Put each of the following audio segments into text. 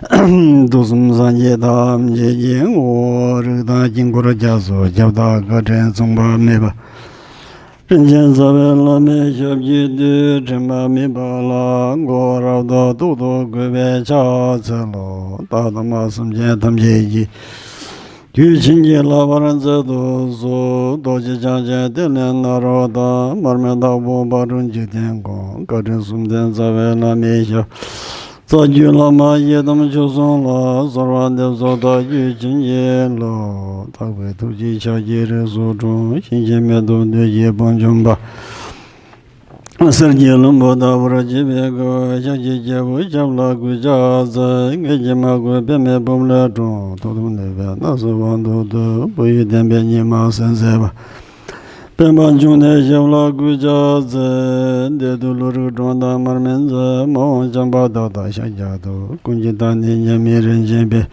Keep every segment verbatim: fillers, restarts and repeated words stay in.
དུས་གསུམ་སངས་རྒྱས་ཐམས་ཅད་ཀྱི་ངོ་བོ། རིགས་དང་དཀྱིལ་འཁོར་རྒྱ་མཚོ་ཁྱབ་བདག་བཀའ་དྲིན་མཚུངས་པ་མེད་པ། རིན་ཆེན་རྩ་བའི་བླ་མའི་ཞབས་ཀྱི་མཐུས། དྲན་པ་མེད་པ་ལ་གོ་བ་རབ་ཏུ་རྟོག་ཏུ་དགོས་པའི་ཕྱག་འཚལ་ལོ། རྟགས་དང་པ་སེམས་ཅན་ཐམས་ཅད་ཀྱི་རྒྱུད་བྱིན་གྱིས་བརླབ་པར་མཛད་དུ་གསོལ། རྡོ་རྗེ་འཆང་ཆེན་ཏེ་ལོ་ནཱ་རོ་དང་། མར་མེ་དྭགས་པོ་དཔལ་སྤྲུལ་འཇིག་རྟེན་མགོན། བཀའ་དྲིན་གསུམ་ལྡན་རྩ་བའི་བླ་མའི་ཞབས། རྩ་བརྒྱུད་བླ་མ་ཡི་དམ་མཆོག་གསུམ་ལ། གསོལ་བ་འདེབས་སོ་བདག་རྒྱུད་བྱིན་གྱིས་རློབས། དག་པའི་ཐུགས་ཀྱི་ཕྱག་རྒྱའི་རིགས་སུ་འཁྲུངས། ཞིང་གཤེགས་མེ་ཏོག་བདུད་ཀྱི་དཔུང་འཇོམས་པ། གསེར་གྱི་ལྷུན་པོ་ལྟ་བུར་བརྗིད་པའི་སྐུ། ཤཱཀྱའི་རྒྱལ་པོའི་ཞབས་ལ་གུས་ཕྱག་འཚལ། སྐད་ཅིག་མ་གོས་པདྨའི་སྦུབས་ལས་འཁྲུངས། ཐུགས་དམ་ནུས་པའི་སྣང་སྲིད་དབང་དུ་སྡུད། བུ་ཡུག་ལྡན་པའི་ཉི་མ་སེམས་གསལ་བ། པདྨ་འབྱུང་གནས་ཞབས་ལ་གུས་ཕྱག་འཚལ། བདུད་འདུལ་ཀླུ་རིགས་འབྲོང་དང་མར་མེ་མཛད། མ་འོངས་བྱམས་པ་བདག་དང་ཤཱཀྱ་ཐུབ། ཀུན་གྱི་བདག་ཉིད་མཉམ་མེད་རིན་ཆེན་དཔལ།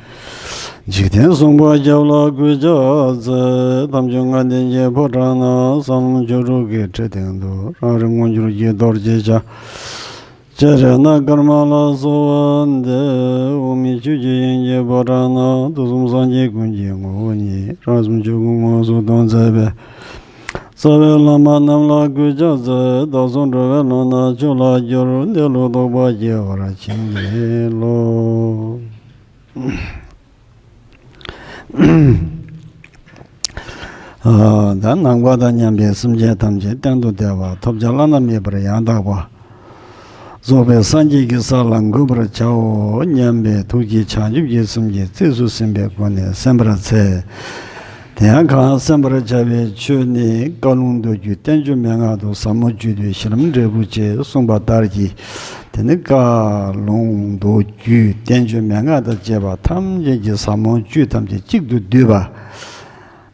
འཇིག་རྟེན་གསུམ་པོ་ཞབས་ལ་གུས་ཕྱག་འཚལ། དམ་ཆོས་ལྔ་ལྡན་གྱི་ཕོ་བྲང་ན། གསང་ལམ་ཆོས་དྲུག་གི་ཁྲི་སྟེང་དུ། རང་རིག་མངོན་གྱུར་གྱི་རྡོ་རྗེ་འཆང་། སྤྱན་རས་གཟིགས་དཀར་དམར་ལ་གསོལ་བ་འདེབས། དབུ་མའི་ཆོས་ཀྱི་དབྱིངས་ཀྱི་ཕོ་བྲང་ན། དུས་གསུམ་སངས་རྒྱས་ཀུན་གྱི་ངོ་བོ་ཉིད། རང་གསུམ་ཆོས་སྐུ་དངོས་སུ་སྟོན་མཛད་པའི། རྩ་བའི་བླ་མ་རྣམས་ལ་གུས་ཕྱག་འཚལ། བདག་སོགས་འགྲོ་བའི་ལམ་སྣ་ཆོས་ལ་སྦྱོར། འདི་ལུགས་རྟོགས་པ་སྐྱེ་བར་བྱིན་གྱིས་རློབས། ཨ། ད་ནང་པ་དང་མཉམ་པའི་སེམས་ཅན་ཐམས་ཅད་གཏན་དུ་བདེ་བ་ཐོབ་བྱ་བླ་ན་མེད་པར་ཡང་དག་པ་རྫོགས་པའི་སངས་རྒྱས་ཀྱི་ས་ལ་འགོད་པར་བྱའོ་སྙམ་པའི་ཐུགས་ཀྱི་བྱང་ཆུབ་ཀྱི་སེམས་ཀྱིས་རྩིས་སུ་ཟིན་པའི་སྒོ་ནས་གསན་པར་འཚལ། དེ་ཡང་གང་གསན་པར་བྱ་བའི་ཆོས་ནི། བཀའ་ལུང་མདོ་རྒྱུད་བསྟན་བཅོས་མན་ངག་ཏུ་ཟབ་མོ་བཅུད་བསྡུས་གཞི་ལམ་འབྲས་བུ་ཅེས་གསུངས་པ་ལྟར་གྱི། དེ་ནི་བཀའ་ལུང་མདོ་རྒྱུད་བསྟན་བཅོས་མན་ངག་དང་བཅས་པ་ཐམས་ཅད་ཀྱི་ཟབ་མོ་བཅུད་ཐམས་ཅད་གཅིག་ཏུ་བསྡུས་པ།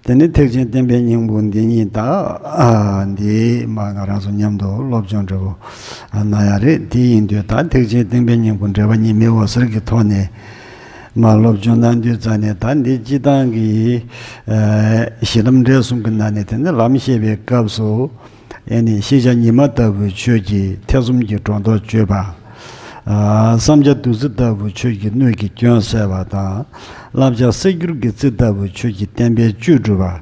དེ་ནི་ཐེག་ཆེན་བསྟན་པའི་སྙིང་པོ་འདི་ཉིད་ད། ཨ། འདི་མ་ང་རང་ཚོ་མཉམ་དུ་སློབ་སྦྱོང་འདྲ་བོ་གནང་ཡ་རེད། དེ་ཡིན་དུས་ད་ཐེག་ཆེན་བསྟན་པའི་སྙིང་པོ་འགྲེལ་པ་ཉི་མའི་འོད་ཟེར་གྱི་ཐོག་ནས་མ་སློབ་སྦྱོང་གནང་དུས་ཙ་ནས། ད་འདི་སྤྱི་བཏང་གི། ཨ། གཞི་ལམ་འབྲས་གསུམ་གྱི་ནང་ནས། དེ་ནི་ལམ་བཤད་པའི་སྐབས་སུ། ཨེ་ནི་ཤེས་བྱ་ཉི་མ་ལྟ་བུའི་ཆོས་ཀྱིས་ཐེ་ཚོམ་གྱི་སྒྲོ་འདོགས་གཅོད་པ། ཨ། བསམ་བྱ་བདུད་རྩི་ལྟ་བུའི་ཆོས་ཀྱིས་གནོད་ཀྱི་སྐྱོན་སེལ་བ་དང་། བསླབ་བྱ་གསེར་འགྱུར་གྱི་རྩི་ལྟ་བུའི་ཆོས་ཀྱིས་བསྟན་པའི་བཅུད་སྒྲུབ་པ།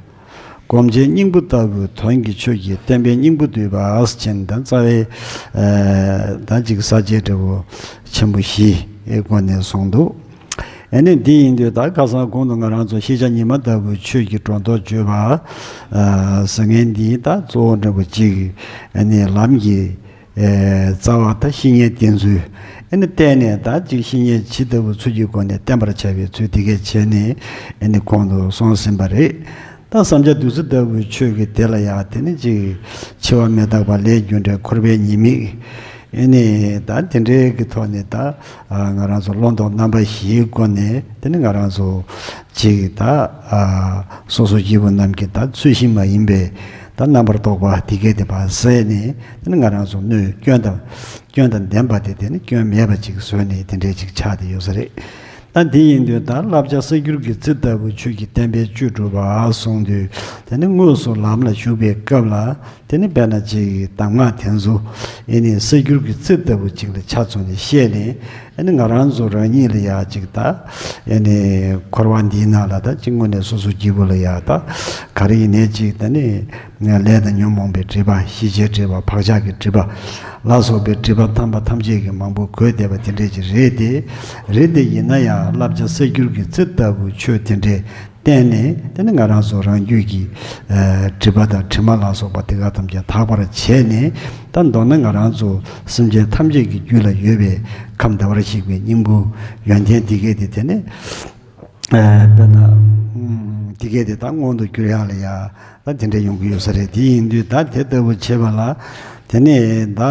སྒོམ་བྱེད་སྙིང་པོ་ལྟ་བུའི་དོན་གྱི་ཆོས་ཀྱིས་བསྟན་པའི་སྙིང་པོ་བསྡུས་པ་ཕྱིན། ད་རྩ་བའི། ཨ། ད་ཅིག་ས་བཅད་འབྲས་བུ་ཆེན་པོ་བཞིའི་སྒོ་ནས་གསུངས་འདུག་ཨེ་ནི་འདི་ཡིན་དུས་ད་ཁ་སང་གོང་དུ་ང་རང་ཚོ་ཤེས་བྱ་ཉི་མ་ལྟ་བུའི་ཆོས་ཀྱི་སྒྲོ་འདོགས་གཅོད་པ། ཨ། ཟེར་མཁན་འདི་ད་གཙོ་བོ་འདྲ་བོ་ཅིག་ཨེ་ནི་ལམ་གྱི། ཨེ། རྩ་བ་ད་བཤེས་གཉེན་བསྟེན་ཚུལ། ཨེ་ནི་བསྟེན་ནས་ད་ཅིག་བཤེས་གཉེན་ཇི་ལྟ་བུ་ཚུལ་གྱི་སྒོ་ནས་བསྟེན་པར་བྱ་བའི་ཚུལ་དེ་གས་བྱས་ནས། ཨེ་ནི་གོང་དུ་སོང་ཟིན་པ་རེད། ད་བསམ་བྱ་བདུད་རྩི་ལྟ་བུའི་ཆོས་ཀྱི་དེ་ལ་ཡང་དེ་ནི་ཅིག་འཆི་བ་མི་རྟག་པ། ལས་རྒྱུ་འབྲས། འཁོར་བའི་ཉེས་དམིགས། ཨེ་ནི་ད་དེ་འདྲའི་གི་ཐོག་ནས་ད། ཨ། ང་རང་ཚོ་བླང་དོར་རྣམ་པ་བཞིའི་སྒོ་ནས། དེ་ནི་ང་རང་ཚོ་ཅིག་ད། ཨ། སོ་སོ་སྐྱེ་བོ་རྣམས་ཀྱི་ད་ཚུལ་བཞིན་མ་ཡིན་པའི་ད་རྣམ་པར་རྟོག་པ་དེ་གས་དེ་ཕར་ཟད་ནས། དེ་ནི་ང་རང་ཚོ་གནོད་སྐྱོན་དང་། སྐྱོན་དང་ལྡན་པ་དེ། དེ་ནི་སྐྱོན་མེད་པ་ཅིག་བཟོས་ནས་དེ་འདྲའི་ཅིག་ཆགས་བསྡད་ཡོད་ས་རེད། ད་འདི་ཡིན་དུས་ད་བསླབ་བྱ་གསེར་འགྱུར་གྱི་རྩི་ལྟ་བུའི་ཆོས་ཀྱིས་བསྟན་པའི་བཅུད་སྒྲུབ་པ་གསུངས་དུས། དེ་ནི་དངོས་སུ་ལམ་ལ་ཞུགས་པའི་སྐབས་ལ། དེ་ནི་དཔེར་ན་ཅིག་གདམས་ངག་དེ་ཚོ་ཨེ་ནི་གསེར་འགྱུར་གྱི་རྩི་ལྟ་བུ་ཅིག་ལ་ཆ་མཚོན་ནས་བཤད་ནས། ཨེ་ནི་ང་རང་ཚོ་རང་ཉིད་ལ་ཡ་ཅིག་ད། ཨེ་ནི་འཁོར་བ་འདིའི་ནང་ལ་ད་ཅིག་དངོས་གནས་སོ་སོ་སྐྱེ་བོ་ལ་ཡ་ད་ག་རེ་ཡིན་ནའི་ཅིག་ད་ནི་ལས་དང་ཉོན་མོངས་པའི་སྒྲིབ་པ། ཤེས་བྱའི་སྒྲིབ་པ། བག་ཆགས་ཀྱི་སྒྲིབ་པ་ལ་སོགས་པའི་སྒྲིབ་པ་ཐམས་པ་ཐམས་ཅད་ཀྱི་མང་པོ་གོས་བསྡད་པ་དེ་འདྲས་ཅིག་རེད་དེ། རེད་དེ། ཡིན་ན་ཡང་བསླབ་བྱ་གསེར་འགྱུར་གྱི་རྩི་ལྟ་བུའི་ཆོས་དེ་འདྲས་བསྟེན་ནས། དེ་ནི་ང་རང་ཚོ་རང་རྒྱུད་ཀྱི། ཨ། སྒྲིབ་པ་དང་དྲི་མ་ལ་སོགས་པ་དེ་ག་ཐམས་ཅད་དག་པར་བྱས་ནས། ད་མདོར་ན་ང་རང་ཚོ་སེམས་ཅན་ཐམས་ཅད་ཀྱི་རྒྱུད་ལ་ཡོད་པའི་ཁམས་འདའ་བར་གཤེགས་པའི་སྙིང་པོ་ཡོན་ཏན་དེ་གས་དེ། དེ་ནི། ཨ། དཔེར་ན། ཨུམ། དེ་གས་དེ་ད་མངོན་དུ་གྱུར་ཡག་ལ་ཡ་ད་དེ་འདྲ་ཡོང་གི་ཡོད་ས་རེད། དེ་ཡིན་དུས་ད་དེ་ལྟ་བུ་བྱེད་པ་ལ། དེ་ནས་ད།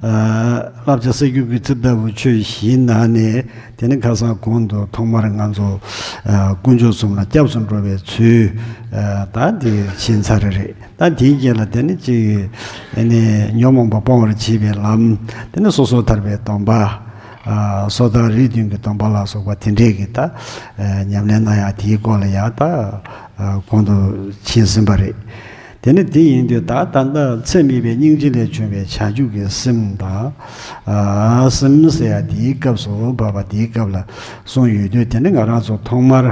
ཨ། བསླབ་བྱ་གསེར་འགྱུར་གྱི་རྩི་ལྟ་བུ་ཆོས་བཞིའི་ནང་ནས། དེ་ནི་ཁ་སང་གོང་དུ་ཐོག་མར་ང་ཚོ། ཨ། དཀོན་མཆོག་གསུམ་ལ་སྐྱབས་སུ་འགྲོ་བའི་ཚུལ། ཨ། ད་དེ་ཕྱིན་ཚར་རེད། ད་དེའི་རྗེས་ལ་དེ་ནི་ཅིག་ཨེ་ནི་ཉོན་མོངས་པ་སྤོང་བར་བྱེད་པའི་ལམ། དེ་ནི་སོ་སོར་ཐར་པའི་སྡོམ་པ། ཨ། སོ་ཐར་རིགས་བདུན་གྱི་སྡོམ་པ་ལ་སོགས་པ་དེ་འདྲས་ཀྱི་ད། ཨ། ཉམས་ལེན་གནང་ཡག་དེའི་སྐོར་ལ་ཡ་ད། ཨ། གོང་དུ་ཕྱིན་ཟིན་པ་རེད། དེ་ནི་དེ་ཡིན་དུས་ད་ད་ལྟ་ཚད་མེད་པའི་སྙིང་རྗེ་ལས་བྱུང་བའི་བྱང་ཆུབ་ཀྱི་སེམས་དང་། ཨ། སེམས་ཟེར་ཡ་དེའི་སྐབས་སུ་བབ་པ་དེའི་སྐབས་ལ་གསུངས་ཡོད་དུས། དེ་ནི་ང་རང་ཚོ་ཐོག་མར་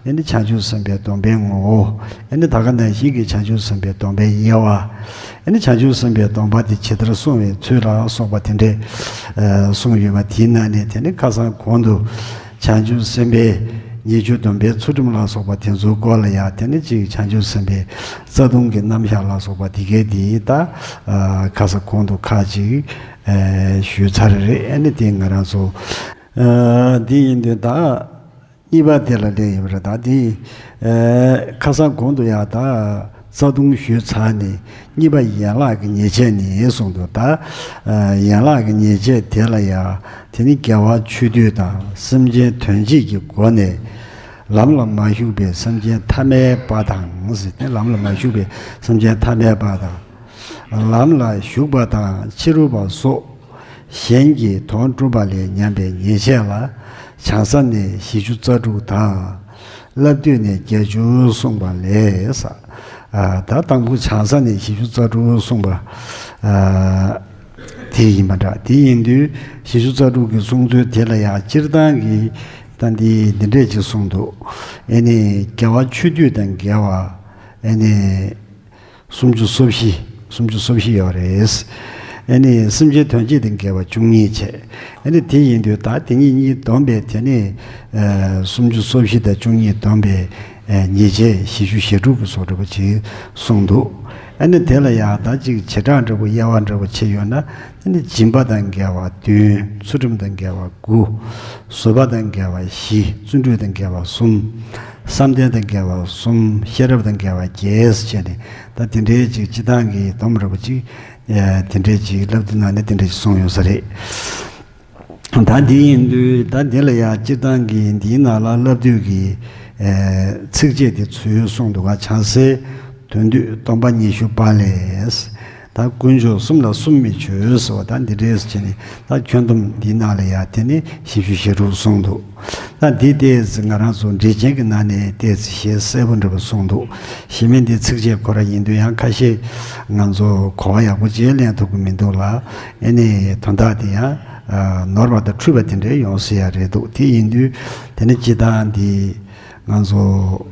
ཨེ་ནི་བྱང་ཆུབ་སེམས་དཔའི་སྡོམ་པའི་ངོ་བོ། ཨེ་ནི་ད་ག་ནང་བཞིན་གྱི་བྱང་ཆུབ་སེམས་དཔའི་སྡོམ་པའི་དབྱེ་བ། ཨེ་ནི་བྱང་ཆུབ་སེམས་དཔའི་སྡོམ་པ་དེ་ཇི་ལྟར་བསྲུང་བའི་ཚུལ་ལ་སོགས་པ་དེ་འདྲས་གསུངས་ཡོད་པ་དེའི་ནང་ནས། དེ་ནི་ཁ་སང་གོང་དུ་བྱང་ཆུབ་སེམས་དཔའི་ཉེས་སྤྱོད་སྡོམ་པའི་ཚུལ་ཁྲིམས་ལ་སོགས་པ་དེ་ཚོའི་སྐོར་ལ་ཡང་། དེ་ནི་གཅིག་བྱང་ཆུབ་སེམས་དཔའི་རྩ་ལྟུང་གི་རྣམ་གཞག་ལ་སོགས་པ་དེ་གའི་དེ་ད་ཁ་སང་གོང་དུ་ཁ་ཅིག་ཞུས་ཚར་རེད། ཨ་ནི་དེ་ང་རང་ཚོ་འདི་ཡིན་དུས་ད། གཉིས་པ་དེ་ལ་སླེབས་ཡོད་པ་རེད། ད་དེ་ཁ་སང་གོང་དུ་ཡང་ད་རྩ་ལྟུང་ཞུས་ཚར་ནས། གཉིས་པ་ཡན་ལག་གི་ཉེས་བྱས་ནི་གསུངས་འདུག་ད་ཡན་ལག་གི་ཉེས་བྱས་དེ་ལ་ཡང་། དེ་ནི་དགེ་བ་ཆོས་སྡུད་དང་སེམས་ཅན་དོན་བྱེད་ཀྱི་སྒོ་ནས་ལམ་ལ་མ་ཞུགས་པའི་སེམས་ཅན་ཐ་མལ་པ་དང་ཟེར་ཏེ། ལམ་ལ་མ་ཞུགས་པའི་སེམས་ཅན་ཐ་མལ་པ་དང་། ལམ་ལ་ཞུགས་པ་དང་ཕྱི་རུ་བ་སོགས། གཞན་གྱིས་དོན་བསྒྲུབས་པ་ལས་ཉམས་པའི་ཉེས་བྱས་ལ། བྱང་ས་ནས་བཞི་བཅུ་རྩ་དྲུག་དང་། བསླབ་བཏུས་ནས་བརྒྱད་ཅུ་གསུངས་པ་ལས། ཨ། ད་དང་པོ་བྱང་ས་ནས་བཞི་བཅུ་རྩ་དྲུག་གསུངས་པ། ཨ། དེ་ཡིན་པ་འདྲ། དེ་ཡིན་དུས་བཞི་བཅུ་རྩ་དྲུག་གི་གསུང་ཚུལ་དེ་ལ་ཡང་སྤྱིར་བཏང་གི་ད་འདི་འདི་འདྲས་ཅིག་གསུངས་འདུག་ཨེ་ནི་དགེ་བ་ཆོས་སྡུད་དང་འགལ་བ། ཨེ་ནི། སུམ་ཅུ་སོ་བཞི། སུམ་ཅུ་སོ་བཞི་ཡོད་རེད། ཨེ་ནི་སེམས་ཅན་དོན་བྱེད་དང་འགལ་བ་བཅུ་གཉིས་བྱས། ཨེ་ནི་དེ་ཡིན་དུས་ད་དེ་གཉིས་གཉིས་བསྡོམས་པས་དེ་ནི་ཨ་སུམ་ཅུ་སོ་བཞི་དང་བཅུ་གཉིས་བསྡོམས་པས་ཨ་ཉེས་བྱས་བཞི་བཅུ་ཞེ་དྲུག་གི་བཟོ་འདྲ་པོ་ཅིག་གསུངས་འདུག་ཨེ་ནི་དེ་ལ་ཡང་ད་ཅིག་བྱེ་བྲག་འདྲ་པོ་དབྱེ་བ་འདྲ་པོ་ཕྱེ་ཡོད་ན། ཨེ་ནི་སྦྱིན་པ་དང་འགལ་བ་བདུན། ཚུལ་ཁྲིམས་དང་འགལ་བ་དགུ། བཟོད་པ་དང་འགལ་བ་བཞི། བརྩོན་འགྲུས་དང་འགལ་བ་གསུམ། བསམ་གཏན་དང་འགལ་བ་གསུམ། ཤེས་རབ་དང་འགལ་བ་བརྒྱད་བྱས་ནས། ད་དེ་འདྲའི་ཅིག་སྤྱིར་བཏང་གི་སྡོམ་འདྲ་པོ་ཅིག་ཨ་དེ་འདྲའི་ཅིག་བསླབ་བཏུས་ནང་ནས་དེ་འདྲའི་ཅིག་གསུངས་ཡོད་ས་རེད། ད་འདི་ཡིན་དུས་ད་འདི་ལ་ཡང་སྤྱིར་བཏང་གི་འདིའི་ནང་ལ་བསླབ་བཏུས་ཀྱི་ཨ་ཚིགས་བཅད་དེ་ཚུར་གསུངས་འདུག་ག་བྱང་སའི་དོན་བསྡུས་སྡོམ་པ་ཉི་ཤུ་པ་ལས། ད་དཀོན་མཆོག་གསུམ་ལ་གསུམ་མི་བྱོས་ཟེར་བ་ད་འདི་འདྲས་བྱས་ནས། ད་ཁྱོན་བསྡོམས་འདིའི་ནང་ལ་ཡང་དེ་ནི་བཞི་བཅུ་ཞེ་དྲུག་གསུངས་འདུག་ད་འདི་ཏོག་ཙམ་ང་རང་ཚོ་འགྲེལ་ཆེན་གྱི་ནང་ནས་ཏོག་ཙམ་ཞེ་གསལ་པོ་འདྲ་པོ་གསུངས་འདུག་གཞན་མིན་འདི་ཚིགས་བཅད་ཁོ་ར་ཡིན་དུས་ཡང་ཁ་ཤས་ང་ཚོ་གོ་བ་ཡག་པོ་ཅིག་ལེན་ཐུབ་ཀྱི་མི་འདུག་ལ། ཨེ་ནི་དོན་དག་དེ་ཡང་ཨ་ནོར་བ་དང་འཁྲུལ་བ་དེ་འདྲ་ཡོང་སྲིད་ཡ་རེད་འདུག་དེ་ཡིན་དུས་དེ་ནི་སྤྱིར་བཏང་འདི་ང་ཚོ་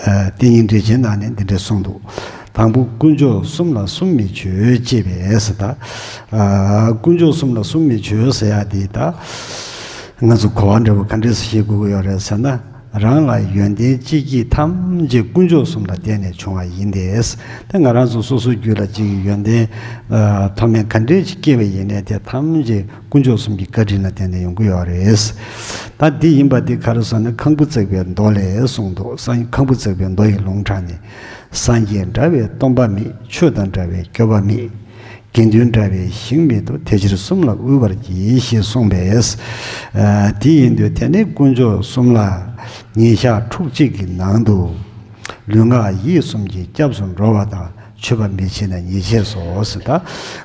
ཨ་ཏིང་ངེ་འགྲེལ་ཆེན་ནང་ནས་འདི་འདྲ་གསུངས་འདུག་དང་པོ་དཀོན་མཆོག་གསུམ་ལ་གསུམ་མི་བྱོས་ཅེས་པས་ཟེར། ད་ཨ་དཀོན་མཆོག་གསུམ་ལ་གསུམ་མི་བྱོས་ཟེར་ཡ་དེ། ད་ང་ཚོ་གོ་བ་འདྲ་པོ་ག་འདྲས་སེ་ཤེས་དགོས་ཀྱི་ཡོད་རེད་ཟེར་ན། རང་ལ་ཡོན་ཏན་ཅི་སྐྱེས་ཐམས་ཅད་དཀོན་མཆོག་གསུམ་ལ་བརྟེན་ནས་བྱུང་བ་ཡིན་ཏེ། ད་ང་རང་ཚོ་སོ་སོའི་རྒྱུད་ལ་ཅིག་ཡོན་ཏན་ཨ་མཐོ་དམན་ག་འདྲས་ཅིག་སྐྱེས་པ་ཡིན་ནའི་དེ་ཐམས་ཅད་དཀོན་མཆོག་གསུམ་གྱི་བཀའ་དྲིན་ལ་བརྟེན་ནས་ཡོང་གི་ཡོད་རེད། ད་འདི་ཡིན་པ་འདི་ག་རེ་ཟེར་ན། ཁང་བུ་བརྩེགས་པའི་མདོ་ལས་གསུངས་འདུག་སངས། ཁང་བུ་བརྩེགས་པའི་མདོ་ཡི་ལུང་དྲངས་ནས། སངས་རྒྱས་འདྲ་བའི་སྟོང་པ་མེད། ཆོས་དང་འདྲ་བའི་སྐྱོབ་པ་མེད། དགེ་འདུན་འདྲ་བའི་ཞིང་མེད་དོ། དེ་ཕྱིར་གསུམ་ལ་དབུལ་བར་གྱིས་ཞེས་གསུངས་པས། ཨ་དེ་ཡིན་དུས་དེ་ནི་དཀོན་མཆོག་གསུམ་ལ་ཉིན་ཞག་ཕྲུགས་གཅིག་གི་ནང་དུ། ལུས་ངག་ཡིད་གསུམ་གྱི་སྐྱབས་སུ་འགྲོ་བ་དང་མཆོད་པ་མི་བྱེད་ན་ཉེས་བྱས་སོ་ཟེར། ད་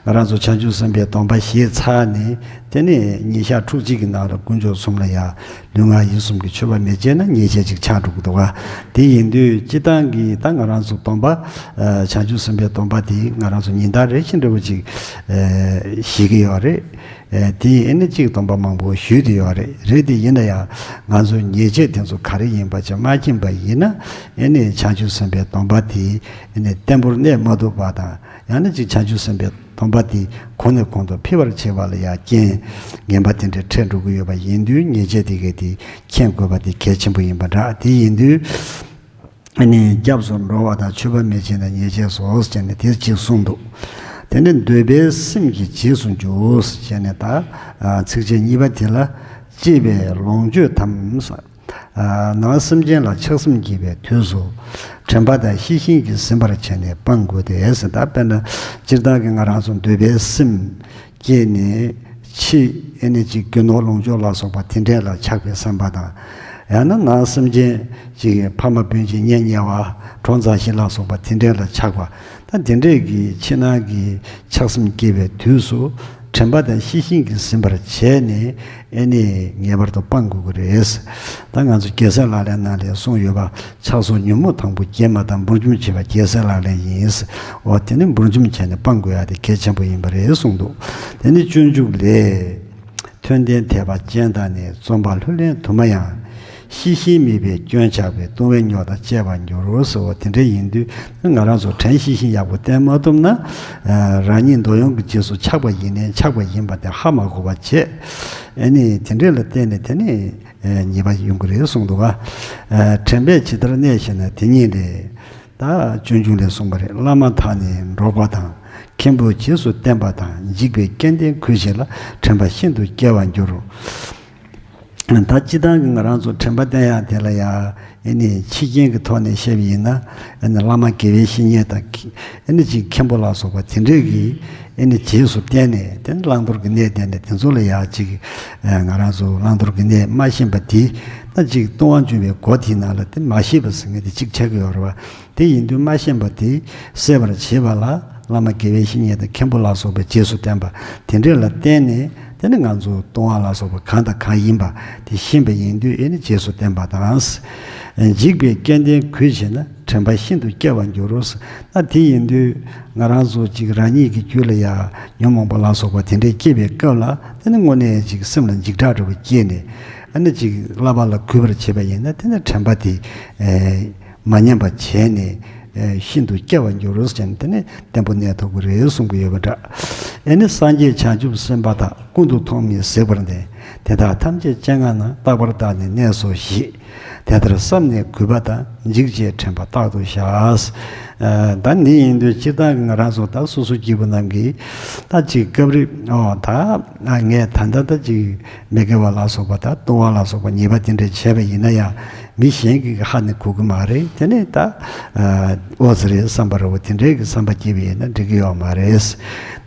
ང་རང་ཚོ་བྱང་ཆུབ་སེམས་དཔའི་སྡོམ་པ་བཞེས་ཚར་ནས། དེ་ནས་ཉིན་ཞག་ཕྲུགས་གཅིག་གི་ནང་ལ་དཀོན་མཆོག་གསུམ་ལ་ཡང་ལུས་ངག་ཡིད་གསུམ་གྱི་མཆོད་པ་མི་བྱེད་ན་ཉེས་བྱས་ཅིག་ཆགས་འགྲོ་གི་འདུག་ག་དེ་ཡིན་དུས་སྤྱིར་བཏང་གི་ད་ང་རང་ཚོ་སྡོམ་པ། ཨ་བྱང་ཆུབ་སེམས་དཔའི་སྡོམ་པ་དེ་ང་རང་ཚོ་ཉིན་ལྟར་རེ་བཞིན་འདྲ་པོ་ཅིག་ཨ་བཞེས་ཀྱི་ཡོད་རེད། ཨེ་དེ་ཨེ་ནི་གཅིག་སྡོམ་པ་མང་པོ་ཞུས་ཏེ་ཡོད་རེད། རེད་དེ་ཡིན་ན་ཡང་ང་ཚོ་ཉེས་བྱས་དེ་ཚོ་ག་རེ་ཡིན་པ་ཅིག་མ་མཁྱེན་པ་ཡིན་ན། ཨེ་ནི་བྱང་ཆུབ་སེམས་དཔའི་སྡོམ་པ་དེ་ཨེ་ནི་བརྟན་པོར་གནས་མ་ཐུབ་པ་དང་། ཡང་ན་ཅིག་བྱང་ཆུབ་སེམས་དཔའི་སྡོམ་པ་དེ་གོང་ནས་གོང་དུ་འཕེལ་བར་བྱེད་པ་ལ་ཡང་རྐྱེན་ངན་པ་དེ་འདྲ་འཕྲད་འགྲོ་གི་ཡོད་པ་ཡིན་དུས། ཉེས་བྱས་དེ་གས་དེ་མཁྱེན་དགོས་པ་དེ་གལ་ཆེན་པོ་ཡིན་པ་འདྲ། དེ་ཡིན་དུས། ཨ་ནི་སྐྱབས་སུ་འགྲོ་བ་དང་མཆོད་པ་མི་བྱེད་ན་ཉེས་བྱས་སོ་ཟེར་ནས་དེ་གཅིག་གསུངས་འདུག་དེ་ནས་འདོད་པའི་སེམས་ཀྱི་རྗེས་སུ་འཇུག་ཟེར་ནས། ད་ཚིགས་བཅད་གཉིས་པ་དེ་ལ། གཅེས་པའི་ལོངས་སྤྱོད་དམ། ནང་སེམས་ཅན་ལ་ཆགས་སེམས་སྐྱེས་པའི་དུས་སུ། དྲན་པ་དང་ཤེས་བཞིན་གྱིས་ཟིན་པར་བྱས་ནས་སྤང་དགོས་ཏེ་ཟེར། ད་དཔེར་ན་སྤྱིར་བཏང་གི་ང་རང་ཚོ་འདོད་པའི་སེམས། སྐྱེས་ནས་ཕྱི་ཨེ་ནི་ཅིག་རྒྱུ་ནོར་ལོངས་སྤྱོད་ལ་སོགས་པ་དེ་འདྲས་ལ་ཆགས་པའི་བསམ་པ་དང་། ཡང་ན་ནང་སེམས་ཅན་ཅིག་ཕ་མ་སྤུན་མཆེད་གཉེན་ཉེ་བ་གྲོགས་མཛའ་བཤེས་ལ་སོགས་པ་དེ་འདྲས་ལ་ཆགས་པ། ད་དེ་འདྲས་ཀྱི་ཕྱི་ནང་གི་ཆགས་སེམས་སྐྱེས་པའི་དུས་སུ། དྲན་པ་དང་ཤེས་བཞིན་གྱིས་ཟིན་པར་བྱས་ནས་ཨེ་ནི་ངེས་པར་དུ་སྤང་དགོས་ཀྱི་རེད། ད་ང་ཚོ་རྒྱལ་སྲས་ལག་ལེན་ནང་ལ་གསུངས་ཡོད་པ། ཆགས་སོགས་ཉོན་མོངས་དང་པོ་བརྒྱད་མ་དང་། འབུར་འཇོམས་བྱེད་པ་རྒྱལ་སྲས་ལག་ལེན་ཡིན། འོ་དེ་ནི་འབུར་འཇོམས་བྱས་ནས་སྤང་དགོས་ཡ་དེ་གལ་ཆེན་པོ་ཡིན་པ་རེད་གསུངས་འདུག་དེ་ནི་སྤྱོད་འཇུག་ལས། མཐུན་ལྡན་དད་པ་ཅན་དག་ནི། འཛོམས་པ་ལྷུར་ལེན་དུ་མ་ཡང་། ཤེས་བཞིན་དམིགས་པའི་སྐྱོན་ཆགས་པས། ལྟུང་བའི་རྙོག་དང་བཅས་པར་འགྱུར་རོ་ཟེར་བ་དེ་འདྲ་ཡིན་དུས། ང་རང་ཚོ་དྲན་ཤེས་བཞིན་ཡག་པོ་བསྟེན་མ་ཐུབ་ན། རང་ཉིད་འདོད་ཡོན་གྱི་རྗེས་སུ་ཆགས་པ་ཡིན་ནའི་ཆགས་པ་ཡིན་པ་དེ་ཧ་མ་གོ་བ་བྱས། ཨེ་ནི་དེ་འདྲས་ལ་བརྟེན་ནས་དེ་ནི་ཉེས་པ་ཡོང་གི་རེད་གསུངས་འདུག་ག་དྲན་པས་ཇི་ལྟར་གནས་ཤེ་ན། དེ་ཉིད་ལས། ད་སྤྱོད་འཇུག་ལས་གསུངས་པ་རེད། བླ་མ་དག་ནི་འགྲོགས་པ་དང་། མཁན་པོ་རྗེས་སུ་བསྟེན་པ་དང་། འཇིགས་པའི་སྐལ་ལྡན་གུས་བྱས་ལ། དྲན་པ་ཤིན་ཏུ་སྐྱེ་བར་འགྱུར་རོ། ད་སྤྱིར་བཏང་གི་ང་རང་ཚོ་དྲན་པ་བསྟེན་ཡག་དེ་ལ་ཡ། ཨེ་ནི་ཕྱི་རྐྱེན་གྱི་ཐོག་ནས་བཤད་པ་ཡིན་ན། ཨེ་ནི་བླ་མ་དགེ་བའི་བཤེས་གཉེན་དང་། ཨེ་ནི་ཅིག་མཁན་པོ་ལ་སོགས་པ་དེ་འདྲས་ཀྱིས་ཨེ་ནི་རྗེས་སུ་བསྟེན་ནས། དེ་ནི་བླང་དོར་གྱི་གནས་བསྟན་ནས། དེ་ཚོ་ལ་ཡ་ཅིག་ཨེ་ང་རང་ཚོ་བླང་དོར་གྱི་གནས་མ་ཤེས་པ་དེ། ད་ཅིག་ལྟུང་བ་འཇུག་པའི་སྒོ་དེའི་ནང་ལ་དེ་མ་ཤེས་པ་ཟེར་མཁན་དེ་ཅིག་ཆགས་ཀྱི་ཡོད་རེད་བ། དེ་ཡིན་དུས་མ་ཤེས་པ་དེ་སེལ་བར་བྱེད་པ་ལ། བླ་མ་དགེ་བའི་བཤེས་གཉེན་དང་མཁན་པོ་ལ་སོགས་པའི་རྗེས་སུ་བསྟེན་པ་དེ་འདྲས་ལ་བརྟེན་ནས། དེ་ནི་ང་ཚོ་ལྟུང་བ་ལ་སོགས་པ་གང་དང་གང་ཡིན་པ་དེ་ཤེས་པ་ཡིན་དུས། ཨེ་ནི་རྗེས་སུ་བསྟེན་པ་དང་། འཇིགས་པའི་སྐལ་ལྡན་གུས་བྱས་ན། དྲན་པ་ཤིན་ཏུ་སྐྱེ་བར་འགྱུར་རོ། ད་དེ་ཡིན་དུས་ང་རང་ཚོ་ཅིག་རང་ཉིད་ཀྱི་རྒྱུད་ལ་ཡ་ཉོན་མོངས་པ་ལ་སོགས་པ་དེ་འདྲས་སྐྱེས་པའི་སྐབས་ལ། དེ་ནི་དངོས་གནས་ཅིག་སེམས་ལ་འཇིགས་སྐྲག་འདྲ་བོ་སྐྱེས་ནས། ཨ་ནི་ཅིག་བསླབ་པ་ལ་གུས་པར་བྱེད་པ་ཡིན་ན། དེ་ནི་དྲན་པ་དེ་ཨེ་མ་ཉམས་པ་བྱས་ནས། ཨེ་ཤིན་ཏུ་སྐྱེ་བར་འགྱུར་རོ་ཟེར་ནས། དེ་ནི་བརྟན་པོ་གནས་ཐུབ་ཀྱི་རེད་གསུང་གི་ཡོད་པ་འདྲ། ཨེ་ནི་སངས་རྒྱས་བྱང་ཆུབ་སེམས་དཔའ་དག། ཀུན་ཏུ་ཐོགས་མེད་གཟིགས་པར་འདོད། དེ་དག་ཐམས་ཅད་སྤྱན་སྔ་ན། རྟག་པར་བདག་ནི་གནས་སོ་ཞེས། དེ་ལྟར་བསམས་ནས་གུས་པ་དང་། འཇིགས་བཅས་དྲན་པ་རྟག་ཏུ་བཞག་ཨ་ད་ནི་ཡིན་དུས་སྤྱིར་བཏང་གི་ང་རང་ཚོ་ད་སོ་སོ་སྐྱེ་བོ་རྣམས་ཀྱིས་ད་ཅིག་སྐབས་རེ། ཨོ་ད་ཨ་ངས་ད་ལྟ་ད་ཅིག་མི་དགེ་བ་ལ་སོགས་པ་དང་ལྟུང་བ་ལ་སོགས་པ་ཉེས་པ་དེ་འདྲ་བྱས་པ་ཡིན་ན་ཡང་། མི་གཞན་གྱིས་ཧ་ནི་གོ་གི་མ་རེད། དེ་ནས་ད་ཨ་ཨོ་ཙི་རེད་བསམ་པ་རེད་བ། དེ་འདྲའི་གི་བསམ་པ་སྐྱེས་པ་ཡིན་ན་འགྲིག་གི་ཡོད་མ་རེད།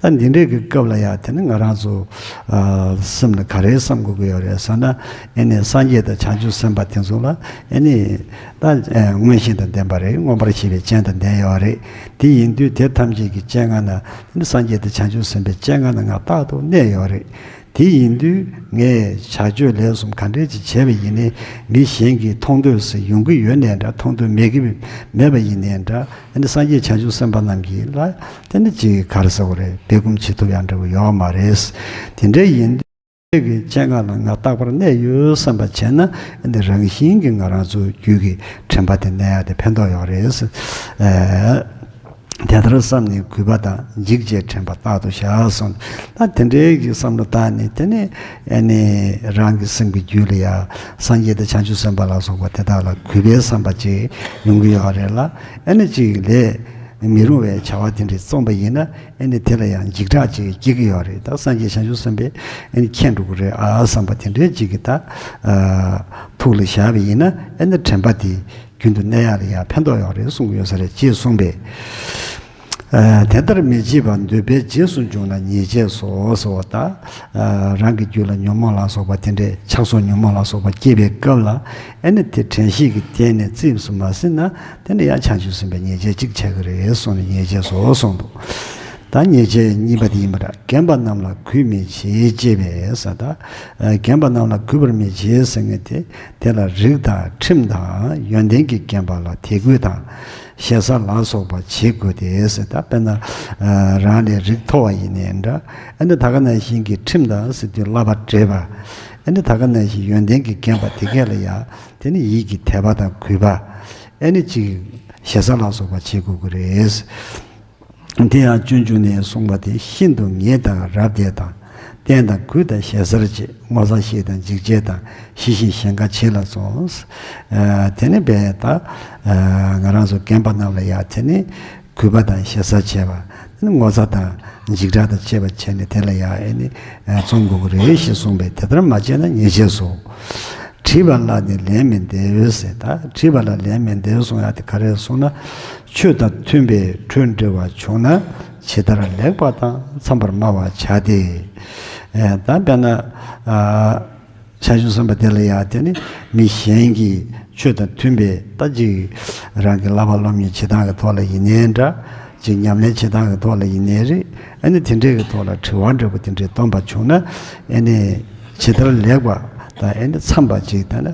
ད་འདི་འདྲའི་གི་སྐབས་ལ་ཡང་དེ་ནི་ང་རང་ཚོ་ཨ་སེམས་ལ་ག་རེ་བསམ་དགོས་ཀྱི་ཡོད་རེད་ཟེར་ན། ཨེ་ནས་སངས་རྒྱས་དང་བྱང་ཆུབ་སེམས་དཔའ་དེ་ཚོ་ལ་ཨེ་ནས་ད་ཨ་མངོན་ཤེས་དང་ལྡན་པ་རེད། མངོན་པར་ཤེས་པའི་སྤྱན་དང་ལྡན་ཡོད་རེད། དེ་ཡིན་དུས་དེ་ཐམས་ཅད་ཀྱི་སྤྱན་སྔ་ན། དེ་ནི་སངས་རྒྱས་དང་བྱང་ཆུབ་སེམས་དཔའི་སྤྱན་སྔ་ན་ང་རྟག་ཏུ་གནས་ཡོད་རེད། དེ་ཡིན་དུས་ངས་བྱ་སྤྱོད་ལས་གསུམ་ག་འདྲས་ཅིག་བྱས་པ་ཡིན་ནའི། མི་གཞན་གྱིས་མཐོང་འདོད་སུ་ཡོང་གི་ཡོད་ནའི་འདྲ། མཐོང་འདོད་མེད་ཀྱི་མེད་པ་ཡིན་ནའི་འདྲ། ཨ་ནི་སངས་རྒྱས་བྱང་ཆུབ་སེམས་དཔའ་རྣམས་ཀྱིས་ལ་དེ་ནི་ཅིག་ག་རེ་ཟེར་དགོས་རེད། འབད་སྒོམ་བྱེད་ཐུབ་ཡག་འདྲ་བོ་ཡོད་མ་རེད། དེ་འདྲ་ཡིན་དུས་ཀྱི་སྤྱན་སྔ་ལ་ང་རྟག་པར་གནས་ཡོད་བསམ་པ་བྱས་ན། ཨ་ནི་རང་བཞིན་གྱིས་ང་རང་ཚོའི་རྒྱུད་ཀྱི་དྲན་པ་དེ་གནས་ཡག་དེ་ཕན་ཐོགས་ཡོད་རེད། ཨ། དེ་ལྟར་བསམས་ནས་གུས་པ་དང་། འཇིགས་བཅས་དྲན་པ་རྟག་ཏུ་བཞག་གསུངས། ད་དེ་འདྲའི་གི་བསམ་བློ་བཏང་ནས། དེ་ནས་ཨ་ནི་རང་གི་སེམས་ཀྱི་རྒྱུད་ལ་ཡང་སངས་རྒྱས་དང་བྱང་ཆུབ་སེམས་དཔའ་ལ་སོགས་པ་དེ་དག་ལ་གུས་པའི་བསམ་པ་ཅིག་ཡོང་གི་ཡོད་རེད་ལ། ཨ་ནི་ཅིག་ལས་མི་རུང་བའི་བྱ་བ་དེ་འདྲ་བརྩམས་པ་ཡིན་ན། ཨ་ནི་དེ་ལ་ཡང་འཇིགས་སྐྲག་ཅིག་སྐྱེ་གི་ཡོད་རེད། ད་སངས་རྒྱས་བྱང་ཆུབ་སེམས་དཔའི་ཨ་ནི་མཁྱེན་འགྲོ་གི་རེད་ཨ་བསམ་པ་དེ་འདྲའི་ཅིག་གི་ད་ཨ་ཐུགས་ལ་བཞག་པ་ཡིན་ན། ཨ་ནི་དྲན་པ་དེ་རྒྱུན་དུ་གནས་ཡག་ལ་ཡང་ཕན་ཐོགས་ཡོད་རེད་གསུང་གི་ཡོད་ས་རེད་ཅེས་གསུངས་པས། ཨ་དེ་ལྟར་མི་བྱེད་པར་འདོད་པས་རྗེས་སུ་འཇུག་ན་ཉེས་བྱས་སོ་ཟེར་བ་དང་། ཨ་རང་གི་རྒྱུད་ལ་ཉོན་མོངས་ལ་སོགས་པ་དེ་འདྲའི་ཆགས་སོགས་ཉོན་མོངས་ལ་སོགས་པ་སྐྱེས་པའི་སྐབས་ལ། ཨ་ནི་དེ་དྲན་ཤེས་ཀྱིས་བརྟེན་ནས་རྩིས་སུ་མ་ཟིན་ན། དེ་ནི་ཡང་བྱང་ཆུབ་སེམས་དཔའི་ཉེས་བྱས་གཅིག་ཆགས་ཀྱི་རེད་གསུངས་ནས་ཉེས་བྱས་སོ་གསུངས་འདུག་ད་ཉེས་བྱས་གཉིས་པ་དེ་ཡིན་པ་འདྲ། རྒན་པ་རྣམས་ལ་གུས་མི་བྱེད་ཅེས་པས་ཟེར། ད་རྒན་པ་རྣམས་ལ་གུས་པར་མི་བྱེད་ཟེར་མཁན་དེ། དེ་ལ་རིགས་དང་ཁྲིམས་དང་ཡོན་ཏན་གྱི་རྒན་པ་ལ་དད་གུས་དང་ཞེ་ས་ལ་སོགས་པ་བྱེད་དགོས་ཏེ་ཟེར། ད་དཔེར་ན་རང་ལས་རིགས་མཐོ་བ་ཡིན་ནའི་འདྲ། ཨ་ནི་ད་ག་ནང་བཞིན་གྱི་ཁྲིམས་དང་ཟེར་དུས་བསླབ་པ་འགྲེལ་པ། ཨ་ནི་ད་ག་ནང་བཞིན་ཡོན་ཏན་གྱི་རྒན་པ་དེ་གས་ལ་ཡང་དེ་ནི་ཡིད་ཀྱི་དད་པ་དང་གུས་པ། ཨ་ནི་ཅིག་ཞེ་ས་ལ་སོགས་པ་བྱེད་དགོས་ཀྱི་རེད། དེ་ཡང་སྤྱོད་འཇུག་ནས་གསུངས་པ་དེ། ཤིན་ཏུ་ངེས་དང་རབ་བསྡད་དང་། བརྟན་དང་གུས་དང་ཞེ་སར་བྱེད། ངོ་ཚ་ཤེས་དང་འཇིགས་བྱེད་དང་། ཤེས་བཞིན་གཞན་དགའ་བྱེད་ལ་སོགས། ཨ་དེ་ནི་བས་ད་ཨ་ང་རང་ཚོ་རྒན་པ་རྣམས་ལ་ཡང་དེ་ནི་གུས་པ་དང་ཞེ་ས་བྱེད་པ། དེ་ནི་ངོ་ཚ་དང་འཇིགས་སྐྲག་དང་བཅས་པ་བྱས་ནས་དེ་ལ་ཡང་ཨེ་ནི་ཨ་བརྩོན་དགོས་ཀྱི་རེད་ཞེས་གསུངས་པས། དེ་ལྟར་མ་བྱས་ན་ཉེས་བྱས་སོ། དྲིས་པ་ལ་ནི་ལན་མི་འདེབས་ཟེར། ད་དྲིས་པ་ལ་ལན་མི་འདེབས་གསུང་ཡ་དེ་ག་རེ་གསུངས་ན། ཆོས་དང་མཐུན་པའི་གྲོས་འདྲི་བ་བྱུང་ན། ཇི་ལྟར་ལེགས་པ་དང་། འཚམས་པར་སྨྲ་བར་བྱ་སྟེ། ཨེ་ད་དཔེར་ན་ཨ་བྱང་ཆུབ་སེམས་དཔའ་དེ་ལ་ཡ་དེ་ནི་མི་གཞན་གྱིས་ཆོས་དང་མཐུན་པའི་ད་ཅིག་རང་གི་བསླབ་པ་སློབ་གཉེར་བྱེད་སྟངས་ཀྱི་ཐོག་ལ་ཡིན་ནའི་འདྲ། ཅིག་ཉམས་ལེན་བྱེད་སྟངས་ཀྱི་ཐོག་ལ་ཡིན་ནའི་རེད། ཨ་ནི་དེ་འདྲའི་གི་ཐོག་ལ་དྲི་བ་འདྲ་པོ་དེ་འདྲའི་བཏོན་པ་བྱུང་ན། ཨ་ནི་ཇི་ལྟར་ལེགས་པ་དང་། ཨ་ནི་འཚམས་པ་ཅིག་དང་ན།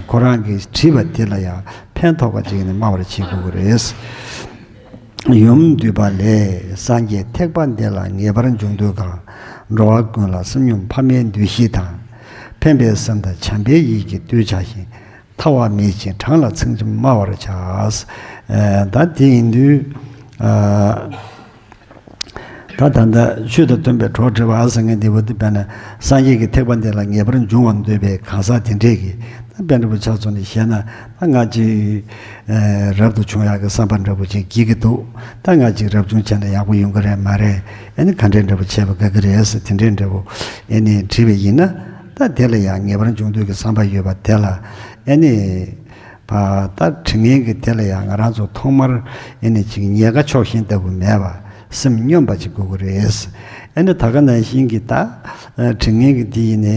ཁོ་རང་གིས་དྲིས་པ་དེ་ལ་ཡང་ཕན་ཐོགས་པ་ཅིག་ནི་སྨྲ་བར་བྱེད་དགོས་ཀྱི་རེད། ཡུམ་འདུས་པ་ལས། སངས་རྒྱས་ཐེག་པ་འདི་ལ་ངེས་པར་འབྱུང་འདོད་གང་། འགྲོ་བ་ཀུན་ལ་བསོད་སྙོམས་ཕ་མའི་འདུ་ཤེས་དང་། ཕན་པའི་སེམས་དང་བྱམས་པའི་ཡིད་ཀྱིས་བསྟོད་བྱ་ཞིང་། ཐར་བ་མེད་ཅིང་གྲངས་ལ་ཚིག་ཙམ་སྨྲ་བར་བྱ། ཨ་ད་དེ་ཡིན་དུས། ཨ་ད་ད་ལྟ་ཆོས་དང་མཐུན་པའི་གྲོགས་བསྒྲིགས་པ་ཟེར་མཁན་འདི་པོ་དེ། དཔེར་ན་སངས་རྒྱས་ཀྱི་ཐེག་པ་འདི་ལ་ངེས་པར་འབྱུང་བར་འདོད་པའི་གང་ཟག་དེ་འདྲས་ཀྱིས། ད་དཔེ་འདྲ་པོ་ཆ་ཚང་ནས་བཤད་ན། ད་ང་ཅིག་ཨ་རབ་ཏུ་བྱུང་ཡག་གི་བསམ་པ་འདྲ་པོ་ཅིག་སྐྱེ་གི་འདུག་ད་ང་ཅིག་རབ་བྱུང་བྱས་ན་ཡག་པོ་ཡོང་གི་རེད་མ་རེད། ཨ་ནི་ག་འདྲས་འདྲ་པོ་བྱས་པ་དགའ་གི་རེད་ཟེར། དེ་འདྲས་འདྲ་པོ་ཨ་ནི་དྲིས་པ་ཡིན་ན། ད་དེ་ལ་ཡང་ངེས་པར་འབྱུང་འདོད་ཀྱི་བསམ་པ་ཡོད་པ་དེ་ལ། ཨ་ནི་ཕ་ད་དྲི་མཁན་གྱི་དེ་ལ་ཡང་ང་རང་ཚོ་ཐོག་མར་ཨ་ནི་ཅིག་ཉེས་དགའ་ཕྱོགས་ཞེན་ལྟ་བུ་མེད་པ། སེམས་སྙོམས་པ་ཅིག་དགོས་ཀྱི་རེད། ཨ་ནི་ད་ག་ནང་བཞིན་གྱི་ད་ཨ་དྲི་མཁན་གྱི་དེ་ཡིན་ནའི།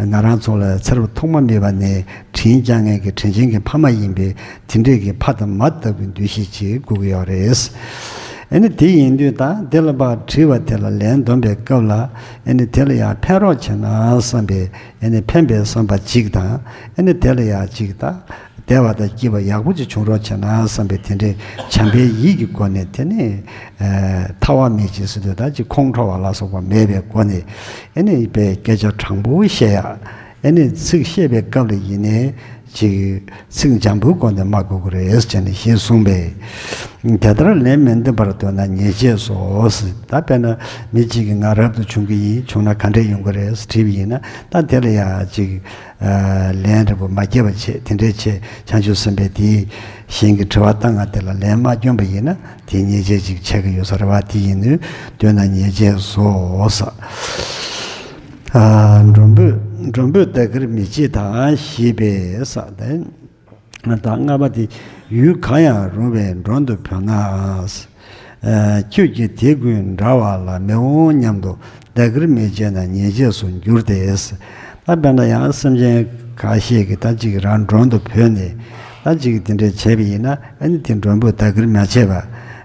ང་རང་ཚོ་ལ་ཚེ་རབས་ཐོག་མ་མེད་པ་ནས་དྲིན་བསྐྱངས་མཁན་གྱི་དྲིན་ཅན་གྱི་ཕ་མ་ཡིན་པས། དེ་འདྲས་ཀྱི་ཕ་དང་མ་ལྟ་བུའི་འདུ་ཤེས་ཅིག་དགོས་ཀྱི་ཡོད་རེད། ཨ་ནི་དེ་ཡིན་དུས་ད་དེ་ལ་ཕར་དྲི་བ་དེ་ལ་ལན་འདོན་པའི་སྐབས་ལ། ཨ་ནི་དེ་ལ་ཡང་ཕན་རོགས་བྱས་ན་བསམ་པའི། ཨ་ནི་ཕན་པའི་བསམ་པ་གཅིག་དང་། ཨ་ནི་དེ་ལ་ཡང་གཅིག་ད་བདེ་བ་དང་སྐྱིད་པ་ཡག་པོ་ཅིག་བྱུང་རོགས་བྱས་ན་བསམ་པའི་དེ་འདྲའི་བྱམས་པའི་ཡིད་ཀྱི་སྒོ་ནས། དེ་ནི་ཨ་ཐར་བ་མེད་ཅིང་ཟེར་དུས་ད་ཅིག་ཁོང་ཁྲོ་བ་ལ་སོགས་པ་མེད་པའི་སྒོ་ནས། ཨ་ནི་དཔེ་སྐད་ཆ་དྲང་པོ་བཤད་ཡག་ཨ་ནི་ཚིག་བཤད་པའི་སྐབས་ལ་ཡིན་ནའི་ཅིག་ཚིག་འཇམ་པོའི་སྒོ་ནས་སྨྲ་དགོས་ཀྱི་རེད་ཟེར་ནས་ཞེས་གསུངས་པས། དེ་ལྟར་ལན་མི་འདེབས་པར་འདོད་ན་ཉེས་བྱས་སོ། ད་དཔེར་ན་མི་གཅིག་གིས་ང་རབ་ཏུ་བྱུང་གི་ཡིན། བྱུང་ན་ག་འདྲས་ཡོང་གི་རེད་དྲིས་པ་ཡིན་ན། ད་དེ་ལ་ཡང་ཅིག་ཨ་ལན་འདྲ་པོ་མ་བརྒྱབ་པ་བྱས། དེ་འདྲས་བྱས་བྱང་ཆུབ་སེམས་དཔས་དེ་གཞན་གྱི་དྲི་བ་བཏང་ང་དེ་ལ་ལན་མ་བསྐྱོན་པ་ཡིན་ན། དེ་ཉེས་བྱས་ཅིག་ཆགས་ཀྱི་ཡོད་ས་རེད་བ། དེ་ཡིན་དུས་འདོད་ན་ཉེས་བྱས་སོ་ཟེར། ཨ་མགྲོན་པོས་མགྲོན་པོས་བདག་གིར་མི་བྱེད་དང་ཞེས་པས་ཟེར། ད་ལྔ་པ་དེ། ཡུལ་གང་ཡང་རུང་བའི་མགྲོན་དུ་བོས་ན། ཨ་ཁྱོད་ཀྱིས་དེ་ཀུན་འདྲ་བ་ལ་མི་འོང་སྙམ་དུ་བདག་གིར་མི་བྱེད་ན་ཉེས་བྱས་སུ་འགྱུར་ཏེ། ད་དཔེར་ན་ཡང་སེམས་ཅན་ཁ་ཤས་ཀྱིས་ད་ཅིག་རང་མགྲོན་དུ་བོས་ནས་ད་ཅིག་དེ་འདྲས་བྱས་པ་ཡིན་ན། ཨ་ནི་དེ་མགྲོན་པོས་བདག་གིར་མ་བྱས་པ།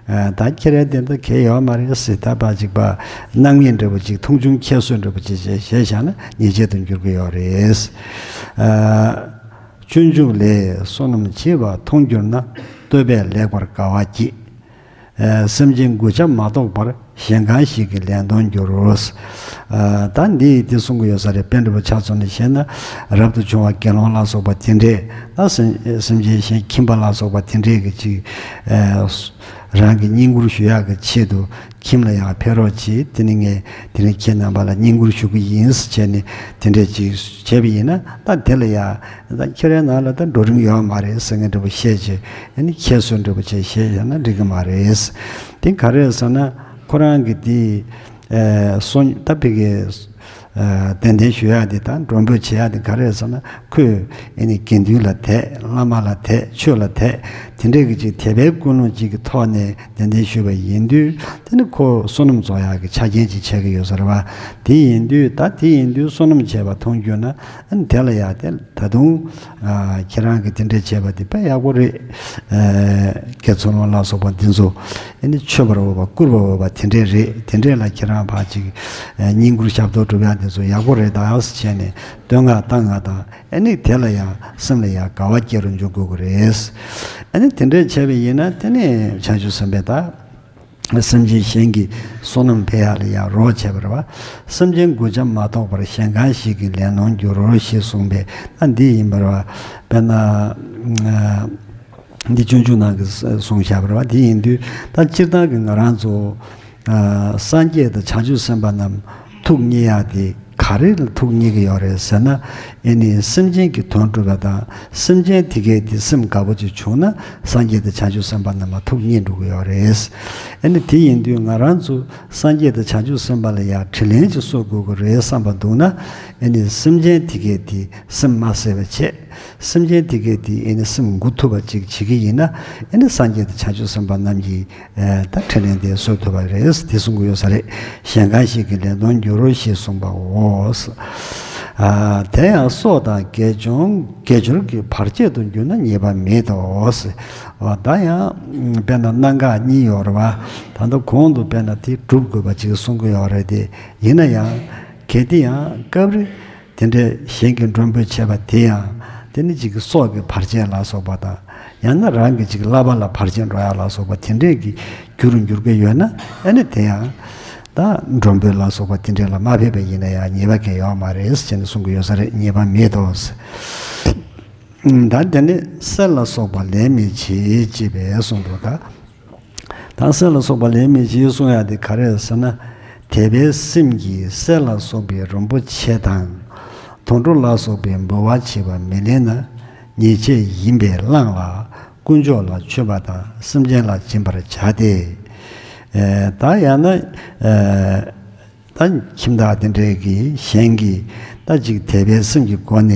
ཨ་ད་ཁྱེད་རང་དེ་འདྲ་གལ་ཡོད་མ་རེད་ཟེར། ད་ཕར་ཅིག་ཕར་སྣང་མེད་འདྲ་པོ་ཅིག་མཐོང་ཆུང་ཁྱད་གསོད་འདྲ་པོ་ཅིག་བྱས་བཞག་ན་ཉེས་བྱས་དུ་འགྱུར་གྱི་ཡོད་རེད། ཨ་སྤྱོད་འཇུག་ལས། བསོད་ནམས་བྱེ་བ་མཐོང་གྱུར་ན། བསྟོད་པས་ལེགས་པར་དགའ་བ་སྐྱེད། ཨ་སེམས་ཅན་མགུ་ཆ་མ་གཏོགས་པར། གཞན་གང་ཞིག་གིས་ལན་ལྡོག་འགྱུར། ཨ་ད་འདི་ཡིས་འདི་གསུང་གི་ཡོད་ས་རེད། དཔེ་འདྲ་པོ་ཆ་ཚང་ནས་བཤད་ན། རབ་ཏུ་བྱུང་བ་དགེ་སློང་ལ་སོགས་པ་དེ་འདྲས། ད་སེམས་སེམས་ཅན་གཞན་ཁྱིམ་པ་ལ་སོགས་པ་དེ་འདྲས་ཀྱིས་ཅིག་ཨ་རང་གི་བསྙེན་བཀུར་ཞུ་ཡག་གི་ཆེད་དུ་ཁྱིམ་ལ་ཡང་ཕེབས་རོགས་གྱིས། དེ་ནི་ངས་དེ་རིང་ཁྱེད་རྣམ་པ་ལ་བསྙེན་བཀུར་ཞུ་གི་ཡིན་ཟེར་བྱས་ནས་དེ་འདྲས་ཅིག་བྱས་པ་ཡིན་ན། ད་དེ་ལ་ཡང་ད་ཁྱེད་རའི་ནང་ལ་ད་འགྲོ་རིན་ཡོད་མ་རེད་ཟེར་མཁན་འདྲ་པོ་བཤད་བྱས། ཨ་ནི་ཁྱད་གསོད་འདྲ་པོ་བྱས་བཤད་བཞག་ན་འགྲིག་གི་མ་རེད། དེ་ག་རེ་ཟེར་ན། ཁོ་རང་གི་དེ་ཨ་བསོད་ད་ཕ་གི་ཨ་གདན་འདྲེན་ཞུ་ཡག་དེ་དང་མགྲོན་འབོད་བྱེད་ཡག་དེ་ག་རེ་ཟེར་ན། ཁོས་ཨ་ནི་དགེ་འདུན་ལ་དད། བླ་མ་ལ་དད། ཆོས་ལ་དད། དེ་འདྲས་ཀྱི་ཅིག་དད་པའི་ཀུན་སློང་ཅིག་གི་ཐོག་ནས་གདན་འདྲེན་ཞུས་པ་ཡིན་དུས། དེ་ནི་ཁོ་བསོད་ནམས་རྫོགས་ཡག་གི་ཆ་རྐྱེན་ཅིག་ཆགས་ཀྱི་ཡོད་ས་རེད་བ། དེ་ཡིན་དུས་ད་དེ་ཡིན་དུས་བསོད་ནམས་བྱས་པ་མཐོང་གྱུར་ན། ཨ་ནི་དེ་ལ་ཡང་དེ་ད་དུང་ཨ་ཁྱེད་རང་གིས་དེ་འདྲས་བྱས་པ་དེ་དཔེ་ཡག་པོ་རེད། ཨ་དགེ་ཚུལ་སློང་ལ་སོགས་པ་འདི་ཚོ་ཨ་ནི་མཆོད་པར་འོས་པ་བཀུར་བར་འོས་པ་དེ་འདྲས་རེད། དེ་འདྲས་ལ་ཁྱེད་རང་ཕར་ཅིག་ཨ་བསྙེན་བཀུར་ཞབས་ཏོག་སྒྲུབ་ཡག་འདི་ཚོ་ཡག་པོ་རེད་ད་ཟེར་བྱས་ནས་བསྟོད་བསྔགས་བཏང་ཡག་དང་། ཨ་ནི་དེ་ལ་ཡང་སེམས་ལ་ཡང་དགའ་བ་སྐྱེ་རུ་འཇུག་དགོས་ཀྱི་རེད། ཨ་ནི་དེ་འདྲས་བྱས་པ་ཡིན་ན། དེ་ནི་བྱང་ཆུབ་སེམས་དཔས་ད་སེམས་ཅན་གཞན་གྱི་བསོད་ནམས་འཕེལ་ཡག་ལ་ཡང་རོགས་བྱས་པ་རེད་བ། སེམས་ཅན་མགུ་ཆ་མ་གཏོགས་པར། གཞན་གང་ཞིག་གིས་ལན་ལྡོག་འགྱུར་རོ་ཞེས་གསུངས་པས། ད་འདི་ཡིན་པ་རེད་བ། དཔེར་ན་ཨ་འདི་སྤྱོད་འཇུག་ནང་གི་གསུངས་བཞག་པ་རེད་བ། དེ་ཡིན་དུས་ད་སྤྱིར་བཏང་གི་ང་རང་ཚོ་ཨ་སངས་རྒྱས་དང་བྱང་ཆུབ་སེམས་དཔའ་རྣམས་ཐུགས་མཉེས་ཡག་དེ་ག་རེ་ལ་ཐུགས་མཉེས་ཀྱི་ཡོད་རེད་ཟེར་ན། ཨེ་ནི་སེམས་ཅན་གྱི་དོན་སྒྲུབ་པ་དང་། སེམས་ཅན་དེ་གས་དེ་སེམས་དགའ་པོ་ཅིག་བྱུང་ན། སངས་རྒྱས་དང་བྱང་ཆུབ་སེམས་དཔའ་རྣམས་ལ་ཐུགས་མཉེས་འགྲོ་གི་ཡོད་རེད། ཨེ་ནི་དེ་ཡིན་དུས་ང་རང་ཚོ་སངས་རྒྱས་དང་བྱང་ཆུབ་སེམས་དཔའ་ལ་ཡང་དྲིན་ལན་ཅིག་གསོ་དགོས་ཀྱི་རེད་བསམ་པ་འདུག་ན། ཨེ་ནི་སེམས་ཅན་དེ་གས་དེ་སེམས་མ་བཟོད་པ་བྱས། སེམས་ཅན་དེ་གས་དེ་ཨེ་ནི་སེམས་མགུ་ཐུབ་པ་ཅིག་བྱེད་ཀྱི་ཡིན་ན། ཨེ་ནི་སངས་རྒྱས་དང་བྱང་ཆུབ་སེམས་དཔའ་རྣམས་ཀྱིས་ཨེ་ད་དྲིན་ལན་དེ་གསོ་ཐུབ་པ་རེད། དེ་གསུང་གི་ཡོད་ས་རེད། གཞན་གང་ཞིག་གིས་ལན་ལྡོག་འགྱུར་རོ་ཞེས་གསུངས་པའོ། ཨ། དེ་ཡང་སྲོག་དང་དགེ་སྦྱོར་དགེ་སྦྱོར་གྱི་བར་ཆད་དུ་གྱུར་ན་ཉེས་པ་མེད་དོ། ཨ། ད་ཡང་དཔེར་ན་གནད་འགག་གཉིས་ཡོད་རེད་བ། ད་ལྟ་གོང་དུ་དཔེར་ན་དེ་སྒྲུབ་དགོས་པ་ཅིག་གསུང་གི་ཡོད་རེད་དེ། ཡིན་ན་ཡང་གལ་ཏེ་ཡང་སྐབས་རེ་དེ་འདྲའི་གཞན་གྱི་མགྲོན་འབོད་བྱས་པ་དེ་ཡང་དེ་ནི་ཅིག་སྲོག་གི་བར་ཆད་ལ་སོགས་པ་དང་། ཡང་ན་རང་གི་ཅིག་བསླབ་པ་ལ་བར་ཆད་འགྲོ་ཡ་ལ་སོགས་པ་དེ་འདྲས་ཀྱི་རྒྱུ་རུ་འགྱུར་གྱི་ཡོད་ན། ཨ་ནི་དེ་ཡང་ད་མགྲོན་འབོད་ལ་སོགས་པ་དེ་འདྲས་ལ་མ་ཕེབས་པ་ཡིན་ན་ཡང་ཉེས་པ་གང་ཡང་ཡོད་མ་རེད་ཅེས་ནི་གསུང་གི་ཡོད་ས་རེད། ཉེས་པ་མེད་དོ། ད་དེ་ནི་གསེར་ལ་སོགས་པ་ལེན་མི་བྱེད་ཅེས་པས་གསུངས་འདུག་ད་ད་གསེར་ལ་སོགས་པ་ལེན་མི་བྱེད་གསུང་ཡ་དེ་ག་རེ་ཟེར་ན། དད་པའི་སེམས་ཀྱིས་གསེར་ལ་སོགས་པའི་རིན་པོ་ཆེ་དང་། དུད་འགྲོ་ལ་སོགས་པའི་འབུལ་བ་བྱེད་པ་མི་ལེན་ན། ཉེས་བྱས་ཡིན་པས་བླངས་ལ་དཀོན་མཆོག་ལ་མཆོད་པ་དང་སེམས་ཅན་ལ་སྦྱིན་པར་བྱ་སྟེ། ཨེ། ད་ཡང་ན། ཨེ། ད་ཁྱིམ་བདག་དེ་འདྲས་ཀྱིས་གཞན་གྱི་ད་ཅིག་དད་པའི་སེམས་ཀྱི་སྒོ་ནས།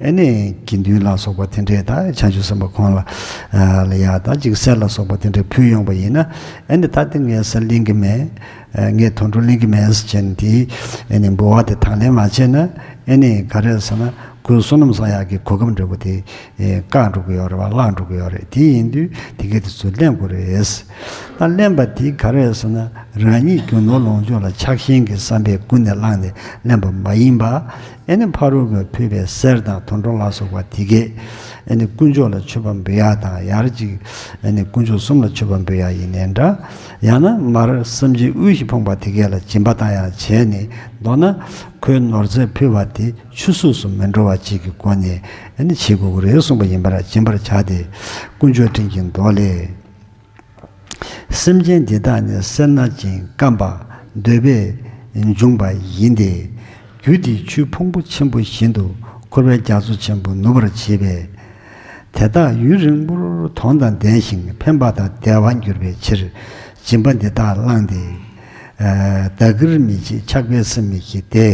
ཨེ་ནས་དགེ་འདུན་ལ་སོགས་པ་དེ་འདྲས་ད་བྱང་ཆུབ་སེམས་དཔའ་ཁོང་ལ་ལ་ཡ་ད་ཅིག་གསེར་ལ་སོགས་པ་དེ་འདྲས་ཕུལ་ཡོང་པ་ཡིན་ན། ཨེ་ནས་ད་དེ་ངས་གསེར་ལེན་གྱི་མེད། ངས་དུད་འགྲོ་ལེན་གྱི་མེད་ཟེར་བྱས་ནས་དེ་ཨེ་ནས་འབུལ་བ་དེ་དང་ལེན་མ་བྱས་ན། ཨེ་ནས་ག་རེ་ཟེར་ན། ཁོའི་བསོད་ནམས་བསགས་ཡག་གི་གོ་སྐབས་འདྲ་པོ་དེ་བཀག་འགྲོ་གི་ཡོད་རེད་བ། བླངས་འགྲོ་གི་ཡོད་རེད། དེ་ཡིན་དུས་དེ་གས་དེ་ཚོ་ལེན་དགོས་རེད། ད་ལེན་པ་དེ་ག་རེ་ཟེར་ན། རང་ཉིད་རྒྱུ་ནོར་ལོངས་སྤྱོད་ལ་ཆགས་ཞེན་གྱི་བསམ་པས་ཀུན་ནས་བསླངས་ནས་ལེན་པ་མ་ཡིན་པ། ཨེ་ནི་ཕ་རོལ་པོས་ཕུལ་བའི་གསེར་དང་དུད་འགྲོ་ལ་སོགས་པ་དེ་གས་ཨེ་ནི་དཀོན་མཆོག་ལ་མཆོད་པ་འབུལ་ཡག་དང་། ཡར་ཅིག་ཨེ་ནི་དཀོན་མཆོག་གསུམ་ལ་མཆོད་པ་འབུལ་ཡག་ཡིན་ནའི་འདྲ། ཡང་ན་མར་སེམས་ཅན་དབུལ་ཞིང་ཕོངས་པ་དེ་གས་ལ་སྦྱིན་པ་བཏང་ཡག་བྱས་ནས། མདོར་ན་ཁོའི་ནོར་རྫས་ཕུལ་བ་དེ་ཆུད་ཟོས་སུ་མི་འགྲོ་བ་ཅིག་གི་སྒོ་ནས་ཨེ་ནི་བྱེད་དགོས་ཀྱི་རེད་གསུངས་པ་ཡིན་པར། སྦྱིན་པར་བྱ་སྟེ། དཀོན་མཆོག་སྤྲིན་གྱི་མདོ་ལས། སེམས་ཅན་འདི་དག་ནི་སེར་སྣ་ཅན་སྐམ་པ་འདོད་པས་འབྱུང་བ་ཡིན་ཏེ། རྒྱུ་དེས་ཆུའི་ཕུང་པོ་ཆེན་པོ་བཞིན་དུ་འཁོར་བའི་རྒྱ་མཚོ་ཆེན་པོ་ནུབ་པར་བྱེད་པས། དེ་དག་ཡུན་རིང་པོར་དོན་དང་ལྡན་ཞིང་ཕན་པ་དང་བདེ་བར་འགྱུར་བའི་ཕྱིར། སྦྱིན་པ་འདི་དག་བླངས་ཏེ། ཨ། བདག་གིར་མི་བྱེད་ཆགས་པའི་སེམས་མི་བྱེད་དེ།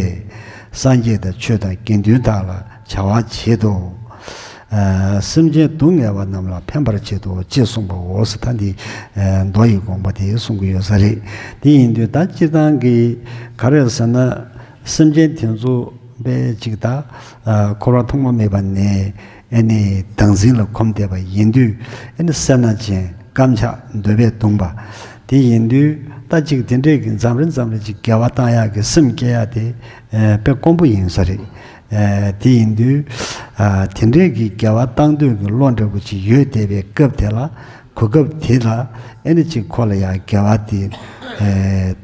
སངས་རྒྱས་དང་ཆོས་དང་དགེ་འདུན་དག་ལ་བྱ་བ་བྱེད་དོ། ཨ། སེམས་ཅན་སྡུག་བསྔལ་བ་རྣམས་ལ་ཕན་པར་བྱེད་དོ་ཅེས་གསུངས་པའོ། ད་འདི་མདོ་ཡི་དགོངས་པ་དེ་གསུང་གི་ཡོད་ས་རེད། དེ་ཡིན་དུས་ད་སྤྱིར་བཏང་གི་ག་རེ་ཟེར་ན། སེམས་ཅན་དེ་ཚོ་དཔེ་ཅིག་ད། ཨ། འཁོར་བ་ཐོག་མ་མེད་པ་ནས་ཨེ་ནི་བདག་འཛིན་ལ་གོམས་བསྡད་པ་ཡིན་དུས། ཨེ་ནི་སེར་སྣ་ཅན་སྐམ་ཆགས་འདོད་པས་གདུངས་པ་དེ་ཡིན་དུས། ད་ཅིག་དེ་འདྲས་ཀྱི་མཚམས་རེ་མཚམས་རེ་ཅིག་དགེ་བ་བཏང་ཡག་གི་སེམས་སྐྱེ་ཡག་དེ། ཨ། དཔེ་དཀོན་པོ་ཡིན་ས་རེད། ཨ། དེ་ཡིན་དུས། ཨ། དེ་འདྲས་ཀྱི་དགེ་བ་བཏང་འདོད་ཀྱི་བློ་འདྲ་པོ་ཅིག་ཡོད་བསྡད་པའི་སྐབས་དེ་ལ། གོ་སྐབས་དེ་ལ་ཨེ་ནི་ཅིག་ཁོ་ལ་ཡང་དགེ་བ་དེ། ཨ།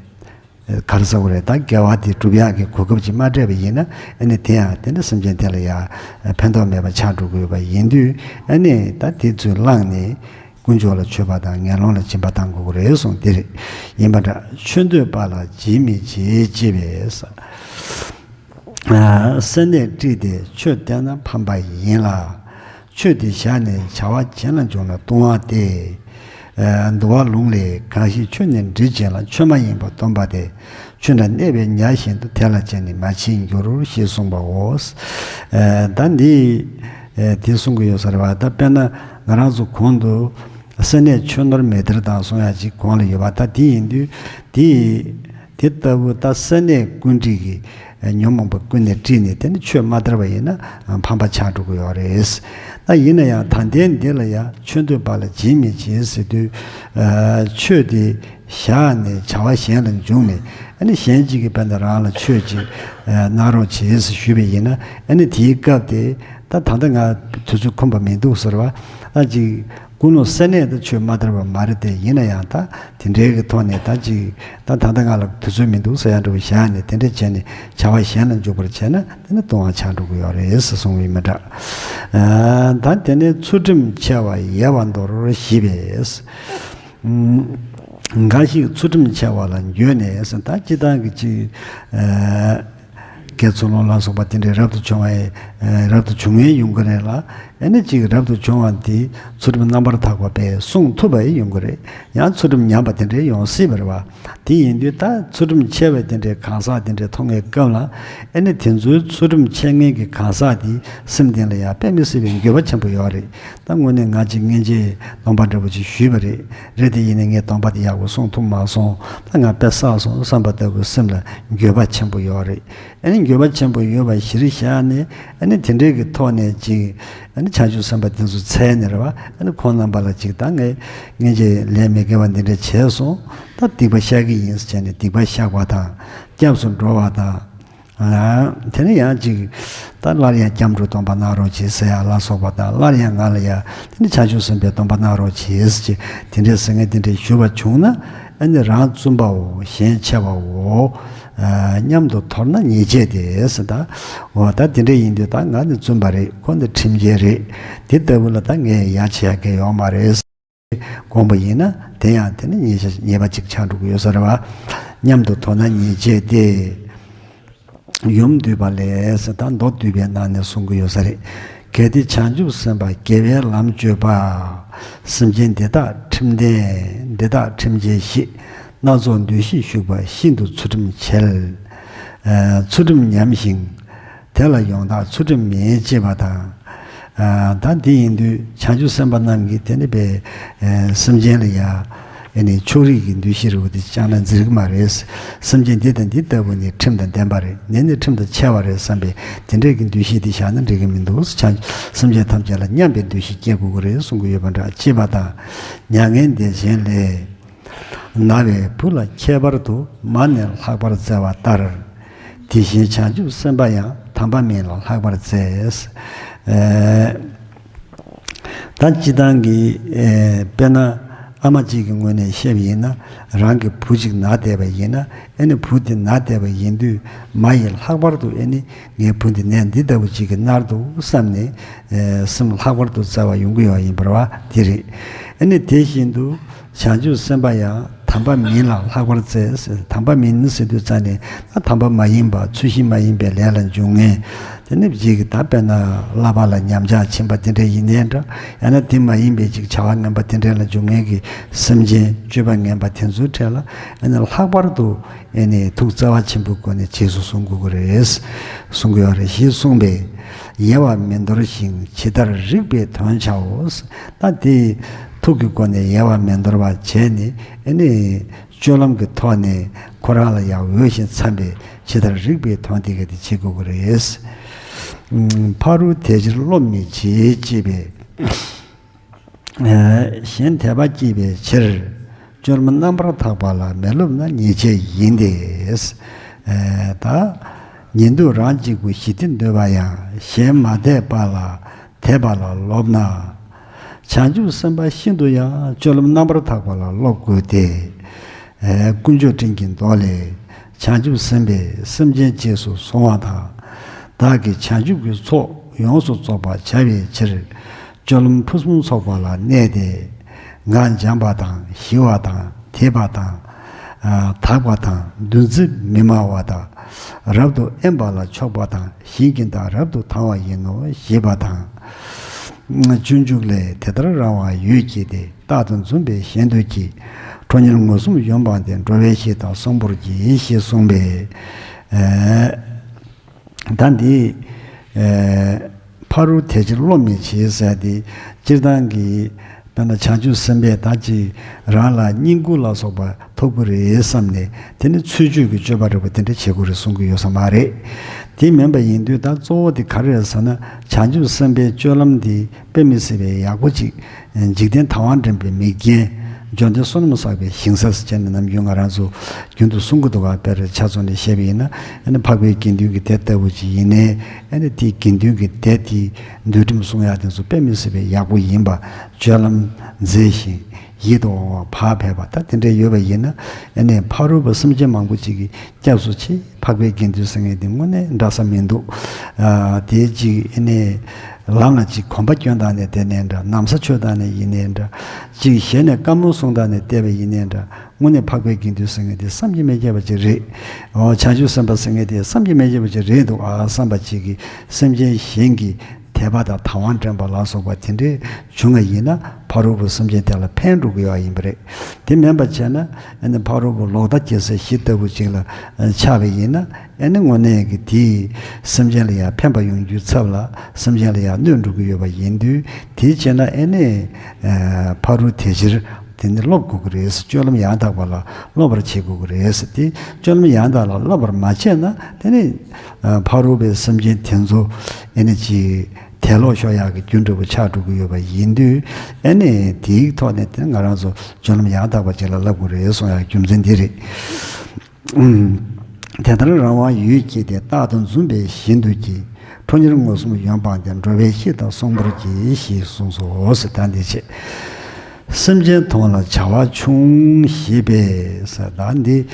ག་རེ་ཟེར་དགོས་རེད། ད་དགེ་བ་དེ་སྒྲུབ་ཡག་གི་གོ་སྐབས་ཅིག་མ་སྤྲད་པ་ཡིན་ན། ཨེ་ནི་དེ་ཡང་དེ་འདྲ་སེམས་ཅན་དེ་ལ་ཡང་ཕན་ཐོགས་མེད་པ་ཆགས་འགྲོ་གི་ཡོད་པ་ཡིན་དུས། ཨེ་ནི་ད་དེ་ཚོས་བླངས་ནས་དཀོན་མཆོག་ལ་མཆོད་པ་དང་ངན་སློང་ལ་སྦྱིན་པ་བཏང་དགོས་ཀྱི་རེད་གསུངས། དེ་རེད། ཡིན་པ་འདྲ། ཆོས་འདོད་པ་ལ་བྱིན་མི་བྱེད་ཅེས་པས། ཨ། སེར་སྣས་དཀྲིས་ཏེ་ཆོས་བསྟན་ན་ཕམ་པ་ཡིན་ལ། ཆོས་དེ་བཞག་ནས་བྱ་བ་གཞན་ལ་འཇུག་ན་ལྟུང་བ་སྟེ། ཨ། འདུལ་བ་ལུང་ལས། གང་ཞིག་ཆོས་ནི་འདྲི་བྱེད་ལ། ཆོས་མ་ཡིན་པ་སྟོན་པ་དེ། ཆོས་ན་གནས་པའི་ཉ་བཞིན་དུ། དེ་ལ་བྱས་ནས་མ་བྱིན་འགྱུར། ཞེས་གསུངས་པའོ། ཨ། ད་འདི། ཨ། དེ་གསུང་གི་ཡོད་ས་རེད་བ། ད་དཔེར་ན་ང་རང་ཚོ་གོང་དུ་སེར་སྣས་ཆོས་ནོར་མི་སྟེར་དང་གསུང་ཡག་ཅིག་གོང་ལ་ཡོད་པ། ད་དེ་ཡིན་དུས་དེ། དེ་ལྟ་བུ་ད་སེར་སྣས་ཀུན་དཀྲིས་ཀྱི་ཉོན་མོངས་པ་ཀུན་ནས་དཀྲིས་ནས། དེ་ནི་ཆོས་མ་དར་བ་ཡིན་ན་ཕམ་པ་ཆགས་འགྲོ་གི་ཡོད་རེད། ད་ཡིན་ན་ཡང་ད་ལྟའི་འདི་ལ་ཡང་ཆོས་འདོད་པ་ལ་བྱིན་མི་བྱེད་ཟེར་དུས། ཨ། ཆོས་དེ་བཞག་ནས་བྱ་བ་གཞན་ལ་འཇུག་ནས། ཨ་ནི་གཞན་གཅིག་གིས་དཔེར་ན་རང་ལ་ཆོས་ཅིག་ཨ། གནང་རོགས་བྱེད་ཟེར་ཞུས་པ་ཡིན་ན། ཨ་ནི་དེའི་སྐབས་དེ། ད་ད་ལྟ་ང་དུས་ཚོད་ཁོམ་པ་མི་འདུག་ཟེར་བ། ཨ། ཅིག་ཀུན་སློང་སེར་སྣས་ད་ཆོས་མ་དར་བ་མ་རེད་དེ། ཡིན་ན་ཡང་ད་དེ་འདྲའི་གི་ཐོག་ནས་ད་ཅིག་ད་ད་ལྟ་ང་ལ་དུས་ཚོད་མི་འདུག་ཟེར་ཡག་འདྲ་བོ་བཞག་ནས། དེ་འདྲ་བྱས་ནས་བྱ་བ་གཞན་ལ་འཇུག་པར་བྱས་ན། དེ་ནི་ལྟུང་བ་ཆགས་འགྲོ་གི་ཡོད་རེད་ཟེར་གསུངས་པ་ཡིན་པ་འདྲ། ཨ། ད་དེ་ནས་ཚུལ་ཁྲིམས་འཆལ་བ་ཡལ་བར་འདོར། ཞེས་པས། ཨ། འགའ་ཞིག་ཚུལ་ཁྲིམས་འཆལ་བ་ལ་འགྱོད་ནས་ཟེར། ད་སྤྱིར་བཏང་གི་ཅིག་ཨ། དགེ་ཚུལ་སློང་ལ་སོགས་པ་དེ་འདྲའི་རབ་ཏུ་བྱུང་བ་ཡི། ཨ། རབ་ཏུ་བྱུང་མཁན་ཡོང་གི་རེད་ལ། ཨ་ནི་ཅིག་རབ་ཏུ་བྱུང་བ་དེ་ཚུལ་ཁྲིམས་རྣམ་པར་དག་པ་པས་བསྲུང་ཐུབ་པ་ཡི་ཡོང་གི་རེད། ཡང་ཚུལ་ཁྲིམས་ཉམས་པ་དེ་འདྲའི་ཡོང་སྲིད་པ་རེད་བ། དེ་ཡིན་དུས་ད་ཚུལ་ཁྲིམས་འཆལ་བའི་དེ་འདྲའི་གང་ཟག་དེ་འདྲའི་མཐོང་བའི་སྐབས་ལ། ཨ་ནི་དེ་ཚོའི་ཚུལ་ཁྲིམས་འཆལ་མཁན་གྱི་གང་ཟག་དེའི་སེམས་གཏིང་ལ་ཡང་དཔེ་མི་སྲིད་པའི་འགྱོད་པ་ཆེན་པོ་ཡོད་རེད། ད་དངོས་གནས་ང་ཅིག་སྔན་ཆད་སྡོམ་པ་འདྲ་པོ་ཅིག་ཞུས་པ་རེད། རེད་དེ་ཡིན་ནའི་ངས་སྡོམ་པ་དེ་ཡག་པོ་སྲུང་ཐུབ་མ་སོང་། ད་ང་དཔེ་བསགས་སོང་བསམ་པ་ལྟ་བུའི་སེམས་ལ་འགྱོད་པ་ཆེན་པོ་ཡོད་རེད། ཨ་ནི་ འགྱོད་པ་ཆེན་པོ་ཡོད་པ་གཞིར་བཞག་ནས། ཨ་ནི་དེ་འདྲའི་གི་ཐོག་ནས་ཅིག་ཨ་ནི་བྱང་ཆུབ་སེམས་དཔའ་དེ་ཚོ་འཚོལ་ནས་རེད་བ། ཨ་ནི་ཁོང་རྣམ་པ་ལ་ཅིག་ད་ངས་སྔན་ཆད་ལས་མི་དགེ་བ་འདི་འདྲ་བྱས་སོང་། ད་སྡིག་པ་བཤགས་ཀྱི་ཡིན་ཟེར་བྱས་ནས་སྡིག་པ་བཤགས་པ་དང་། སྐྱབས་སུ་འགྲོ་བ་དང་། ཨ། དེ་ནས་ཡང་ཅིག་ད་སླར་ཡང་སྐྱབས་འགྲོ་སྡོམ་པ་གནང་རོགས་གྱིས་ཟེར་ཡ་ལ་སོགས་པ་དང་། སླར་ཡང་ང་ལ་ཡ་དེ་ནས་བྱང་ཆུབ་སེམས་དཔའི་སྡོམ་པ་གནང་རོགས་གྱིས་ཟེར་གྱི་དེ་འདྲའི་ཟེར་མཁན་དེ་འདྲའི་ཞུ་བ་བྱུང་ན། ཨ་ནི་རང་བཙུན་པའོ། གཞན་ཆེ་བའོ། ཨ། མཉམ་དུ་དོར་ན་ཉེས་བྱས་ཏེ་ཟེར། ད་འོ་ད་དེ་འདྲ་ཡིན་དུས་ད་ང་ནི་བཙུན་པ་རེད། ཁོ་ནི་ཁྲིམས་ཆེན་རེད། དེ་ལྟ་བུ་ལ་ད་ངས་ཡ་བྱེད་ཡ་གལ་ཡོད་མ་རེད། དགོངས་པ་ཡིན་ན། དེ་ཡང་དེ་ནི་ཉེས་བྱ་ཉེས་པ་ཅིག་ཆགས་འགྲོ་གི་ཡོད་ས་རེད་བ། མཉམ་དུ་དོར་ན་ཉེས་བྱས་ཏེ། ཡུམ་འདུས་པ་ལས་ཟེར། ད་མདོ་སྡུད་པའི་ནང་ནས་གསུང་གི་ཡོད་ས་རེད། གལ་ཏེ་བྱང་ཆུབ་སེམས་དཔའ་དགེ་བའི་ལམ་སྤྱོད་པ། སེམས་ཅན་འདི་དག་ཁྲིམས་ལྡན། འདི་དག་ཁྲིམས་ཆེན་བཞི། སྣ་ཚོགས་འདུ་ཤེས་ཞུགས་པ་ཤིན་ཏུ་ཚུལ་ཁྲིམས་འཆལ། ཨ། ཚུལ་ཁྲིམས་ཉམས་ཤིང་། དེ་ལ་ཡོངས་དག་ཚུལ་ཁྲིམས་མེད་ཅེས་པ་དང་། ཨ། ད་འདི་ཡིན་དུས་བྱང་ཆུབ་སེམས་དཔའ་རྣམས་ཀྱིས་དེ་ནི་པའི། ཨ། སེམས་ཅན་ལ་ཡ། ཨ་ནི་ཕྱོགས་རིས་ཀྱི་འདུ་ཤེས་རེད་པ། དེ་བཅངས་ན་འཛིར་གི་མ་རེད། སེམས་ཅན་འདི་དང་འདི་ལྟ་བུ་ནི་ཁྲིམས་དང་ལྡན་པ་རེད། འདི་ནི་ཁྲིམས་དང་འཆལ་བ་རེད་བསམ་པའི་དེ་འདྲས་ཀྱི་འདུ་ཤེས་དེ་བཞག་ན་འགྲིག་གི་མི་འདུག། བྱང་སེམས་ཅན་ཐམས་ཅད་ལ་མཉམ་པའི་འདུ་ཤེས་སྐྱེ་དགོས་ཀྱི་རེད་གསུང་གི་ཡོད་པ་འདྲ། ཅེས་པ་དང་། མྱ་ངན་འདས་ཆེན་ལས། ན་བའི་བུ་ལ་ཁྱད་པར་དུ། མ་ནི་ལྷག་པར་བརྩེ་བ་ལྟར། དེ་བཞིན་བྱང་ཆུབ་སེམས་དཔའ་ཡང་། དམ་པ་མིན་ལ་ལྷག་པར་བརྩེ། ཨེ། ད་སྤྱིར་བཏང་གི། ཨེ། དཔེར་ན་ཨ་མ་གཅིག་གི་ངོས་ནས་བཤད་པ་ཡིན་ན། རང་གི་བུ་གཅིག་ན་བསྡད་པ་ཡིན་ན། ཨེ་ནི་བུ་དེ་ན་བསྡད་པ་ཡིན་དུས། མ་ཡིས་ལྷག་པར་དུ། ཨེ་ནི་ངའི་བུ་འདི་ནད་འདི་ལྟ་བུ་གཅིག་གིས་མནར་འདུག་བསམ་ནས། ཨེ། སེམས་ལྷག་པར་དུ་བརྩེ་བ་ཡོང་གི་ཡོད་པ་ཡིན་པ་རེད་བ། དེ་རེད། ཨེ་ནི་དེ་བཞིན་དུ། བྱང་ཆུབ་སེམས་དཔའ་ཡང་། དམ་པ་མིན་ལ་ལྷག་པར་བརྩེ། དམ་པ་མིན་ཟེར་དུས་ཙ་ནས། ད་དམ་པ་མ་ཡིན་པ། ཚུལ་བཞིན་མ་ཡིན་པའི་ལས་ལ་འཇུག་མཁན། དེ་ནི་གཅིག་གིས་ད་དཔེར་ན་བསླབ་པ་ལ་ཉམས་ཆག་ཕྱིན་པ་དེ་འདྲ་ཡིན་ནའི་འདྲ། ཡང་ན་དེ་མ་ཡིན་པའི་ཅིག་བྱ་བ་ངན་པ་དེ་འདྲ་ལ་འཇུག་མཁན་གྱི་སེམས་ཅན། སྤྱོད་པ་ངན་པ་དེ་ཚོའི་གྲས་ལ། ཨེ་ནི་ལྷག་པར་དུ། ཨེ་ནི་ཐུགས་བརྩེ་བ་ཆེན་པོའི་སྒོ་ནས་རྗེས་སུ་བཟུང་དགོས་ཀྱི་རེད། བཟུང་གི་ཡོད་རེད་ཞེས་གསུངས་པས། ཡལ་བར་མི་འདོར་ཞིང་། ཇི་ལྟར་རིགས་པའི་དོན་བྱའོ། ད་དེ་ཐུགས་ཀྱི་སྒོ་ནས་ཡལ་བར་མི་འདོར་བ་བྱས་ནས། ཨེ་ནི་སྤྱོད་ལམ་གྱི་ཐོག་ནས་ཁོ་རང་ལ་ཡང་འོས་ཤིང་འཚམ་པའི་ཇི་ལྟར་རིགས་པའི་དོན་དེ་ག་དེ་བྱེད་དགོས་ཀྱི་རེད། ཕ་རོལ་དེ་ཕྱིར་སློབ་མི་བྱེད། ཅེས་པས། གཞན་དད་པ་བསྐྱེད་པའི་ཕྱིར། སྤྱོད་ལམ་རྣམ་པར་དག་པ་ལ་མི་སློབ་ན་ཉེས་བྱས་ཡིན་ཏེ། ད་ཉན་དུ་རང་གཅིག་པུ་ཞི་བདེ་འདོད་པ་ཡང་། གཞན་མ་དད་པ་ལ་དད་པ་ལ་སློབ་ན། བྱང་ཆུབ་སེམས་དཔའ་ཤིན་ཏུ་ཡང་། སྤྱོད་ལམ་རྣམ་པར་དག་པ་ལ་སློབ་དགོས་ཏེ། ཀུན་མཆོག་སྤྲིན་གྱི་མདོ་ལས། བྱང་ཆུབ་སེམས་དཔས་སེམས་ཅན་རྗེས་སུ་བཟུང་བ་དང་། བདག་གིས་བྱང་ཆུབ་ཀྱི་ཚོགས་ཡོངས་སུ་རྫོགས་པར་བྱ་བའི་ཕྱིར། སྤྱོད་ལམ་ཕུན་སུམ་ཚོགས་པ་ལ་གནས་ཏེ། ངག་འཇམ་པ་དང་། ཞི་བ་དང་། དད་པ་དང་། དག་པ་དང་། འདུ་འཛི་མི་སྨྲ་བ་དང་། རབ་ཏུ་དབེན་པ་ལ་ཕྱོགས་པ་དང་། གཞན་གྱི་བདག་རབ་ཏུ་དང་བ་ཡིན་ནོ། ཞེས་པ་དང་། སྤྱོད་འཇུག་ལས། དེ་ལྟར་རང་དབང་ཡོད་ཀྱིས་ཏེ། རྟག་ཏུ་འཛུམ་པས་གཞན་དུ་སྐྱེ། ཁྲོ་གཉེར་ངོ་གསུམ་ཡོན་སྤངས་ཏེ། འགྲོ་བའི་གཤེད་དང་གསོང་པོར་གྱིས། ཞེས་གསུངས་པས། ད་འདི། ཕ་རོལ་དེ་ཕྱིར་སློབ་མི་བྱེད་ཟེར་ཏེ། སྤྱིར་བཏང་གི་དཔེར་ན་བྱང་ཆུབ་སེམས་དཔས་ད་ཅིག་རང་ལ་བསྙེན་བཀུར་ལ་སོགས་པ་ཐོབ་ཀྱི་རེད་བསམ་ནས། དེ་ནི་ཚུལ་འཆོས་ཀྱི་སྤྱོད་པ་རེད་པ། དེ་འདྲ་བྱེད་དགོས་རེད་གསུང་གི་ཡོད་ས་མ་རེད། དེ་མིན་པ་ཡིན་དུས་ད་གཙོ་བོ་དེ་ག་རེ་རེད་ཟེར་ན། བྱང་ཆུབ་སེམས་དཔའི་སྤྱོད་ལམ་འདི་དཔེ་མི་སྲིད་པའི་ཡག་པོ་ཅིག་འཇིག་རྟེན་དང་བ་འདྲེན་པའི་མིག་རྒྱན། འབྱོར་ལྡན་བསོད་ནམས་བསགས་པའི་ཞིང་ས་ཟེར་བྱས་ནས་ནམ་རྒྱུན་ང་རང་ཚོ་རྒྱུན་དུ་གསུང་གི་འདུག་ག་དཔེར་ཆ་མཚོན་ནས་བཤད་པ་ཡིན་ན། ཨ་ནི་འཕགས་པའི་དགེ་འདུན་གྱི་སྡེ་ལྟ་བུ་ཅིག་ཡིན་ནའི། ཨ་ནི་དེའི་དགེ་འདུན་གྱི་སྡེ་དེའི་འདུལ་ཁྲིམས་སྲུང་ཡག་དེ་ཚོ་དཔེ་མི་སྲིད་པའི་ཡག་པོ་ཡིན་པ། སྤྱོད་ལམ་མཛེས་ཤིང་ཡིད་དུ་འོང་བ་བག་ཕེབས་པ། ད་དེ་འདྲ་ཡོད་པ་ཡིན་ན། ཨ་ནི་ཕ་རོལ་པོ་སེམས་ཅན་མང་པོ་ཅིག་གི་སྐྱབས་སུ་མཆི། འཕགས་པའི་དགེ་འདུན་ཟེར་མཁན་དེ་དངོས་གནས་འདྲ་ས་མི་འདུག། ཨ། དེ་ཅིག་ཨེ་ནས་ལམ་ལ་ཅིག་གོམ་པ་སྐྱོན་སྟངས་ནས་བལྟས་ནའི་འདྲ། ན་བཟའ་མཆོད་སྟངས་ནས་ཡིན་ནའི་འདྲ། ཅིག་ཞལ་ནས་བཀའ་མོལ་གསུང་སྟངས་ནས་བལྟས་པ་ཡིན་ནའི་འདྲ། དངོས་གནས་འཕགས་པའི་དགེ་འདུན་ཟེར་མཁན་དེ་བསམ་གྱིས་མི་ཁྱབ་པ་ཅིག་རེད། འོ། བྱང་ཆུབ་སེམས་དཔའ་ཟེར་མཁན་དེ་བསམ་གྱིས་མི་ཁྱབ་པ་ཅིག་རེད་འདུག་ཨ་བསམ་པ་ཅིག་གིས། སེམས་ཅན་གཞན་གྱི་དད་པ་དང་དང་བ་འདྲེན་པ་ལ་སོགས་པ་དེ་འདྲའི་བྱུང་བ་ཡིན་ན། ཕ་རོལ་པོ་སེམས་ཅན་དེ་ལ་ཕན་འགྲོ་གི་ཡོད་ཡིན་པ་རེད། དེ་མིན་པ་བྱས་ན། ཨ་ནི་ཕ་རོལ་པོ་ལོག་ལྟ་སྐྱེ་ས་གཞི་ལྟ་བུ་ཅིག་ལ་ཆགས་པ་ཡིན་ན། ཨ་ནི་དངོས་གནས་ཀྱི་དེས་སེམས་ཅན་ལ་ཡང་ཕན་པ་ཡོང་རྒྱུའི་ཚབ་ལ། སེམས་ཅན་ལ་ཡང་གནོད་འགྲོ་གི་ཡོད་པ་ཡིན་དུས། དེ་བྱས་ན་ཨ་ནི་ཕ་རོལ་དེ་ཕྱིར། དེ་ནི་སློབ་དགོས་ཀྱི་རེད། སྤྱོད་ལམ་ཡང་དག་པ་ལ་སློབ་པར་བྱེད་དགོས་ཀྱི་རེད། དེ་སྤྱོད་ལམ་ཡང་དག་ལ་སློབ་པར་མ་བྱས་ན་དེ་ནི་ཕ་རོལ་པོའི་སེམས་ཅན་དེ་ཚོ་ཨེ་ནི་ཅིག་དད་ལོག་ཤོར་ཡག་གི་རྒྱུ་འདྲ་པོ་ཆགས་འགྲོ་གི་ཡོད་པ་ཡིན་དུས། ཨེ་ནི་དེའི་ཐོག་ནས་དེ་ང་རང་ཚོ་སྤྱོད་ལམ་ཡང་དག་པ་ཅིག་ལ་བསླབ་དགོས་རེད་གསུང་ཡག་རྒྱུ་མཚན་འདི་རེད། དེ་ལྟར་རང་དབང་ཡུལ་སྐྱེས་ཏེ། རྟག་ཏུ་འཛུམ་པའི་བཞིན་དུ་སྐྱེ། ཁྲོ་གཉེར་མངོན་སུམ་ཡོན་སྤངས་ཏེ། འགྲོ་བའི་ཤེས་དང་གསོང་པོར་གྱིས། ཞེས་གསུངས་སོ། ཟེར་ད་འདི་བྱས། སེམས་ཅན་དོན་ལ་བྱ་བ་ཆུང་ཞེས་པས། ཟེར་ད་འདི།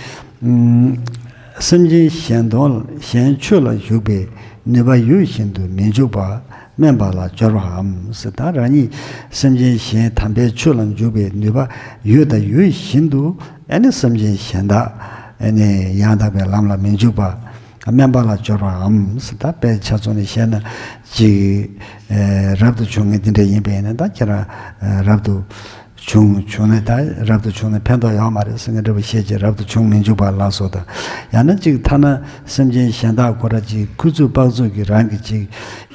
སེམས་ཅན་གཞན་དོན་གཞན་ཆོས་ལ་འཇུག་པའི་ནུས་པ་ཡོད་བཞིན་དུ་མི་འཇུག་པ། དམན་པ་ལ་སྦྱོར་བའམ། ཟེར་ད་རང་ཉིད་སེམས་ཅན་གཞན་དམ་པའི་ཆོས་ལ་འཇུག་པའི་ནུས་པ་ཡོད་དང་ཡོད་བཞིན་དུ། ཨེ་ནི་སེམས་ཅན་གཞན་དག་ཨེ་ནི་ཡང་དག་པའི་ལམ་ལ་མི་འཇུག་པ། དམན་པ་ལ་སྦྱོར་བའམ། ཟེར་ད་དཔེ་ཆ་ཚང་ནས་བཤད་ན་ཅིག་ཨེ་རབ་ཏུ་བྱུང་མཁན་དེ་འདྲ་ཡིན་པས་ན། ད་ཁྱེད་རང་ཨེ་རབ་ཏུ་བྱུང་བྱུང་ནས། ད་རབ་ཏུ་བྱུང་ནས་ཕན་ཐོགས་ཡོད་མ་རེད་ཟེར་མཁན་འདྲ་པོ་བཤད་ཅིག་རབ་ཏུ་བྱུང་མི་འཇུག་པ་ལ་སོགས་དང་། ཡང་ན་ཅིག་ཐ་ན་སེམས་ཅན་གཞན་དག་ཁོ་ར་ཅིག་ཁུ་ཚུར་དཔག་ཚུགས་ཀྱི་རང་གི་ཅིག་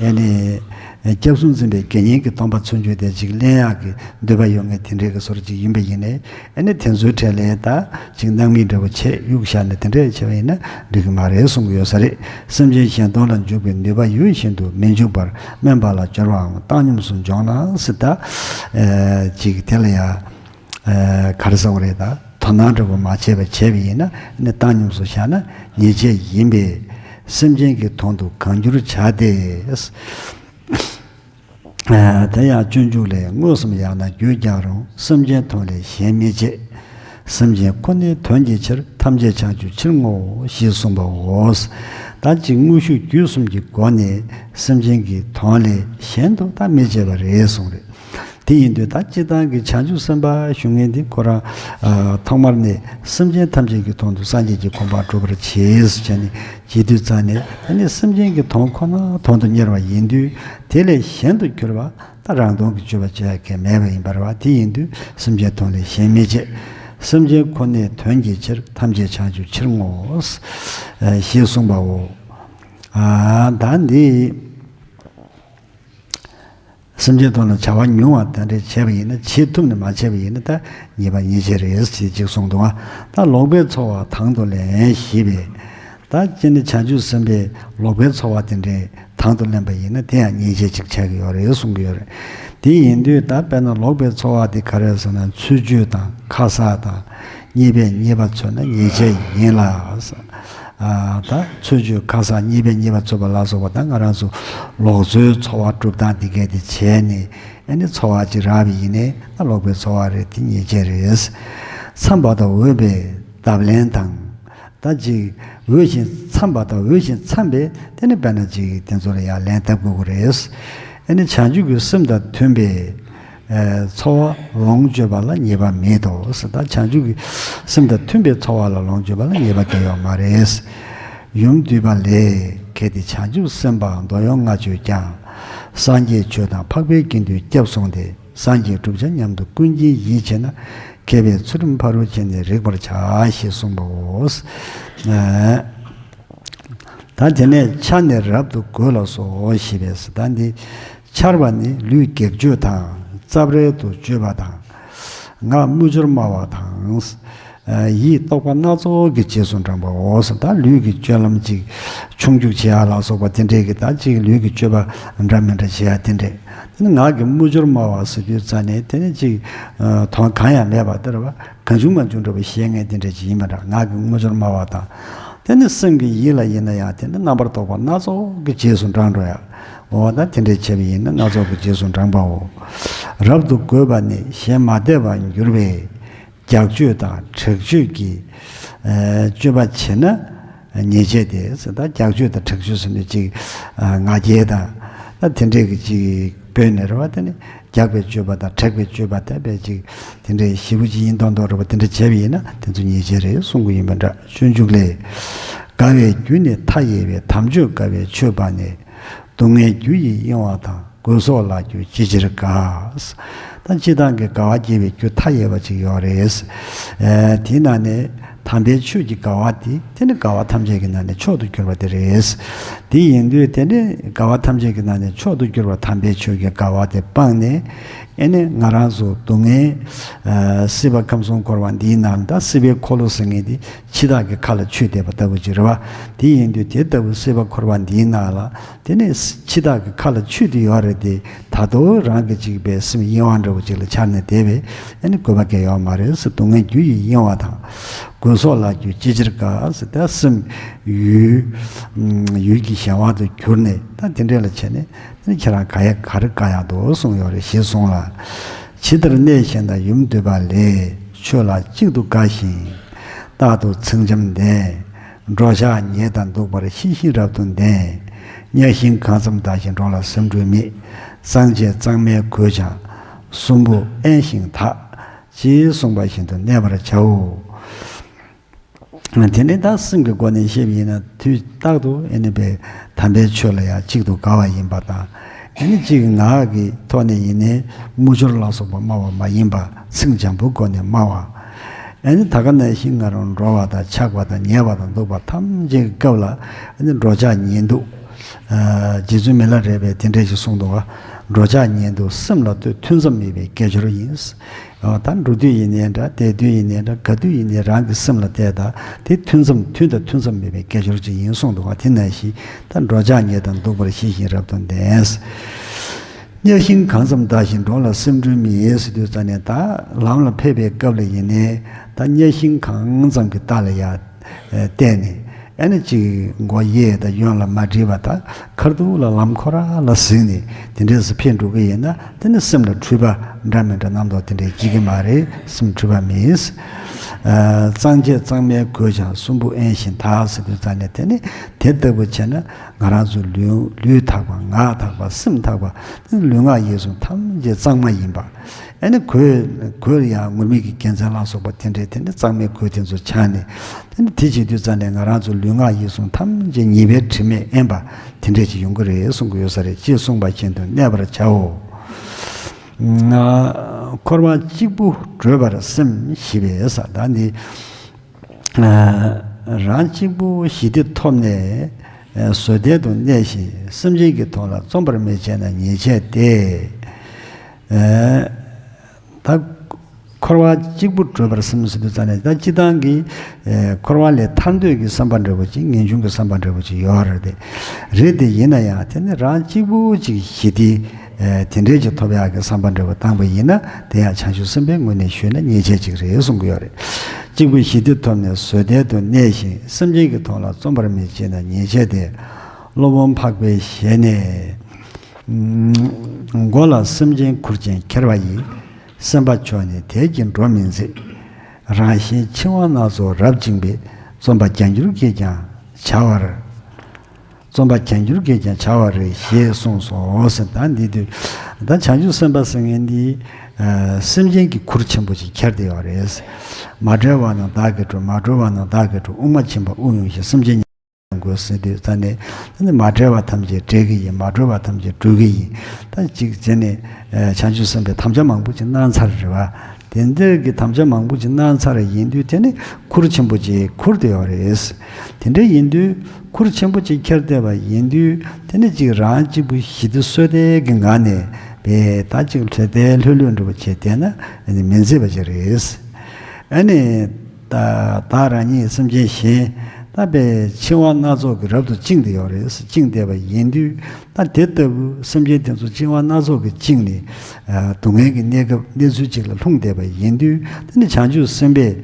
ཨེ་ནི་སྐྱབས་སུ་འཛིན་པའི་དགེ་བསྙེན་གྱི་སྡོམ་པ་ཚུན་ཆད་དེ་ཅིག་ལེན་ཡག་གི་འདོད་པ་ཡོད་མཁན་དེ་འདྲའི་གི་བཟོ་འདྲ་ཅིག་ཡིན་པ་ཡིན་ནའི། ཨེ་ནི་དེ་ཚོའི་གྲས་ལ་ད་ཅིག་སྣང་མེད་འདྲ་པོ་བྱས་གཡུག་བཞག་ནས་དེ་འདྲས་བྱས་པ་ཡིན་ན་འགྲིག་གི་མ་རེད་གསུང་གི་ཡོད་ས་རེད། སེམས་ཅན་གཞན་དོན་ལ་འཇུག་པའི་ནུས་པ་ཡོད་བཞིན་དུ་མི་འཇུག་པར། དམན་པ་ལ་སྦྱོར་བའམ་བཏང་སྙོམས་སུ་འཇོག་ན། ཟེར་ད་ཨེ་ཅིག་དེ་ལ་ཡ་ཨེ་ག་རེ་ཟེར་དགོས་རེད། ད་དོ་སྣང་འདྲ་པོ་མ་བྱས་པ་བྱས་པ་ཡིན་ན། ཨེ་ནི་བཏང་སྙོམས་སུ་བཞག་ན་ཉེས་བྱས་ཡིན་པས། སེམས་ཅན་གྱི་དོན་དུ་གང་འགྱུར་བྱ་སྟེ། དེ་ཡང་སྤྱོད་འཇུག་ལས། མངོན་སུམ་ཡང་ན་རྒྱུད་རྒྱག་རུང་། སེམས་ཅན་དོན་ལས་གཞན་མི་བྱེད། སེམས་ཅན་ཁོ་ནའི་དོན་གྱི་ཕྱིར། ཐམས་ཅད་བྱང་ཆུབ་ཕྱིར་བསྔོའོ། ཞེས་གསུངས་པའོ། ད་ཅིག་དངོས་ཤུགས་རྒྱུད་གསུམ་གྱི་སྒོ་ནས་སེམས་ཅན་གྱི་དོན་ལས་གཞན་དུ་ད་མི་བྱེད་པ་རེད་གསུངས་རེད། དེ་ཡིན་དུས་ད་སྤྱིར་བཏང་གི་བྱང་ཆུབ་སེམས་དཔའ་ཞུ་མཁན་འདི་ཁོ་རང་ཐོག་མར་ནས་སེམས་ཅན་ཐམས་ཅད་ཀྱི་དོན་དུ་སངས་རྒྱས་ཀྱི་གོ་འཕང་སྒྲུབ་པར་བྱེད་ཟེར་བྱས་ནས་བྱེད་དུས་ཙང་ནས། ཨ་ནི་སེམས་ཅན་གྱི་དོན་ཁོ་ན་དོན་དུ་གཉེར་བ་ཡིན་དུས། དེ་ལས་གཞན་དུ་གྱུར་པ་ད་རང་དོན་གྱི་སྤྱོད་པ་བྱེད་ཡ་གང་མེད་པ་ཡིན་པ་རེད་བ། དེ་ཡིན་དུས་སེམས་ཅན་དོན་ལས་གཞན་མི་བྱེད། སེམས་ཅན་ཁོ་ནའི་དོན་གྱི་ཕྱིར། ཐམས་ཅད་བྱང་ཆུབ་ཕྱིར་བསྔོའོ། ཞེས་གསུངས་པའོ། ད་འདི་སེམས་ཅན་དོན་ལ་བྱ་བ་ཉུང་བ་དེ་འདྲ་བྱས་པ་ཡིན་ན། བྱེད་ཐུབ་ནས་མ་བྱས་པ་ཡིན་ན་ད་ཉེས་པ་ཉེས་བྱས་རེད་ཅེས་ཅིག་གསུངས་འདུག་བ། ད་ལོག་པའི་འཚོ་བ་དང་དུ་ལེན་ཞེས་པས། ད་ཅི་ནི་བྱང་ཆུབ་སེམས་དཔའི་ལོག་པའི་འཚོ་བ་དེ་འདྲའི་དང་དུ་ལེན་པ་ཡིན་ན་དེ་ཡང་ཉེས་བྱས་ཅིག་ཆགས་ཀྱི་ཡོད་རེད་གསུང་གི་ཡོད་རེད། དེ་ཡིན་དུས་ད་དཔེར་ན་ལོག་པའི་འཚོ་བ་དེ་ག་རེ་ཟེར་ན། འཚོ་བཅུད་དང་ཁ་ཟས་དང་། གཉིས་པས་གཉིས་པ་འཚོས་ན་ཉེས་བྱས་ཡིན་ལ། ད་འཚོ་བཅུད་ཁ་ཟས་གཉིས་པས་གཉིས་པ་འཚོས་པ་ལ་སོགས་པ། ད་ང་རང་ཚོ་ལོག་འཚོའི་འཚོ་བ་སྒྲུབ་སྟངས་དེ་གས་དེ་བྱས་ནས། ཨ་ནི་འཚོ་བ་ཅིག་རག་པ་ཡིན་ནའི་ད་ལོག་པའི་འཚོ་བ་རེད། དེ་ཉེས་བྱས་རེད། འཚམས་པ་དང་འོས་པའི་གདབ་ལེན་དང་། ད་ཅིག་འོས་ཤིང་འཚམས་པ་དང་། འོས་ཤིང་འཚམས་པའི་དེ་ནི་དཔེར་ན་ཅིག་དེ་ཚོ་ལ་ཡང་ལན་བཏབ་དགོས་ཀྱི་རེད། ཨ་ནི་བྱང་ཆུབ་ཀྱི་སེམས་དང་མཐུན་པའི་འཚོ་བ་ལོངས་སྤྱོད་པ་ལ་ཉེས་པ་མེད་དོ། ད་བྱང་ཆུབ་ཀྱི་སེམས་དང་མཐུན་པའི་འཚོ་བ་ལ་ལོངས་སྤྱོད་པ་ལ་ཉེས་པ་གང་ཡང་ཡོད་མ་རེད། ཡུམ་འདུས་པ་ལས། གལ་ཏེ་བྱང་ཆུབ་སེམས་དཔའ་འདོད་ཡོན་ལྔ་སྤྱོད་ཀྱང་། སངས་རྒྱས་ཆོས་དང་འཕགས་པའི་དགེ་འདུན་སྐྱབས་བཟུང་སྟེ། སངས་རྒྱས་བསྒྲུབ་བྱ་མཉམ་དུ་ཀུན་གྱིས་ཡིད་ཆེས་ན། མཁས་པས་ཚུལ་ཁྲིམས་ཕ་རོལ་ཕྱིན་ནི་རིག་པར་བྱ། ཞེས་གསུངས་པའོ། ད་དེ་ནས་ཆ་ནི་རབ་ཏུ་བགོས་ལ་སོགས་ཞེས་པས། ད་འདི་ཆར་པ་ནི་ལུས་གེགས་གཅོད་དང་། རྩབ་རལ་དུ་གཅོད་པ་དང་། ངག་དམུ་སྦྱོར་སྨྲ་བ་དང་། ཡིད་རྟོག་པ་སྣ་ཚོགས་ཀྱི་རྗེས་སུ་འབྲང་བའོ། ད་ལུས་ཀྱི་སྤྱོད་ལམ་ཅིག་ཆུང་རྒྱུག་བྱེད་ཡ་ལ་སོགས་པ་དེ་འདྲས་ཀྱི། ད་ཅིག་ལུས་ཀྱི་སྤྱོད་པ་འདྲ་མི་འདྲ་བྱེད་ཡ་དེ་འདྲས། དེ་ནི་ངག་གི་དམུ་སྦྱོར་སྨྲ་བ་ཟེར་དུས་ཙ་ནས་དེ་ནི་ཅིག་དོན་གང་ཡང་མེད་པ་དེ་རེད་བ། གང་བྱུང་མང་བྱུང་འདྲ་པོ་བཤད་མཁན་དེ་འདྲས་ཅིག་ཡིན་པ་འདྲ། ངག་གི་དམུ་སྦྱོར་སྨྲ་བ་དང་། དེ་ནི་སེམས་ཀྱི་ཡིད་ལ་ཡིན་ན་ཡང་དེ་ནི་རྣམ་པར་རྟོག་པ་སྣ་ཚོགས་ཀྱི་རྗེས་སུ་འབྲང་འགྲོ་ཡ། འོ་ད་དེ་འདྲས་བྱས་པ་ཡིན་ན་སྣ་ཚོགས་ཀྱི་རྗེས་སུ་འབྲང་བའོ། རབ་ཏུ་བགོས་པ་ནི་གཞན་མ་དད་པར་འགྱུར་བས། རྒྱགས་གཅོད་དང་དྲེགས་གཅོད་ཀྱི་སྤྱོད་པ་བྱེད་ན་ཉེས་བྱས་ཏེ། ད་རྒྱགས་གཅོད་དང་དྲེགས་གཅོད་ཟེར་ནས་ཅིག་ང་རྒྱལ་དང་ད་དེ་འདྲས་ཀྱི་ཅིག་སྤོས་ནས་རེད་བ། དེ་ནི་རྒྱགས་པའི་སྤྱོད་པ་དང་དྲེགས་པའི་སྤྱོད་པ་དེ་བས་ཅིག་དེ་འདྲས་ཞེ་པོ་ཅིག་ཡིན་མདོག་མདོག་རེད་བ། དེ་འདྲས་བྱས་པ་ཡིན་ན་དེ་ཚོ་ཉེས་བྱས་རེད་གསུང་གི་ཡིན་པ་འདྲ། སྤྱོད་འཇུག་ལས། དགའ་བའི་རྒྱུ་ནི་མཐའ་ཡས་པའི། དམ་ཆོས་དགའ་བས་ཆོད་པ་ནི། སྡུག་བསྔལ་རྒྱུ་ཡི་གཡེང་བ་དང་། གོས་སོགས་ལ་རྒྱུ་ཅི་ཕྱིར་དགའ། ད་སྤྱིར་བཏང་གི་དགའ་བ་སྐྱེ་བའི་རྒྱུ་མཐའ་ཡས་པ་ཅིག་ཡོད་རེད། ཨེ་དེའི་ནང་ནས་དམ་པའི་ཆོས་ཀྱི་དགའ་བ་དེ་དེ་ནི་དགའ་བ་ཐམས་ཅད་ཀྱི་ནང་ནས་མཆོག་ཏུ་གྱུར་པ་དེ་རེད། དེ་ཡིན་དུས་དེ་ནི་དགའ་བ་ཐམས་ཅད་ཀྱི་ནང་ནས་མཆོག་ཏུ་གྱུར་པ་དམ་པའི་ཆོས་ཀྱི་དགའ་བ་དེ་སྤངས་ནས། ཨེ་ནི་ང་རང་ཚོ་སྡུག་བསྔལ་ཨ་སྲིད་པ་ཁམས་གསུམ་འཁོར་བ་འདིའི་ནང་ད་སྲིད་པའི་འཁོར་ལོ་ཟེར་མཁན་འདི་འཆི་བདག་གི་ཁ་ལ་ཆུད་བསྡད་པ་ལྟ་བུ་ཅིག་རེད་བ། དེ་ཡིན་དུས་དེ་ལྟ་བུ་སྲིད་པ་འཁོར་བ་འདིའི་ནང་ལ་དེ་ནི་འཆི་བདག་གི་ཁ་ལ་ཆུད་དུ་ཡོད་རེད་དེ། ད་དུང་རང་གི་ཅིག་པའི་སེམས་གཡེང་བ་འདྲ་བོ་ཅིག་ལ་འཆར་ནས་བསྡད་པས་ཨེ་ནི་དགོས་པ་གལ་ཡོད་མ་རེད་ཟེར། སྡུག་བསྔལ་རྒྱུ་ཡི་གཡེང་བ་དང་། དགོས་སོགས་ལ་རྒྱུ་ཅི་ཕྱིར་དགའ་ཟེར། ད་སེམས་ཡུལ་ཡུལ་གྱི་གཞན་དབང་དུ་གྱུར་ནས་ད་དེ་འདྲས་ལ་བྱས་ནས། ཁྱེད་རང་ག་ཡ་ག་རེ་དགའ་ཡག་འདུག་གསུངས་ཡོད་རེད་ཞེས་གསུངས་ལ། ཇི་ལྟར་གནས་གཞན་དང་ཡུམ་འདུས་པ་ལས། ཆོས་ལ་གཅིག་ཏུ་དགའ་ཞིང་རྟག་ཏུ་ཚིག་འཇམ་ལྡན། འགྲོ་འཆག་ཉལ་དང་འདུག་པར་ཤེས་ཤིང་རབ་ཏུ་ལྡན། གཉའ་ཤིང་གང་ཙམ་བདག་གཞན་འགྲོགས་ལ་སེམས་འཁྲུལ་མེད། གཙང་བྱས་གཙང་མའི་གོས་ཀྱང་གསུམ་པོ་དབེན་ཞིང་དག །ཅེས་གསུངས་པ་བཞིན་དུ་གནས་པར་བྱའོ། དེ་ནས་ད་སེམས་ཀྱི་སྒོ་ནས་བཤད་པ་ཡིན་ན་དུས་རྟག་ཏུ་ཨེ་ནི་པའི་དམ་པའི་ཆོས་ལ་ཡང་གཅིག་ཏུ་དགའ་བ་ཡིན་པ་དང་། ཨེ་ནི་གཅིག་ངག་གི་ཐོག་ནས་ཡིན་ནའི་མུ་ཅོར་ལ་སོགས་པ་སྨྲ་བ་མ་ཡིན་པ་ཚིག་འཇམ་པོའི་སྒོ་ནས་སྨྲ་བ། ཨེ་ནི་ད་ག་ནང་བཞིན་ང་རང་འགྲོ་བ་དང་འཆག་པ་དང་ཉལ་བ་དང་འདུག་པ་ཐམས་ཅད་ཀྱི་སྐབས་ལ་ཨེ་ནི་འགྲོ་འཆག་ཉལ་འདུག་ཨ། རྗེ་བཙུན་མི་ལ་རས་པས་དེ་འདྲ་ཞིག་གསུངས་འདུག་ག་འགྲོ་འཆག་ཉལ་འདུག་སེམས་ལ་ལྟོས། ཐུན་མཚམས་མེད་པའི་དགེ་སྦྱོར་ཡིན། ཨོ། ད་འགྲོ་དུས་ཡིན་ནའི་འདྲ། བསྡད་དུས་ཡིན་ནའི་འདྲ། ག་དུས་ཡིན་ནའི་རང་གི་སེམས་ལ་བལྟས་ད། དེ་ཐུན་མཚམས་ཐུན་དང་ཐུན་མཚམས་མེད་པའི་དགེ་སྦྱོར་ཅིག་ཡིན་གསུངས་འདུག་ག་དེ་ནང་བཞིན་ད་འགྲོ་འཆག་ཉལ་དང་འདུག་པར་ཤེས་ཤིང་རབ་ཏུ་ལྡན། གཉའ་ཤིང་གང་ཙམ་བདག་གཞན་འགྲོགས་ལ་སེམས་འཁྲུལ་མེད་ཟེར་དུས་ཙ་ནས་ད་ལམ་ལ་ཕེབས་པའི་སྐབས་ལ་ཡིན་ནའི་ད་གཉའ་ཤིང་གང་ཙམ་གྱི་ལྟག་ལ་ཡ་བལྟས་ནས། ཨ་ནི་གཅིག་མགོ་གཡས་དང་གཡོན་ལ་མ་བསྒྲིགས་པ་དང་ཁ་ཐུག་ལ་ལམ་ཁོ་རང་ལ་གཟིགས་ནས་དེ་འདྲས་སུ་ཕེབས་འགྲོ་གི་ཡིན་ན། དེ་ནི་སེམས་ལ་འཁྲུལ་པ་འདྲ་མི་འདྲ་རྣམ་རྟོག་དེ་འདྲས་སྐྱེ་གི་མ་རེད། སེམས་འཁྲུལ་པ་མེད། ཨ། གཙང་བྱས་གཙང་མའི་གོས་ཀྱང་གསུམ་པོ་དབེན་ཞིང་དག་ཟེར་དུས་ཙ་ནས་དེ་ནི་དེ་ལྟ་བུ་བྱས་ན་ང་རང་ཚོ་ལུས་ལུས་དག་པ། ངག་དག་པ། སེམས་དག་པ། ལུས་ངག་ཡིད་གསུམ་ཐམས་ཅད་གཙང་མ་ཡིན་པ། ཨ་ནི་གོས་གོས་ཡང་ངུར་སྨྲིག་གི་རྒྱལ་མཚན་ལ་སོགས་པ་དེ་འདྲས་དེ་ནི་གཙང་མའི་གོས་དེ་ཚོ་ཆགས་ནས། དེ་ནི་དེ་བྱེད་དུས་ཙ་ནས་ང་རང་ཚོ་ལུས་ངག་ཡིད་གསུམ་ཐམས་ཅད་ཉེས་པའི་དྲི་མས་དབེན་པ་དེ་འདྲས་ཅིག་ཡོང་གི་རེད་གསུང་གི་ཡོད་ས་རེད། ཅེས་གསུངས་པ་བཞིན་དུ་གནས་པར་བྱའོ། འཁོར་བ་གཅིག་པུ་བགྲོད་པར་སེམས་ཞེས་པས་ཟེར། ད་འདི་རང་གཅིག་པུ་ཞི་བདེ་ཐོབ་ནས་བཟོད་ལྡན་དུ་གནས་ཤིང་སེམས་ཅན་གྱི་དོན་ལ་བརྩོན་པར་མི་བྱེད་ན་ཉེས་བྱས་ཏེ། ད་འཁོར་བ་གཅིག་པུ་བགྲོད་པར་སེམས་ཟེར་དུས་ཙ་ནས་ད་སྤྱིར་བཏང་གི་ཨེ་འཁོར་བ་ལས་ཐར་འདོད་ཀྱི་བསམ་པ་འདྲ་བོ་ཅིག་ངེས་འབྱུང་གི་བསམ་པ་འདྲ་བོ་ཅིག་ཡོད་རེད་དེ། རེད་དེ་ཡིན་ན་ཡང་དེ་ནི་རང་གཅིག་པུ་ཅིག་ཞི་བདེ་ཨེ་དེ་འདྲས་ཅིག་ཐོབ་ཡག་གི་བསམ་པ་འདྲ་བོ་བཏང་པ་ཡིན་ན་དེ་ཡང་བྱང་ཆུབ་སེམས་དཔའི་ངོས་ནས་ཞུས་ན་ཉེས་བྱས་ཅིག་རེད་གསུང་གི་ཡོད་རེད། གཅིག་པུ་ཞི་བདེ་ཐོབ་ནས་བཟོད་ལྡན་དུ་གནས་ཤིང་སེམས་ཅན་གྱི་དོན་ལ་བརྩོན་པར་མི་བྱེད་ན་ཉེས་བྱས་ཏེ། སློབ་དཔོན་འཕགས་པའི་ཞལ་ནས། མགོ་ལ་སེམས་ཅན་ཁུར་ཆེན་ཁྱེར་བ་ཡི། སེམས་དཔའ་མཆོག་ནི་དལ་གྱིས་འགྲོ་མི་མཛད། རང་བཞིན་འཆིང་བ་སྣ་ཚོགས་རབ་བཅིངས་པའི། བརྩོན་པ་བརྒྱ་འགྱུར་གྱིས་ཀྱང་བྱ་བར། བརྩོན་པ་བརྒྱ་འགྱུར་གྱིས་ཀྱང་བྱ་བ་རེད་ཞེས་གསུངས་སོ་ཟེར། ད་འདི་དུས་ད་བྱང་ཆུབ་སེམས་དཔའ་ཟེར་མཁན་འདི་སེམས་ཅན་གྱི་ཁུར་ཆེན་པོ་ཅིག་ཁྱེར་བསྡད་ཡོད་རེད། མ་བསྒྲལ་བ་རྣམས་བདག་གིས་བསྒྲུབ། མ་བསྒྲལ་བ་རྣམས་བདག་གིས་བསྒྲུབ། དབུགས་མ་ཕྱིན་པ་དབུགས་དབྱུང་ཞིང་། སེམས་ཅན་དགོས་ཟེར་དུས་ཙ་ནས་དེ་ནི་མ་བསྒྲལ་བ་ཐམས་ཅད་བསྒྲལ་གྱི་ཡིན། མ་གྲོལ་བ་ཐམས་ཅད་གྲོལ་གྱི་ཡིན། ད་ཅིག་བྱས་ནས་ཨ་བྱང་ཆུབ་སེམས་དཔའི་དམ་བཅའ་མང་པོ་ཅིག་གནང་ཚར་རེད་བ། དེ་འདྲ་གི་དམ་བཅའ་མང་པོ་ཅིག་གནང་ཚར་ཡིན་དུས་དེ་ནི་ཁུར་ཆེན་པོ་ཅིག་ཁུར་བསྡད་ཡོད་རེད། དེ་འདྲ་ཡིན་དུས་ཁུར་ཆེན་པོ་ཅིག་ཁྱེར་བསྡད་པ་ཡིན་དུས་དེ་ནི་ཅིག་རང་གཅིག་པུ་ཞི་བདེ་སོས་དལ་གྱི་ངང་ནས་བས་ད་ཅིག་ལྷོད་དལ་ལྷོད་ལྷོད་འདྲ་པོ་བྱས་བསྡད་ན་ཨ་ནི་མི་མཛེས་པ་ཅིག་རེད། ཨ་ནི། ད་བདག་རང་ཉིད་སེམས་ཅན་གཞན་ད་དཔེ་འཆིང་བ་སྣ་ཚོགས་ཀྱིས་རབ་ཏུ་བཅིངས་ཏེ་ཡོད་རེད། བཅིངས་བསྡད་པ་ཡིན་དུས་ད་དེ་ལྟ་བུ་སེམས་ཅན་དེ་ཚོ་འཆིང་བ་སྣ་ཚོགས་ཀྱིས་བཅིངས་ནས་སྡུག་བསྔལ་གྱི་གནས་སྐབས་གནས་ཚུལ་ཅིག་ལ་ལྷུང་བསྡད་པ་ཡིན་དུས་དེ་ནི་བྱང་ཆུབ་སེམས་དཔས་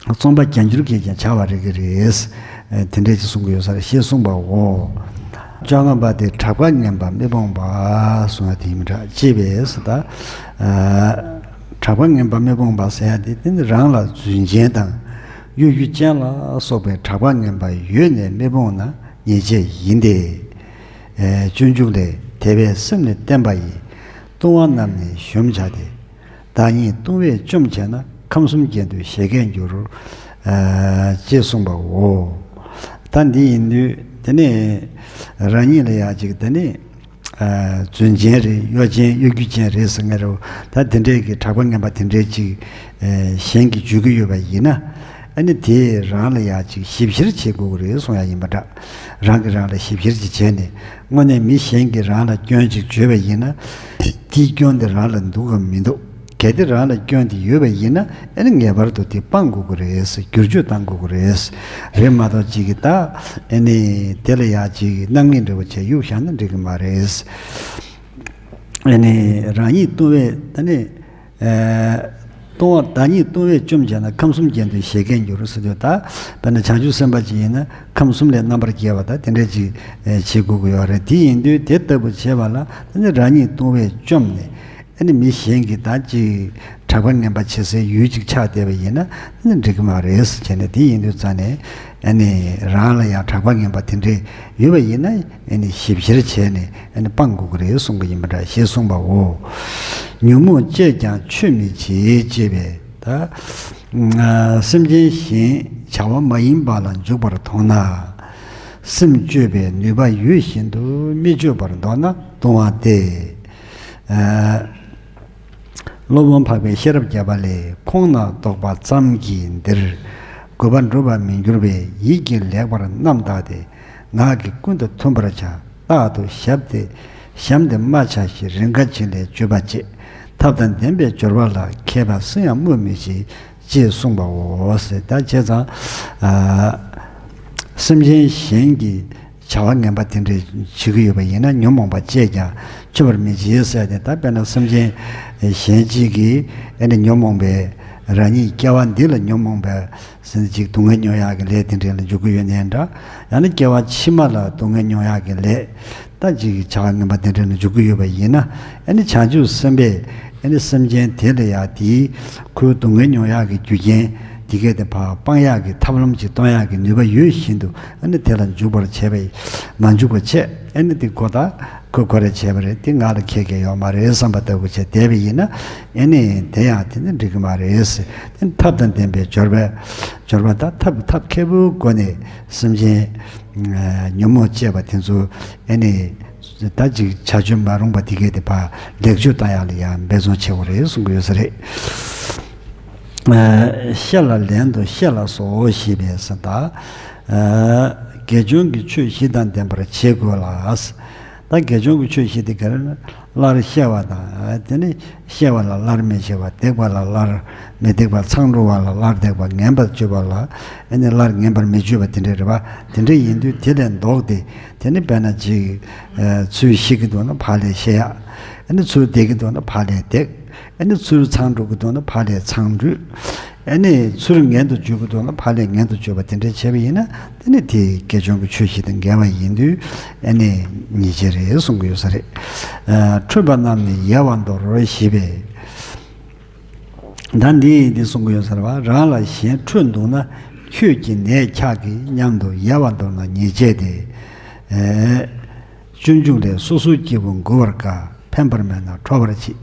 བརྩོན་པ་བརྒྱ་འགྱུར་གྱིས་ཀྱང་བྱ་བ་རེག་གི་རེད། དེ་འདྲས་ཅིག་གསུང་གི་ཡོད་ས་རེད་ཞེས་གསུངས་པའོ། བཅོ་ལྔ་པ་དེ་གྲགས་པ་ངན་པ་མི་སྤོང་བ་གསུང་ཡ་དེ་ཡིན་མི་འདྲ་ཅེས་པས་སུ་ད། གྲགས་པ་ངན་པ་མི་སྤོང་བ་ཟེར་ཡ་དེ་དེ་ནི་རང་ལ་རྫུན་ཅན་དང་གཡོ་སྒྱུ་ཅན་ལ་སོགས་པའི་གྲགས་པ་ངན་པ་ཡོད་ནས་མི་སྤོང་ན་ཉེས་བྱས་ཡིན་ཏེ། སྤྱོད་འཇུག་ལས། དེ་བས་སེམས་ནི་བརྟན་པ་ཡིས། ལྟུང་བ་རྣམས་ནི་གཞོམ་བྱ་སྟེ། བདག་ཉིད་ལྟུང་བས་བཅོམ་བྱས་ན། ཁམས་གསུམ་རྒྱན་དུ་བཞད་གད་འགྱུར། ཅེས་གསུངས་པའོ། ད་འདི་ཡིན་དུས་དེ་ནི་རང་ཉིད་ལ་ཡང་ཅིག་དེ་ནི། རྫུན་ཅན་རེད། གཡོ་ཅན་གཡོ་སྒྱུ་ཅན་རེད་ཟེར་མཁན་རེད། ད་དེ་འདྲས་ཀྱི་གྲགས་པ་ངན་པ་དེ་འདྲས་ཅིག་གཞན་གྱིས་བརྗོད་ཀྱི་ཡོད་པ་ཡིན་ན། ཨ་ནི་དེས་རང་ལ་ཡང་ཅིག་ཞིབ་བཤེར་བྱེད་དགོས་ཀྱི་རེད་གསུང་ཡ་ཡིན་པ་འདྲ། རང་གིས་རང་ལ་ཞིབ་བཤེར་ཅིག་བྱས་ནས། དངོས་གནས་མི་གཞན་གྱིས་རང་ལ་སྐྱོན་ཅིག་བརྗོད་པ་ཡིན་ན། དེའི་སྐྱོན་དེ་རང་ལ་འདུག་གམ་མི་འདུག་གལ་ཏེ་རང་ལ་སྐྱོན་དེ་ཡོད་པ་ཡིན་ན། ཨ་ནི་ངེས་པར་དུ་དེ་སྤང་དགོས་ཀྱི་རེད། བསྒྱུར་བཅོས་གཏང་དགོས་ཀྱི་རེད། རེད་མ་གཏོགས་ཅིག་གིས་ད་ཨ་ནི་དེ་ལ་ཡང་ཅིག་གནང་ངེས་འདྲ་བོ་བྱས་གཡུག་བཞག་ན་འགྲིག་གི་མ་རེད། ཨ་ནི་རང་ཉིད་ལྟུང་བས་ད་ནི། ལྟུང་བ་བདག་ཉིད་ལྟུང་བས་བཅོམ་བྱས་ན། ཁམས་གསུམ་རྒྱལ་མཚན་ཞེས་སྐད་འགྱུར་ཟེར་དུས། ད་དཔེར་ན་བྱང་ཆུབ་སེམས་དཔའ་ཅིག་ཡིན་ན་ཁམས་གསུམ་ལས་རྣམ་པར་རྒྱལ་བ་དང་དེ་འདྲ་ཅིག་བྱེད་དགོས་ཀྱི་ཡོད་རེད། དེ་ཡིན་དུས་དེ་ལྟ་བུ་བྱེད་པ་ལ་ད་ནི་རང་ཉིད་ལྟུང་བས་བཅོམ་ནས། ཨ་ནི་མི་གཞན་གྱིས་ད་ཅིག་གྲགས་པ་ངན་པ་བྱེད་སའི་ཡུལ་ཅིག་ཆགས་བསྡད་པ་ཡིན་ན་ཨ་ནི་འགྲིག་གི་མ་རེད་ཟེར་བྱས་ནས། དེ་ཡིན་དུས་ཙང་ནས་ཨ་ནི་རང་ལ་ཡང་གྲགས་པ་ངན་པ་དེ་འདྲས་ཡོད་པ་ཡིན་ན། ཨ་ནི་ཞིབ་བཤེར་བྱས་ནས་ཨ་ནི་སྤང་དགོས་ཀྱི་རེད་གསུང་གི་ཡིན་པ་འདྲ་ཞེས་གསུངས་པའོ། ཉོན་མོངས་སྤྱད་ཀྱང་ཆོས་མི་བྱེད་ཅེས་པས། ད་སེམས་ཅན་གཞན་བྱ་བ་མ་ཡིན་པ་ལ་འཇུག་པར་མཐོང་ན། སེམས་བཅོས་པའི་ནུས་པ་ཡོད་བཞིན་དུ་མི་བཅོས་པར་འདོད་ན་ལྟུང་བ་སྟེ། སློབ་དཔོན་འཕགས་པའི་ཤེས་རབ་བརྒྱ་པ་ལས། ཁོང་ན་བཟློག་པ་ཙམ་གྱིས་འདིར། དགོས་པ་འགྲུབ་པར་མི་འགྱུར་བས། ཡིད་ཀྱིས་ལེགས་པར་རྣམ་བརྟགས་ཏེ། ངག་གིས་ཀུན་ཏུ་མཐུན་པར་བྱ། རྟག་ཏུ་ཞབས་ཏེ་ཞབས་འདེགས་མ་བྱ་ཞིང་། རེས་འགའ་བྱིན་ལས་བཅོས་པ་བྱེད། ཐབས་དང་ལྡན་པའི་སྦྱོར་བ་ལ། མཁས་པ་སུ་ཡང་སྨོད་མི་བྱེད། ཅེས་གསུངས་པའོ། ཟེར། ད་བྱས་ཙང་། ཨ། སེམས་ཅན་གཞན་གྱིས་བྱ་བ་ངན་པ་དེ་འདྲ་བྱེད་ཀྱི་ཡོད་པ་ཡིན་ན། ཉོན་མོངས་པ་སྤྱད་ཀྱང་ཆོས་པར་མི་བྱེད་ཟེར་ཏེ། ད་དཔེར་ན་སེམས་ཅན་གཞན་གཅིག་གིས་ཨ་ནི་ཉོན་མོངས་པའི། རང་ཉིད་སྐྱེ་བ་འདི་ལ་ཉོན་མོངས་པའི་ཟེར་ཅིག་སྡུག་བསྔལ་མྱོང་ཡག་གི་ལས་དེ་འདྲ་ལ་འཇུག་གི་ཡོད་ནའི་འདྲ། ཡང་ན་སྐྱེ་བ་ཕྱི་མ་ལ་སྡུག་བསྔལ་མྱོང་ཡག་གི་ལས། ད་ཅིག་བྱ་བ་ངན་པ་དེ་འདྲ་ལ་འཇུག་གི་ཡོད་པ་ཡིན་ན། ཨ་ནི་བྱང་ཆུབ་སེམས་དཔས་ཨ་ནི་སེམས་ཅན་དེ་ལ་ཡང་དེའི་ཁོའི་སྡུག་བསྔལ་མྱོང་ཡག་གི་རྒྱུ་རྐྱེན་དེ་གས་དེ་ཕར་སྤང་ཡག་གི་ཐབས་ལམ་ཅིག་གཏོང་ཡག་གི་ནུས་པ་ཡོད་བཞིན་དུ། ཨ་ནི་དེ་ལ་འཇུག་པར་བྱེད་པ་ཡིན། མ་འཇུག་པ་བྱས། ཨ་ནི་དེ་ཁོ་ད་ཁོས་ཁོ་རེ་བྱས་པ་རེད། དེ་ང་ལ་ཁྱད་ཁྱད་ཡོད་མ་རེད་བསམ་པ་ལྟ་བུ་བྱས་བསྡད་པ་ཡིན་ན། ཨ་ནི་དེ་ཡང་དེ་ནི་འགྲིག་གི་མ་རེད། དེ་ནི་ཐབས་དང་ལྡན་པའི་སྦྱོར་བས། སྦྱོར་བ་དང་ཐབས། ཐབས་མཁས་པོའི་སྒོ་ནས་སེམས་ཅན་ཉོན་མོངས་སྤྱད་པ་དེ་ཚོ་ཨ་ནི་ད་ཅིག་བྱ་སྤྱོད་མ་རུང་པ་དེ་གས་དེ་ཕར་ལེགས་བཅོས་བཏང་ཡག་ལ་ཡང་འབད་བརྩོན་བྱེད་དགོས་རེད་གསུང་གི་ཡོད་ས་རེད། ཨ། བཤེས་ལ་ལན་དུ་བཤེས་ལ་སོགས་ཞེས་པས་ཟེར། ད་དགེ་སྦྱོང་གི་ཆོས་བཞི་དང་ལྡན་པར་བྱེད་དགོས་ལ། ད་དགེ་སྦྱོང་གི་ཆོས་བཞི་དེ་ག་རེ་ན། སླར་བཤེ་བ་དང་། དེ་ནི་བཤེ་བ་ལ་སླར་མི་བཤེ་བ། འདེགས་པ་ལ་སླར་མི་འདེགས་པ། མཚང་འབྲུ་བ་ལ་སླར་འདེགས་པ། ངན་པར་སྤྱོད་པ་ལ་ཨ་ནི་སླར་ངན་པར་མི་སྤྱོད་པ་དེ་འདྲ་རེད་པ། དེ་འདྲ་ཡིན་དུས་དེ་ལས་ལྡོག་སྟེ། དེ་ནི་དཔེར་ན་ཅིག་ཨ། ཚུར་བཤེ་གི་འདུག་ན་ཕར་ལས་བཤེ་ཡག་ཨ་ནི་ཚུར་འདེགས་ཀྱི་འདུག་ན་ཕར་ལས་འདེགས། ཨ་ནི་ཚུར་མཚང་འབྲུ་གི་འདུག་ན་ཕར་ལས་མཚང་འབྲུ། ཨ་ནི་ཚུར་ངན་དུ་བརྗོད་ཀྱི་འདུག་ན་ཕར་ལས་ངན་དུ་བརྗོད་པ་དེ་འདྲ་བྱས་པ་ཡིན་ན། དེ་ནི་དེ་དགེ་སྦྱོང་གི་ཆོས་བཞི་དང་འགལ་བ་ཡིན་དུས་ཨ་ནི་ཉེས་བྱས་རེད་གསུང་གི་ཡོད་ས་རེད། ཨ། ཁྲོས་པ་རྣམས་ནི་ཡལ་བར་འདོར་ཞེས་པས། ད་འདི་འདི་གསུང་གི་ཡོད་ས་རེད་པ། རང་ལ་གཞན་ཁྲོས་འདུག་ན། ཁྱོད་ཀྱི་ནད་ཁྱག་གིས་སྙམ་དུ་ཡལ་བར་འདོར་ན་ཉེས་བྱས་ཏེ། ཨེ། སྤྱོད་འཇུག་ལས། སོ་སོའི་སྐྱེས་བུ་མགུ་བར་དཀའ། ཕན་པར་མེད་ན་ཁྲོ་བར་བྱེད།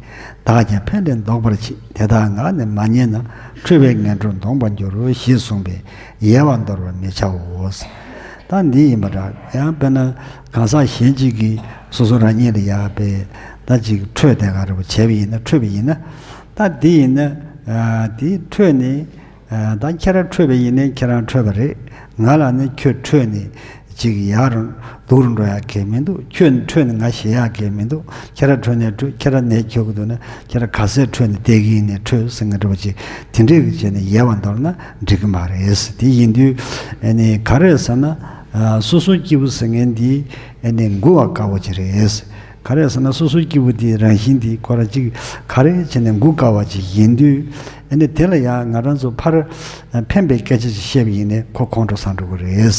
བདག་ཀྱང་ཕན་ལས་ལྡོག་པར་བྱེད། དེ་དག་ངག་ནས་མ་ཉན་ན། ཁྲོས་པའི་ངན་འགྲོར་ལྡོག་པར་འགྱུར། ཞེས་གསུངས་པས་ཡལ་བར་འདོར་བར་མི་བྱའོ། ད་འདི་ཡིན་པ་འདྲ། ཡང་དཔེར་ན་གང་ཟག་གཞན་གཅིག་གིས་སོ་སོ་རང་ཉིད་ལ་ཡག་པའི་ད་ཅིག་ཁྲོས་དེ་ག་རེ་བྱས་པ་ཡིན་ན། ཁྲོས་པ་ཡིན་ན། ད་འདི་ཡིན་ན། ཨ། འདི་ཁྲོས་ནས། ཨ། ད་ཁྱེད་རང་ཁྲོས་པ་ཡིན་ནའི་ཁྱེད་རང་ཁྲོས་པ་རེད། ང་ལ་ནི་ཁྱོད་ཁྲོས་ནས་ཅིག་ཡག་རུ་སྡུག་རུ་འགྲོ་ཡག་གང་ཡང་མི་འདུག་ཁྱོད་ཁྲོས་ནས་ང་ཞེད་ཡག་གང་ཡང་མི་འདུག་ཁྱེད་རང་ཁྲོས་ནས་ཁྲོས། ཁྱེད་རང་ནད་ཁྱོག་གི་འདུག་ན་ཁྱེད་རང་ག་ཚད་ཁྲོས་ནས་བསྡད་ཀྱི་ཡིན་ནའི་ཁྲོས་ཟེར་མཁན་འདྲ་བོ་ཅིག་དེ་འདྲས་ཀྱི་བྱས་ནས་ཡལ་བར་འདོར་ན་འགྲིག་གི་མ་རེད། དེ་ཡིན་དུས་ཨ་ནི་ག་རེ་ཟེར་ན། ཨ། སོ་སོའི་སྐྱེས་བུ་ཟེར་མཁན་འདི་ཨ་ནི་མགུ་བ་དཀའ་བོ་ཅིག་རེད། ག་རེ་ཟེར་ན་སོ་སོའི་སྐྱེས་བུ་དེའི་རང་བཞིན་དེ་ཁོ་རང་གཅིག་ག་རེ་བྱས་ནས་མགུ་དཀའ་བ་ཅིག་ཡིན་དུས། ཨ་ནི་དེ་ལ་ཡང་ང་རང་ཚོ་ཕར་ཕན་པའི་སྐད་ཆ་ཅིག་བཤད་པ་ཡིན་ནའི་ཁོ་ཁོང་ཁྲོ་ཟ་འགྲོ་གི་རེད།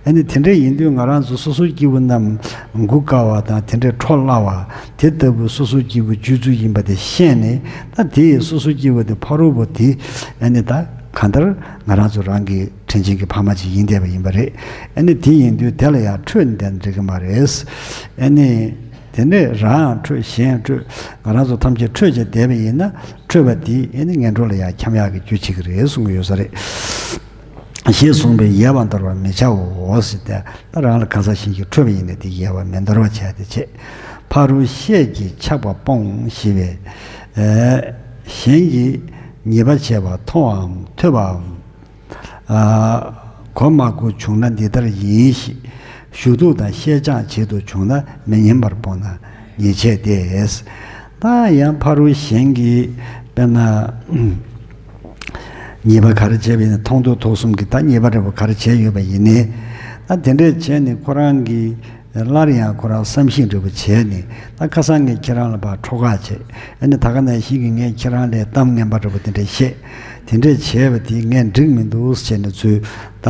ཨ་ནི་དེ་འདྲ་ཡིན་དུས་ང་རང་ཚོ་སོ་སོའི་སྐྱེས་བུ་རྣམས་མགུ་དཀའ་བ་དང་དེ་འདྲའི་ཁྲོ་སླ་བ་དེ་ལྟ་བུ་སོ་སོའི་སྐྱེས་བུ་སྤྱོད་ཚུལ་ཡིན་པ་དེ་ཤེས་ནས། ད་དེ་ཡི་སོ་སོའི་སྐྱེས་བུ་དེ་ཕ་རོལ་པོ་དེ་ཨ་ནི་ད་གང་ལྟར་ང་རང་ཚོ་རང་གི་དྲིན་ཅན་གྱི་ཕ་མ་ཅིག་ཡིན་བསྡད་པ་ཡིན་པ་རེད། ཨ་ནི་དེ་ཡིན་དུས་དེ་ལ་ཡང་ཁྲོས་ནས་བསྡད་ན་འགྲིག་གི་མ་རེད། ཨ་ནི་དེ་ནས་རང་ཡང་ཁྲོས། གཞན་ཡང་ཁྲོས། ང་རང་ཚོ་ཐམས་ཅད་ཁྲོས་བྱས་བསྡད་པ་ཡིན་ན། ཁྲོས་པ་དེས་ཨ་ནི་ངན་འགྲོ་ལ་ཡང་འཁྱམ་ཡག་གི་རྒྱུ་བྱེད་ཀྱི་རེད་གསུང་གི་ཡོད་ས་རེད། ཞེས་གསུངས་པས་ཡལ་བར་འདོར་བར་མི་བྱའོ་ཟེར་ཏེ། ད་རང་ལ་གང་ཟག་གཞན་གྱིས་ཁྲོས་པ་ཡིན་ནའི་དེ་ཡལ་བར་མི་འདོར་བར་བྱ་སྟེ་བྱེད། ཕ་རོལ་ཤེས་ཀྱིས་ཆགས་པ་སྤོངས་ཞེས་པས། ཨེ། གཞན་གྱིས་ཉེས་པ་བྱས་པ་མཐོང་བའམ་ཐོས་པའམ། ཨ། གོ་མ་གོ་བྱུང་ན་འདི་ལྟར་ཡིན་ཞེས། ཞུ་གཏུག་དང་བཤད་སྦྱང་བྱེད་དུ་བྱུང་ན་མི་ཉན་པར་སྤོང་ན་ཉེས་བྱས་ཏེ། ད་ཡང་ཕ་རོལ་གཞན་གྱིས་དཔེར་ན། ཉེས་པ་ག་རེ་བྱས་པ་ཡིན་ན། མཐོང་ཐོས་ཐོས་གསུམ་གྱི་ད་ཉེས་པ་འདྲ་པོ་ག་རེ་བྱས་ཡོད་པ་ཡིན་ནའི། ད་དེ་འདྲས་བྱས་ནས་ཁོ་རང་གིས་སླར་ཡང་ཁོ་རང་བསམ་གཞིག་འདྲ་པོ་བྱས་ནས། ད་ཁ་སང་ངས་ཁྱེད་རང་ལ་ཕར་འཕྲོག་བཀག་བྱས། ཨ་ནི་ད་ག་ནང་བཞིན་གྱི་ངས་ཁྱེད་རང་ལ་གཏམ་ངན་པ་འདྲ་པོ་དེ་འདྲས་བཤད། དེ་འདྲས་བྱས་པ་དེ་ངས་འགྲིག་མི་འདུག་ཟེར་ནས་ཚུར་ད་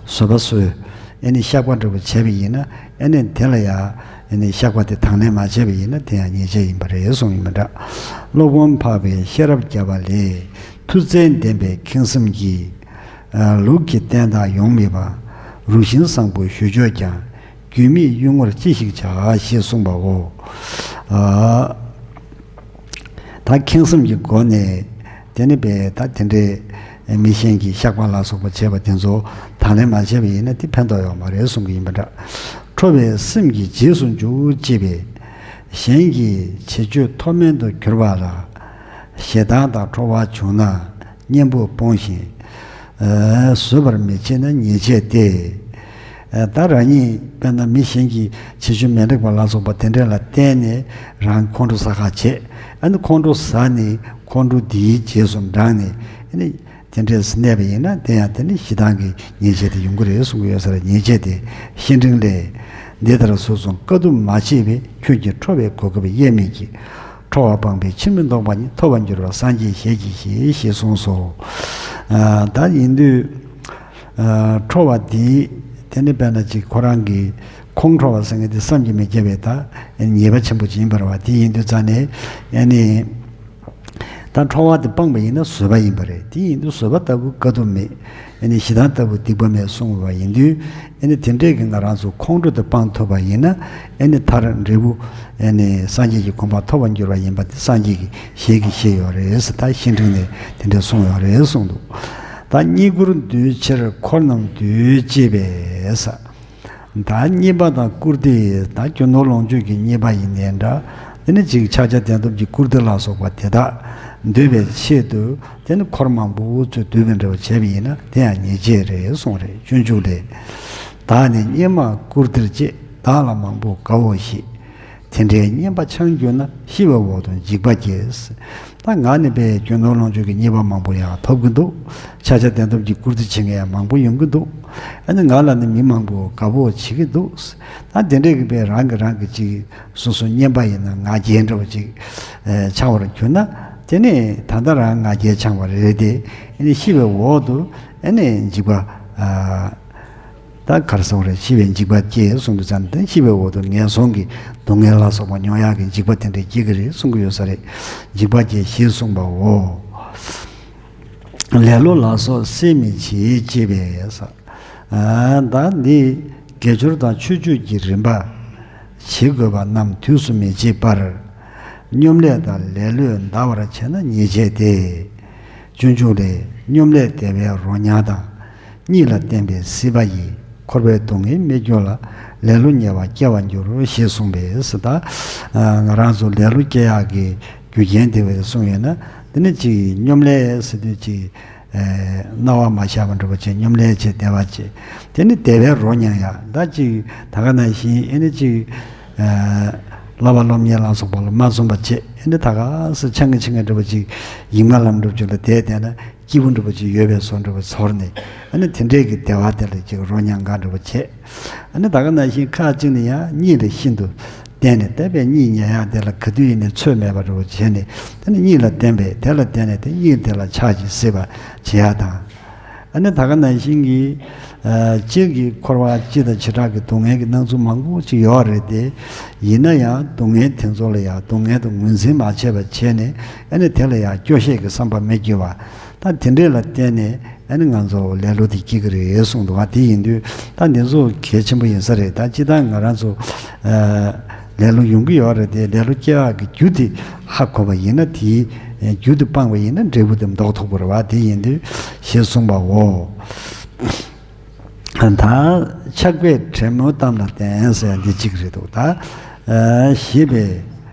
བཟོད་པ་གསོལ། ཨ་ནི་བཤགས་པ་འདྲ་པོ་བྱས་པ་ཡིན་ན། ཨ་ནི་དེ་ལ་ཡང་ཨ་ནི་བཤགས་པ་དེ་དང་ལེན་མ་བྱས་པ་ཡིན་ན་དེ་ཡང་ཉེས་བྱས་ཡིན་པ་རེད་གསུངས་ཡིན་པ་འདྲ། སློབ་དཔོན་འཕགས་པས་ཤེས་རབ་བརྒྱ་པ་ལས། མཐུ་རྩལ་ལྡན་པའི་ཁེངས་སེམས་ཀྱིས། ལུགས་ཀྱི་བསྟན་བདག་ཡོང་མེད་པ། རུ་ཤིང་བཟང་པོ་ཞུ་བྱོས་ཀྱང་། རྒྱུས་མེད་གཡུལ་ངོར་ཅི་ཞིག་བྱ། ཞེས་གསུངས་པའོ། ཨ། ད་ཁེངས་སེམས་ཀྱི་སྒོ་ནས་དེ་ནི་པས་ད་དེ་འདྲའི་མི་གཞན་གྱི་བཤགས་པ་ལ་སོགས་པ་བྱས་པ་དེ་ཚོ་དང་ལེན་མ་བྱས་པ་ཡིན་ན་དེ་ཕན་ཐོགས་ཡོད་མ་རེད་གསུང་གི་ཡིན་པ་འདྲ། ཁྲོ་བའི་སེམས་ཀྱི་རྗེས་སུ་འཇུག་ཅེས་པས། གཞན་གྱི་བྱེད་སྤྱོད་མཐོ་དམན་དུ་གྱུར་པ་ལ། ཞེ་སྡང་དང་ཁྲོ་བ་བྱུང་ན་གཉེན་པོ་སྤོང་ཞིང་། ཨ། བཟོད་པར་མི་བྱེད་ན་ཉེས་བྱས་ཏེ། ཨ། ད་རང་ཉིད་དཔེར་ན་མི་གཞན་གྱི་བྱེད་སྤྱོད་མི་འགྲིག་པ་ལ་སོགས་པ་དེ་འདྲ་ལ་བརྟེན་ནས་རང་ཁོང་ཁྲོ་ཟ་ཁ་བྱེད། ཨ་ནི་ཁོང་ཁྲོ་ཟ་ནས་ཁོང་ཁྲོ་དེའི་རྗེས་སུ་འབྲངས་ནས། ཨ་ནི་དེ་འདྲས་གནས་པ་ཡིན་ན་དེ་ཡང་དེ་ནི་ཞེ་སྡང་གི་ཉེས་བྱས་དེ་ཡོང་གི་རེད་གསུང་གི་ཡོད་ས་རེད། ཉེས་བྱས་དེ། བཤེས་སྤྲིང་ལས། འདི་ལྟར་སོ་སོ་དཀའ་ཐུབ་མ་བྱས་པས། ཁྱོད་ཀྱིས་ཁྲོ་བའི་གོ་སྐབས་དབྱེ་མེད་ཀྱིས། ཁྲོ་བ་སྤངས་པས་ཕྱིར་མི་ལྡོག་པ་ཉིད། ཐོབ་པར་འགྱུར་བ་སངས་རྒྱས་ཞལ་གྱིས་བཞེས། ཞེས་གསུངས་སོ། ཨ། ད་ཡིན་དུས། ཨ། ཁྲོ་བ་འདི་དེ་ནི་དཔེར་ན་ཅིག་ཁོ་རང་གི་ཁོང་ཁྲོ་བ་ཟེར་མཁན་དེ་བསམ་གྱིས་མི་ཁྱབ་པའི་ད་ཉེས་པ་ཆེན་པོ་ཅིག་ཡིན་པ་རེད་བ། དེ་ཡིན་དུས་ཙང་ནས་ཨ་ནི། ད་ཁྲོ་བ་དེ་སྤངས་པ་ཡིན་ན་བཟོད་པ་ཡིན་པ་རེད། དེ་ཡིན་དུས་བཟོད་པ་ལྟ་བུ་དཀའ་ཐུབ་མེད། ཨ་ནི་ཞེ་སྡང་ལྟ་བུ་སྡིག་པ་མེད་གསུངས་པ་ཡིན་དུས། ཨ་ནི་དེ་འདྲས་ཀྱི་ང་རང་ཚོ་ཁོང་ཁྲོ་དེ་སྤངས་ཐུབ་པ་ཡིན་ན། ཨ་ནི་མཐར་འབྲས་བུ། ཨ་ནི་སངས་རྒྱས་ཀྱི་གོ་འཕང་ཐོབ་པར་འགྱུར་བ་ཡིན་པ་དེ་སངས་རྒྱས་ཀྱི་ཞལ་གྱིས་བཞེས་ཡོད་རེད་ཟེར། ད་བཤེས་སྤྲིང་ནས་དེ་འདྲས་གསུངས་ཡོད་རེད་གསུངས་འདུག། ད་རྙེད་བཀུར་འདུལ་ཕྱིར་འཁོར་རྣམས་འདུད་ཅེས་པས་ཟེར། ད་རྙེད་པ་དང་བཀུར་སྟི། ད་རྒྱུ་ནོར་ལོངས་སྤྱོད་ཀྱི་རྙེད་པ་ཡིན་ནའི་འདྲ། དེ་ནི་ཅིག་ཕྱག་རྒྱ་བདེན་སྟོབས་ཀྱི་བཀུར་སྟི་ལ་སོགས་པ་དེ་དག་འདོད་པའི་ཆེད་དུ། དེ་ནི་འཁོར་མང་པོ་ཚོས་འདུས་པའི་འདྲ་བ་བྱས་པ་ཡིན་ན་དེ་ཡང་ཉེས་བྱས་རེད་གསུངས་རེད། སྤྱོད་འཇུག་ལས། བདག་ནི་སྙེ་མ་བཀུར་སྟིར་བཅས། བདག་ལ་མང་པོ་དགའ་བོ་ཞེས། དེ་འདྲའི་སྙེམ་པ་འཆང་གྱུར་ན། ཤི་བའི་འོག་ཏུ་འཇིགས་པ་སྐྱེ། ད་ང་ནི་དཔེ་རྒྱུ་ནོར་ལོངས་སྤྱོད་ཀྱི་རྙེད་པ་མང་པོ་ཡང་ཐོབ་ཀྱི་འདུག། ཕྱག་རྒྱ་བདེན་སྟོབས་ཀྱི་བཀུར་སྟི་བྱེད་མཁན་ཡང་མང་པོ་ཡོང་གི་འདུག། ཨ་ནི་ང་ལ་ནི་མི་མང་པོ་དགའ་བོ་བྱེད་ཀྱི་འདུག། ད་དེ་འདྲའི་གི་དཔེ་རང་གི་རང་གི་ཅིག་སོ་སོ་སྙེམ་པ་ཡིན་ན་ང་རྒྱལ་འདྲ་བོ་ཅིག་ཨེ་འཆང་བར་གྱུར་ན། དེ་ནི་ད་ལྟ་རང་ང་རྒྱལ་འཆང་བ་རེད་དེ། ཨ་ནི་ཤི་བའི་འོག་ཏུ་ཨ་ནི་འཇིགས་པ། ཨ། ད་གར་སོང་རེད། ཤི་བའི་འཇིགས་པ་སྐྱེ་གསུངས་དུས་ཙམ་དུ། ཤི་བའི་འོག་ཏུ་ངན་སོང་གི་སྡུག་བསྔལ་ལ་སོགས་པ་མྱོང་ཡག་གི་འཇིགས་པ་དེ་འདྲ་སྐྱེ་གི་རེད་གསུང་གི་ཡོད་ས་རེད། འཇིགས་པ་སྐྱེ་ཞེས་གསུངས་པའོ། ལེ་ལོ་ལ་སོགས་སེལ་མི་བྱེད་ཅེས་པས་ཟེར། ཨ། ད་འདི་དགེ་སྦྱོར་དང་ཆོས་སྤྱོད་ཀྱི་རིམ་པ་བྱེད་དགོས་པ་རྣམས་དུས་སུ་མི་བྱེད་པར། སྙོམ་ལས་དང་ལེ་ལོས་འདའ་བར་བྱས་ན་ཉེས་བྱས་ཏེ། སྤྱོད་འཇུག་ལས། སྙོམ་ལས་དལ་བའི་རོ་མྱང་དང་། གཉིད་ལ་བརྟེན་པའི་སྲིད་པ་ཡིས། འཁོར་བའི་སྡུག་བསྔལ་སྨྲས་རྒྱུ་ལ། ལེ་ལོ་ཉེ་བར་སྐྱེ་བར་འགྱུར། ཞེས་གསུངས་པས་ཟེར། ད་ང་རང་ཚོ་ལེ་ལོ་སྐྱེ་ཡག་གི་རྒྱུ་རྐྱེན་དེ་བས་གསུངས་ཡོད་ན། དེ་ནི་ཅིག་སྙོམ་ལས་ཟེར་དུས་ཅིག་ཨེ། སྣང་བ་མ་ཤར་བ་འདྲ་པོ་བྱས། སྙོམ་ལས་བྱས་བདེ་བ་བྱས། དེ་ནི་དལ་བའི་རོ་མྱང་ཡག། ད་ཅིག་ད་ག་ནང་བཞིན་ཨེ་ནི་ཅིག་ཨེ། བསླབ་པ་སློབ་གཉེར་ལ་སོགས་པ་ལ་མ་འཛོམས་པ་བྱས། ཨེ་ནི་ད་ག་སེ་ཆང་གི་ཆེ་ངེས་འདྲ་པོ་ཅིག་ཡིག་མ་ལམ་འགྲུབ་ཅིག་ལ་བསྡད་བསྡད་ན། སྐྱིད་པོ་འདྲ་པོ་ཅིག་ཡོད་པའི་བཟོ་འདྲ་པོ་ཚོར་ནས། ཨ་ནི་དེ་འདྲས་ཀྱི་བདེ་བ་དེ་ལ་ཅིག་རོ་མྱང་ག་འདྲ་པོ་བྱས། ཨ་ནི་ད་ག་ནང་བཞིན་ཁ་ཅིག་ནི་ཡང་གཉིད་ལ་ཤིན་ཏུ་བརྟེན་ནས། དེ་བས་གཉིད་ཉལ་ཡག་དེ་ལ་ག་དུས་ཡིན་ནའི་ཚོད་མེད་པ་འདྲ་པོ་བྱས་ནས། དེ་ནི་གཉིད་ལ་བརྟེན་པས། དེ་ལ་བརྟེན་ནས་དེ་གཉིད་དེ་ལ་ཆགས་ཤིང་སྲིད་པ་བྱེད་ཡག་དང་། ཨ་ནི་ད་ག་ནང་བཞིན་གྱི། ཨ། སྤྱིར་གྱི་འཁོར་བ་སྤྱི་དང་བྱེ་བྲག་གི་སྡུག་བསྔལ་གྱི་སྣང་ཚུལ་མང་པོ་ཅིག་ཡོད་རེད་དེ། ཡིན་ན་ཡང་སྡུག་བསྔལ་དེ་ཚོ་ལ་ཡང་སྡུག་བསྔལ་དུ་ངོས་འཛིན་མ་བྱས་པ་བྱས་ནས། ཨ་ནི་དེ་ལ་ཡང་སྐྱོ་ཤས་ཀྱི་བསམ་པ་མི་སྐྱེ་བ། ད་དེ་འདྲས་ལ་བརྟེན་ནས་ཨ་ནི་ང་ཚོ་ལེ་ལོ་དེ་སྐྱེ་གི་རེད་གསུངས་འདུག་བ། དེ་ཡིན་དུས་ད་འདི་ཚོ་གལ་ཆེན་པོ་ཡིན་ས་རེད། ད་སྤྱིར་བཏང་ང་རང་ཚོ། ཨ། ལེ་ལོ་ཡོང་གི་ཡོད་རེད་དེ། ལེ་ལོ་སྐྱེ་ཡག་གི་རྒྱུ་དེ་ཧ་གོ་བ་ཡིན་ན། དེའི་རྒྱུ་དེ་སྤངས་པ་ཡིན་ན་འབྲས་བུ་དེ་ལྡོག་ཐུབ་པ་རེད་བ། དེ་ཡིན་དུས་ཞེས་གསུངས་པའོ། ད་ཆགས་པས་བྲན་མོ་གཏམ་ལ་བརྟེན་ཟེར་འདི་གཅིག་རེད་འདུག། ད་ཨ། ཞེས་པས་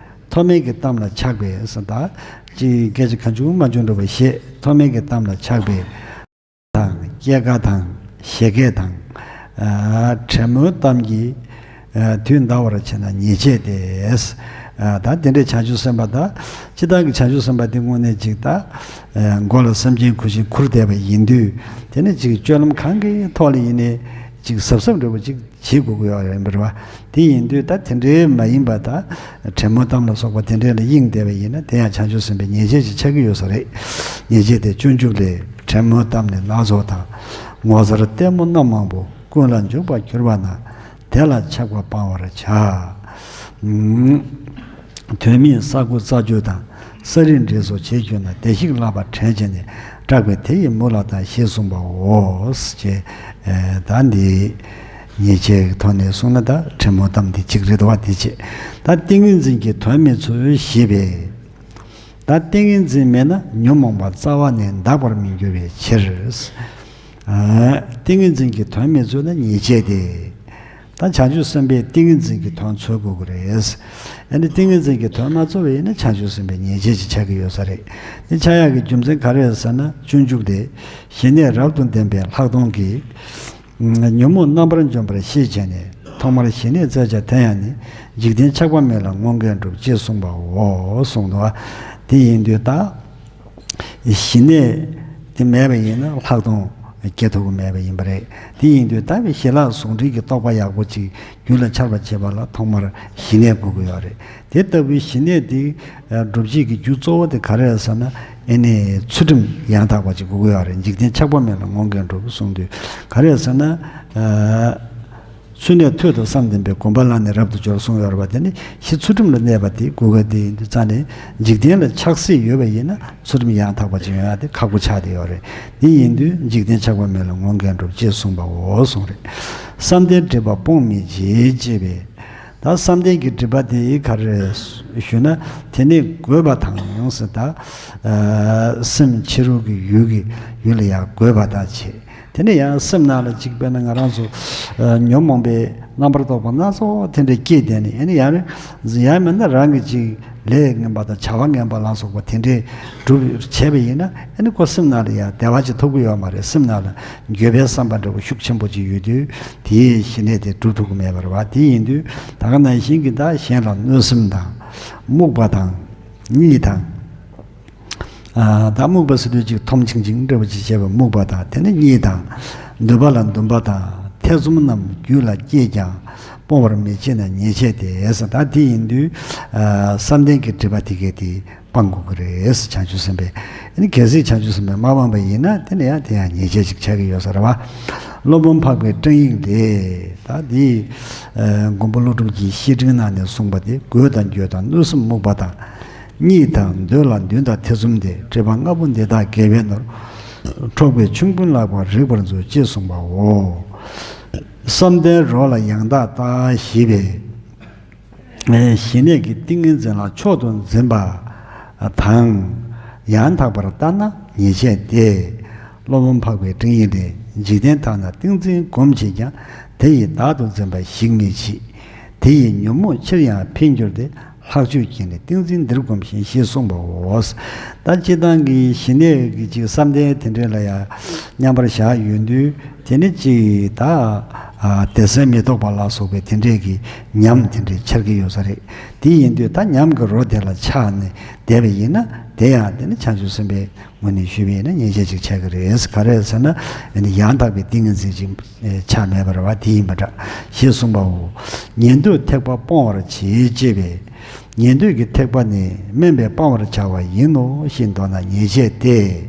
མཐོ་དམན་གྱི་གཏམ་ལ་ཆགས་པས་ཟེར། ད་ཅིག་སྐད་ཆ་གང་བྱུང་མང་བྱུང་འདྲ་པོ་བཤད། མཐོ་དམན་གྱི་གཏམ་ལ་ཆགས་པས། དང་ སྐྱེ་རྒ་དང་ཞེ་རྒས་དང་། ཨ་བྲན་མོའི་གཏམ་གྱིས། ཨ་དུས་འདའ་བར་བྱེད་ན་ཉེས་བྱས་ཏེ། ཨ་ད་དེ་འདྲའི་བྱང་ཆུབ་སེམས་དཔའ་དང་། སྤྱིར་བཏང་གི་བྱང་ཆུབ་སེམས་དཔའ་དེ་དངོས་གནས་ཅིག་ད། ཨ་མགོ་ལ་སེམས་ཅན་གུས་ཤིང་ཁུར་བསྡད་པ་ཡིན་དུས། དེ་ནི་ཅིག་སྤྱོད་ལམ་གང་གི་ཐོག་ལ་ཡིན་ནའི་ཅིག་གཟབ་གཟབ་འདྲ་བོ་ཅིག་བྱེད་དགོས་ཀྱི་ཡོད་རེད་པ། དེ་ཡིན་དུས་ད་དེ་འདྲའི་མ་ཡིན་པ་དང་། བྲན་མོའི་གཏམ་ལ་སོགས་པ་དེ་འདྲའི་ལ་གཡེང་བསྡད་པ་ཡིན་ན། དེ་ཡང་བྱང་ཆུབ་སེམས་དཔའི་ཉེས་བྱས་ཤིག་ཆགས་ཀྱི་ཡོད་ས་རེད། ཉེས་བྱས་ཏེ། སྤྱོད་འཇུག་ལས། བྲན་མོའི་གཏམ་ནི་སྣ་ཚོགས་དང་། ངོ་མཚར་ལྟད་མོ་རྣམ་མང་པོ། ཀུན་ལ་འཇུག་པར་གྱུར་པ་ན། དེ་ལ་ཆགས་པ་སྤང་བར་བྱ། དོན་མེད་ས་རྐོ་རྩྭ་གཅོད་དང་། ས་རིས་འདྲེན་སོགས་བྱེད་གྱུར་ན། བདེ་གཤེགས་ལག་པར་བྲན་བྱས་ནས། སྐྲག་པས་དེ་ཡི་མུ་ལ་བཏང་། ཞེས་གསུངས་པའོ། ཞེས། ཨེ་ད་འདི་ཉེས་བྱས་ཀྱི་ཐོག་ནས་གསུངས་ན། ད་བྲན་མོའི་གཏམ་འདི་གཅིག་རེད་དོ། བ་འདི་བྱས། ད་ཏིང་ངེ་འཛིན་གྱི་དོན་མེད་ཚུལ་ཞེས་པས། ད་ཏིང་ངེ་འཛིན་མེད་ན་ཉོན་མོངས་པ་རྩ་བ་ནས་འདག་པར་མི་འགྱུར་བའི་ཕྱིར། ཨ་ཏིང་ངེ་འཛིན་གྱི་དོན་མི་འཚོལ་ན་ཉེས་བྱས་ཏེ། ད་བྱང་ཆུབ་སེམས་དཔས་ཏིང་ངེ་འཛིན་གྱི་དོན་འཚོལ་དགོས་ཀྱི་རེད། ཨ་ནི་ཏིང་ངེ་འཛིན་གྱི་དོན་མ་འཚོལ་བ་ཡིན་ན་བྱང་ཆུབ་སེམས་དཔའི་ཉེས་བྱས་ཤིག་ཆགས་ཀྱི་ཡོད་ས་རེད། འདི་ཆགས་ཡག་གི་རྒྱུ་མཚན་ག་རེ་རེད་ཟེར་ན། སྤྱོད་འཇུག་ལས། ཞི་གནས་རབ་ཏུ་ལྡན་པའི་ལྷག་མཐོང་གིས། ཉོན་མོངས་རྣམ་པར་འཇོམས་པར་ཤེས་བྱས་ནས། ཐོག་མར་ཞི་གནས་བཙལ་བྱ་དེ་ཡང་ནི། འཇིག་རྟེན་ཆགས་པ་མེད་ལ་དངོས་འགལ་འགྲུབ། ཅེས་གསུངས་པའོ། གསུངས་འདུག། དེ་ཡིན་དུས་ད། ཞི་གནས་དེ་མེད་པ་ཡིན་ན་ལྷག་མཐོང་སྐྱེ་ཐུབ་ཀྱི་མེད་པ་ཡིན་པ་རེད། དེ་ཡིན་དུས་ད་བའི་ཞི་ལྷག་ཟུང་འབྲེལ་གྱི་རྟོགས་པ་ཡག་པོ་ཅིག་རྒྱུད་ལ་འཆར་བར་བྱེད་པ་ལ་ཐོག་མར་ཞི་གནས་དགོས་ཀྱི་ཡོད་རེད། དེ་ལྟ་བུའི་ཞི་གནས་དེ་སྒྲུབ་བྱེད་ཀྱི་རྒྱུ་གཙོ་བོ་དེ་ག་རེ་རེད་ཟེར་ན། ཨེ་ནི་ཚུལ་ཁྲིམས་ཡང་དག་པ་ཅིག་དགོས་ཀྱི་ཡོད་རེད། འཇིག་རྟེན་ཆགས་པ་མེད་ལ་དངོས་འགལ་འགྲུབ་གསུངས་དུས་ག་རེ་རེད་ཟེར་ན། ཚུལ་གནས་ཐོས་དང་བསམ་ལྡན་པས། སྒོམ་པ་ལ་ནི་རབ་ཏུ་སྦྱོར་གསུངས་ཡོད་རེད་པ། དེ་ནི་གཞི་ཚུལ་ཁྲིམས་ལ་གནས་པ་དེ་དགོས་ཀ། དེ་ཡིན་དུས་རྩ་ནས་འཇིག་རྟེན་ལ་ཆགས་སྲེད་ཡོད་པ་ཡིན་ན་ཚུལ་ཁྲིམས་ཡང་དག་པ་ཅིག་ཡོང་ཡ་དེ་ཁག་པོ་ཆགས་བསྡད་ཡོད་རེད། དེ་ཡིན་དུས་འཇིག་རྟེན་ཆགས་པ་མེད་ལ་དངོས་འགལ་འགྲུབ། ཅེས་གསུངས་པའོ། གསུངས་རེད། བསམ་གཏན་སྒྲིབ་པ་སྤོང་མི་བྱེད་ཅེས་པས། ད་བསམ་གཏན་གྱི་སྒྲིབ་པ་དེ་ག་རེ་ཞུ་ན། དེ་ནི་རྒོད་པ་དང་ཟེར། ད་སེམས་ཕྱི་རོལ་གྱི་ཡུལ་གྱི་ཡུལ་ལ་ཡང་རྒོད་པ་དང་བྱེད། དེ་ནས་ཡང་སེམས་ནང་ལ་གཅིག་དཔེར་ན་ང་རང་ཚོ་ཨ་ཉོན་མོངས་པའི་རྣམ་པར་རྟོག་པ་སྣ་ཚོགས་དེ་འདྲ་སྐྱེས་བསྡད་ནས། ཨ་ནི་ཡང་ཡང་མིན་ན་རང་གི་ཅིག་ལས་ངན་པ་དང་བྱ་བ་ངན་པ་ལ་སོགས་པ་དེ་འདྲས་སྒྲུབ་བྱས་པ་ཡིན་ན། ཨ་ནི་ཁོ་སེམས་ནང་ལ་ཡང་བདེ་བ་ཅིག་ཐོབ་ཀྱི་ཡོད་མ་རེད། སེམས་ནང་ལ་འགྱོད་པའི་བསམ་པ་འདྲ་བོ་ཤུགས་ཆེན་པོ་ཅིག་ཡོད་དུས་དེའི་ཞི་གནས་དེ་སྒྲུབ་ཐུབ་ཀྱི་མེད་པ་རེད་པ། དེ་ཡིན་དུས་ད་ག་ནང་བཞིན་གྱི་ད་གཞན་ལ་གནོད་སེམས་དང་། རྨུགས་པ་དང་། གཉིད་དང་། ཨ་ད་རྨུགས་པ་ཟེར་དུས་ཅིག་འཐོམ་ཆིང་ཆིང་འདྲ་བོ་ཅིག་བྱེད་པ་རྨུགས་པ་དང་། དེ་ནས་གཉིད་དང་། འདུན་པ་ལ་འདུན་པ་དང་། ཐེ་ཚོམ་རྣམས་རྒྱུད་ལ་སྐྱེས་ཀྱང་སྤོང་བར་མི་བྱེད་ན་ཉེས་བྱས་ཏེ་ཟེར། ད་དེ་ཡིན་དུས་ཨ་བསམ་གཏན་གྱི་སྒྲིབ་པ་དེ་གས་དེ་སྤང་དགོས་ཀྱི་རེད་ཟེར། བྱང་ཆུབ་སེམས་དཔས། ཨ་ནི་གལ་སྲིད་བྱང་ཆུབ་སེམས་དཔས་མ་སྤངས་པ་ཡིན་ན། དེ་ནི་ཡང་དེ་ཡང་ཉེས་བྱས་ཅིག་ཆགས་ཀྱི་ཡོད་ས་རེད་པ། སློབ་དཔོན་འཕགས་པའི་བཀྲག་ཡིག་ལས། ད་འདི་ཨ་མགོན་པོ་ཀླུ་སྒྲུབ་ཀྱི་བཤེས་སྤྲིང་ནང་ནས་གསུངས་པ་དེ། རྒོད་དང་འགྱོད་དང་གནོད་སེམས་རྨུགས་པ་དང་། གཉིད་དང་འདོད་ལ་འདུན་དང་ཐེ་ཚོམ་སྟེ། སྒྲིབ་པ་ལྔ་པོ་འདི་དག་དགེ་བའི་ནོར། འཕྲོག་པའི་ཆོམ་རྐུན་ལག་པར་རིག་པར་མཛོད། ཅེས་གསུངས་པའོ། བསམ་གཏན་རོ་ལ་ཡང་དག་ལྟ་ཞེས་པས། ཞི་གནས་ཀྱི་ཏིང་ངེ་འཛིན་ལ་མཆོག་ཏུ་འཛིན་པ་དང་། ཡང་དག་པར་ལྟ་ན་ཉེས་བྱས་ཏེ། སློབ་དཔོན་འཕགས་པའི་བཀྲག་ཡིག་ལས། འཇིག་རྟེན་དག་ན་ཏིང་འཛིན་སྒོམ་བྱེད་ཀྱང་། དེ་ཡི་བདག་ཏུ་འཛིན་པ་ཞིག་མི་བྱེད། དེ་ཡི་ཉོན་མོངས་ཕྱིར་ཡང་འཕེལ་འགྱུར་ཏེ། ལྷག་སྤྱོད་ཀྱིས་ནི་ཏིང་འཛིན་འདིར་སྒོམས་ཤིག། ཞེས་གསུངས་པའོ། ད་སྤྱིར་བཏང་གི་ཞི་གནས་ཀྱི་ཅིག་བསམ་གཏན་དེ་འདྲས་ལ་ཡང་མཉམ་པར་བཞག་ཡོང་དུས། དེ་ནི་ཅིག་ད་ཨ་བདེ་གསལ་མི་རྟོག་པ་ལ་སོགས་པའི་དེ་འདྲས་ཀྱི་ཉམས་དེ་འདྲས་འཆར་གྱི་ཡོད་ས་རེད། དེ་ཡིན་དུས་ད་ཉམས་ཀྱི་རོ་དེ་ལ་ཆགས་ནས་བསྡད་པ་ཡིན་ན། དེ་ཡང་དེ་ནི་བྱང་ཆུབ་སེམས་དཔའི་ངོས་ནས་ཞུས་པ་ཡིན་ན་ཉེས་བྱས་ཅིག་ཆགས་ཀྱི་རེད། ག་རེ་ཟེར་ན། ཨ་ནི་ཡང་དག་པའི་ཏིང་ངེ་འཛིན་ཅིག་ཆགས་མེད་པ་རེད་པ། དེ་ཡིན་པ་འདྲ། ཞེས་གསུངས་པའོ། ཉན་ཐོས་ཐེག་པ་སྤོང་བར་བྱེད་ཅེས་པས། ཉན་ཐོས་ཀྱི་ཐེག་པ་ནི་དམན་པས་སྤང་བར་བྱ་བ་ཡིན་ནོ་ཞེས་མདོར་ན་ཉེས་བྱས་ཏེ།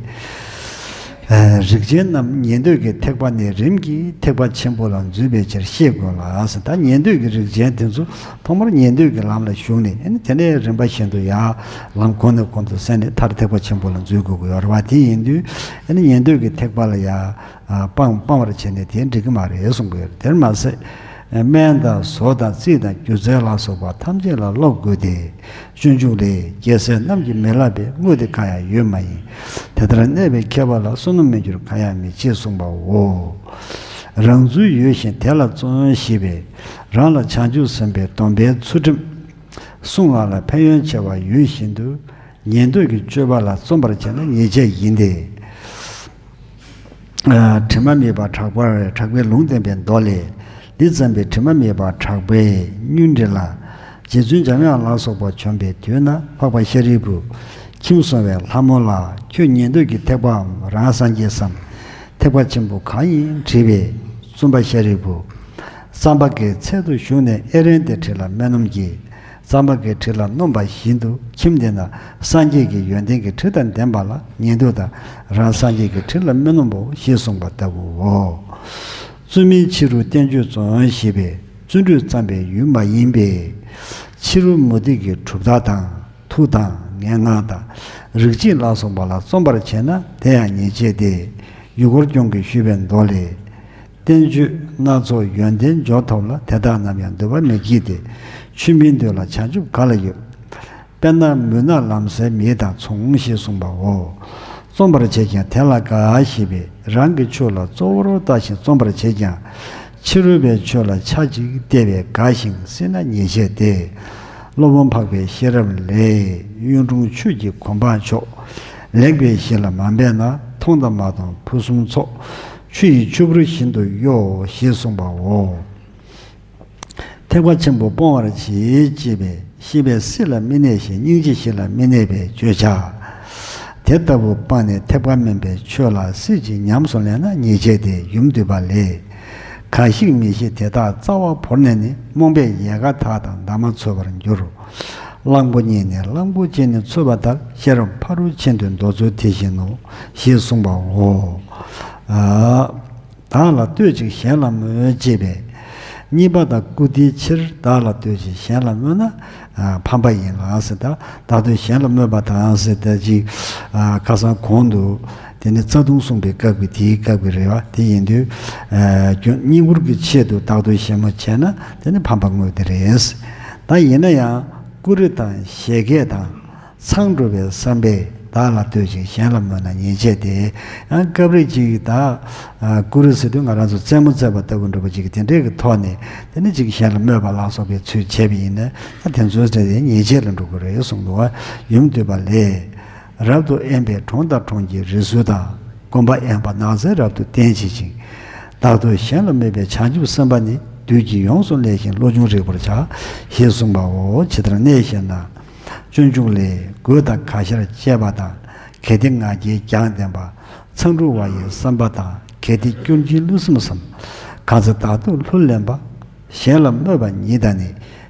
ཨ་རིགས་ཅན་རྣམས་ཉན་ཐོས་ཀྱི་ཐེག་པ་ནི་རིམ་གྱིས་ཐེག་པ་ཆེན་པོ་ལ་འཛུད་པའི་ཕྱིར་ཤེས་དགོས་ལ་ཟེར། ད་ཉན་ཐོས་ཀྱི་རིགས་ཅན་དེ་ཚོ་ཐོག་མར་ཉན་ཐོས་ཀྱི་ལམ་ལ་ཞུགས་ནས། ཨ་ནི་དེ་ནས་རིམ་པ་བཞིན་དུ་ཡར་ལམ་གོང་ནས་གོང་དུ་སོང་ནས་མཐར་ཐེག་པ་ཆེན་པོ་ལ་འཛུད་དགོས་ཀྱི་ཡོད་རེད་པ། དེ་ཡིན་དུས་ཨ་ནི་ཉན་ཐོས་ཀྱི་ཐེག་པ་ལ་ཡར་ཨ་སྤང་སྤང་བར་བྱས་ནས་དེ་འགྲིག་གི་མ་རེད་གསུང་གི་ཡོད། དེར་མ་ཟད། སྨན་དང་ཟོག་དང་རྩིས་དང་སྒྱུ་རྩལ་ལ་སོགས་པ་ཐམས་ཅད་ལ་སློབ་དགོས་ཏེ། སྤྱོད་འཇུག་ལས། རྒྱལ་སྲས་རྣམས་ཀྱིས་མི་བསླབ་པའི་དངོས་དེ་གང་ཡང་ཡོད་མ་ཡིན། དེ་ལྟར་གནས་པའི་མཁས་པ་ལ། བསོད་ནམས་མི་འགྱུར་གང་ཡང་མེད། ཅེས་གསུངས་པའོ། རང་ཚུལ་ཡོད་བཞིན་དེ་ལ་བརྩོན་ཞེས་པས། རང་ལ་བྱང་ཆུབ་སེམས་དཔའི་སྡོམ་པའི་ཚུལ་ཁྲིམས་སྲུང་བ་ལ་ཕན་ཡོན་ཆེ་བ་ཡོད་བཞིན་དུ། ཉན་ཐོས་ཀྱི་སྤྱོད་པ་ལ་བརྩོན་པར་བྱས་ན་ཉེས་བྱས་ཡིན་ཏེ། དྲི་མ་མེད་པ་དྲེགས་པར་དྲེགས་པའི་ལུང་བསྟན་པའི་མདོ་ལས། འདི་ཙམ་པའི་དྲི་མ་མེད་པ་དྲེགས་པའི་སྙུན་འདི་ལ། རྗེ་བཙུན་འཇམ་དབྱངས་ལ་སོགས་པ་བྱོན་པའི་དུས་ན་འཕགས་པ་ཤཱ་རིའི་བུ། ཁྱིམ་སོང་བའི་ལྷ་མོ་ལ་ཁྱོད་ཉན་ཐོས་ཀྱི་ཐེག་པའམ་རང་སངས་རྒྱས་སམ། ཐེག་པ་ཆེན་པོ་གང་ཡིན་དྲིས་པས། བཙུན་པ་ཤཱ་རིའི་བུ། བསམ་པ་གི་ཚལ་དུ་ཞུགས་ནས་ཨེ་རན་དེ་དྲི་ལ་མི་སྣོམ་གྱིས། གཙང་པ་གི་དྲི་ལ་སྣོམ་པ་བཞིན་དུ་ཁྱིམ་དེ་ན་སངས་རྒྱས་ཀྱི་ཡོན་ཏན་གྱི་དྲི་དང་ལྡན་པ་ལ་ཉན་ཐོས་དང་རང་སངས་རྒྱས་ཀྱི་དྲི་ལ་མི་སྣོམ་པའོ་ཞེས་གསུངས་པ་ལྟ་བུའོ། བཙུན་མིན་ཕྱི་རུ་བསྟན་བཅོས་བརྩོན་ཞེས་པས་བརྩོན་འགྲུས་བརྩམས་པའི་ཡུལ་མ་ཡིན་པས། ཕྱི་རུ་མུ་སྟེགས་ཀྱི་གྲུབ་མཐའ་དང་མཐུ་དང་ངན་སྔགས་དང་རིག་བྱེད་ལ་སོགས་པ་ལ་བརྩོན་པར་བྱས་ན་དེ་ཡང་ཉེས་བྱས་ཏེ། ཡུལ་འཁོར་སྐྱོང་གིས་ཞུས་པའི་མདོ་ལས། བསྟན་བཅོས་སྣ་ཚོགས་ཡོན་ཏན་འཇོག་ཐོབ་ལ་དེ་དག་རྣམས་ཡང་འདུ་བ་མི་བགྱིད་དེ། ཆོས་མིན་འདོད་ལ་བྱང་ཆུབ་ག་ལ་ཡོད། དཔེར་ན་མུན་ནག་ལམ་སེལ་མེ་དང་མཚུངས་ཞེས་གསུངས་པའོ། བརྩོན་པར་བྱེད་ཀྱང་དེ་ལ་དགའ་ཞེས་པས་རང་གི་ཆོས་ལ་གཙོ་བོར་ལྟ་ཞིང་བརྩོན་པར་བྱེད་ཀྱང་། ཕྱི་རོལ་པའི་ཆོས་ལ་ཆ་གཅིག་བལྟས་པས་དགའ་ཞིང་སྲིད་ན་ཉེས་བྱས་ཏེ། སློབ་དཔོན་འཕགས་པའི་ཤེས་རབ་ལས། གཡུང་དྲུང་ཆོས་ཀྱི་གོ་འཕང་མཆོག་ལེགས་པའི་གཞི་ལ་མ་འབད་ན། མཐོང་དང་མ་མཐོང་ཕུན་སུམ་ཚོགས། ཆུ་ཡི་ཆུ་བུར་བཞིན་དུ་གཡོ། ཞེས་གསུངས་པའོ། ཐེག་པ་ཆེན་པོ་སྤོང་བར་བྱེད་ཅེས་པས་ཤེས་པས་སྲིད་ལ་མི་གནས་ཤིང་སྙིང་རྗེ་ཞི་ལ་མི་གནས་པའི་བརྗོད་བྱ། དེ་ལྟ་བུ་སྤངས་ནས་ཐེག་པ་དམན་པའི་ཆོས་ལ་སྲིད་ཀྱིས་ཉམས་སུ་ལེན་ན་ཉེས་བྱས་ཏེ་ཡུམ་འདུས་པ་ལས། གང་ཞིག་མི་ཤེས་དེ་དག་རྩ་བ་བོར་ནས་ནི། རྨོངས་པས་ཡལ་ག་དག་དང་འདབ་མ་འཚོལ་བར་འགྱུར། གླང་པོ་རྙེད་ནས་གླང་པོ་ཅན་ནི་འཚོལ་བ་ལྟར། ཤེས་རབ་ཕ་རོལ་ཕྱིན་དུ་འདོར་ཚུལ་དེ་བཞིན་ནོ། ཞེས་གསུངས་པའོ། ཨ། བདག་ལ་ལྟོས་ཅིག་གཞན་ལ་སྨོད་ཅེས་པས། གཉིས་པ་དང་བཀུར་སྟིའི་ཕྱིར། བདག་ལ་ལྟོས་ཅིག་གཞན་ལ་སྨོད་ན། ཨ། ཕམ་པ་ཡིན་ལ་ཟེར། ད་བདག་ལྟོས་གཞན་ལ་སྨོད་པ་དང་ཟེར། ད་ཅིག་ཨ། ཁ་སང་གོང་དུ་དེ་ནི་རྩ་ལྟུང་གསུངས་པའི་སྐབས་ཀྱི་དེའི་སྐབས་ཀྱི་རེད་བ། དེ་ཡིན་དུས། ཨ། རྒྱུ་བསྙེན་བཀུར་གྱི་ཆེད་དུ་བདག་ལྟོས་གཞན་སྨོད་བྱས་ན་དེ་ནི་ཕམ་པ་དངོས་དེ་རེད། ད་ཡིན་ན་ཡང་བཀུར་སྟི་དང་བཞད་གད་དང་མཚང་འགྲོ་བའི་བསམ་པས་བདག་ལ་ལྟོས་ཤིང་གཞན་ལ་སྨོད་ན་ཉེས་བྱས་ཏེ། ཡང་སྐབས་རེ་ཅིག་ད་ཨ། བཀུར་སྟི་ཟེར་དུས་ང་རང་ཚོ་རྩེད་མོ་རྩེ་བ་ལྟ་བུ་འདྲ་པོ་ཅིག་དེ་འདྲའི་གི་ཐོག་ནས་དེ་ནི་ཅིག་གཞན་ལ་སྨོད་པ་ལ་སོགས་པའི་ཚུལ་བྱས་པ་ཡིན་ན། ད་དེ་ཚོའི་གྲས་དེ་ཉེས་བྱས་ལ་འགྲོ་གི་རེད་གསུངས་འདུག་བ། ཡུམ་འདུས་པ་ལས། རབ་ཏུ་དབེན་པས་གྲོང་དང་གྲོང་ཁྱེར་རི་སུལ་དང་། སྒོམ་པ་དབེན་པ་ནགས་ཚལ་རབ་ཏུ་བརྟེན་བྱེད་ཅིང་། བདག་ལྟོས་གཞན་ལ་སྨོད་པའི་བྱང་ཆུབ་སེམས་དཔའ་ནི། བདུད་ཀྱིས་ཡོངས་སུ་བསླད་ཞིང་བློ་ཆུང་རིག་པར་བྱ། ཞེས་གསུངས་པའོ། ཇི་ལྟར་གནས་ཤེ་ན། སྤྱོད་འཇུག་ལས། གོས་དང་གར་ཞར་བཅས་པ་དང་། གལ་ཏེ་ང་རྒྱལ་རྒྱང་ལྡན་པ། མཚང་འབྲུ་བ་ཡི་བསམ་པ་དང་། གལ་ཏེ་སྐྱོན་ཅན་བསླུ་སེམས་སམ། གང་ཚེ་བདག་སྡུག་ལྷུར་ལེན་པ། གཞན་ལ་སྨོད་པ་ཉིད་དང་ནི།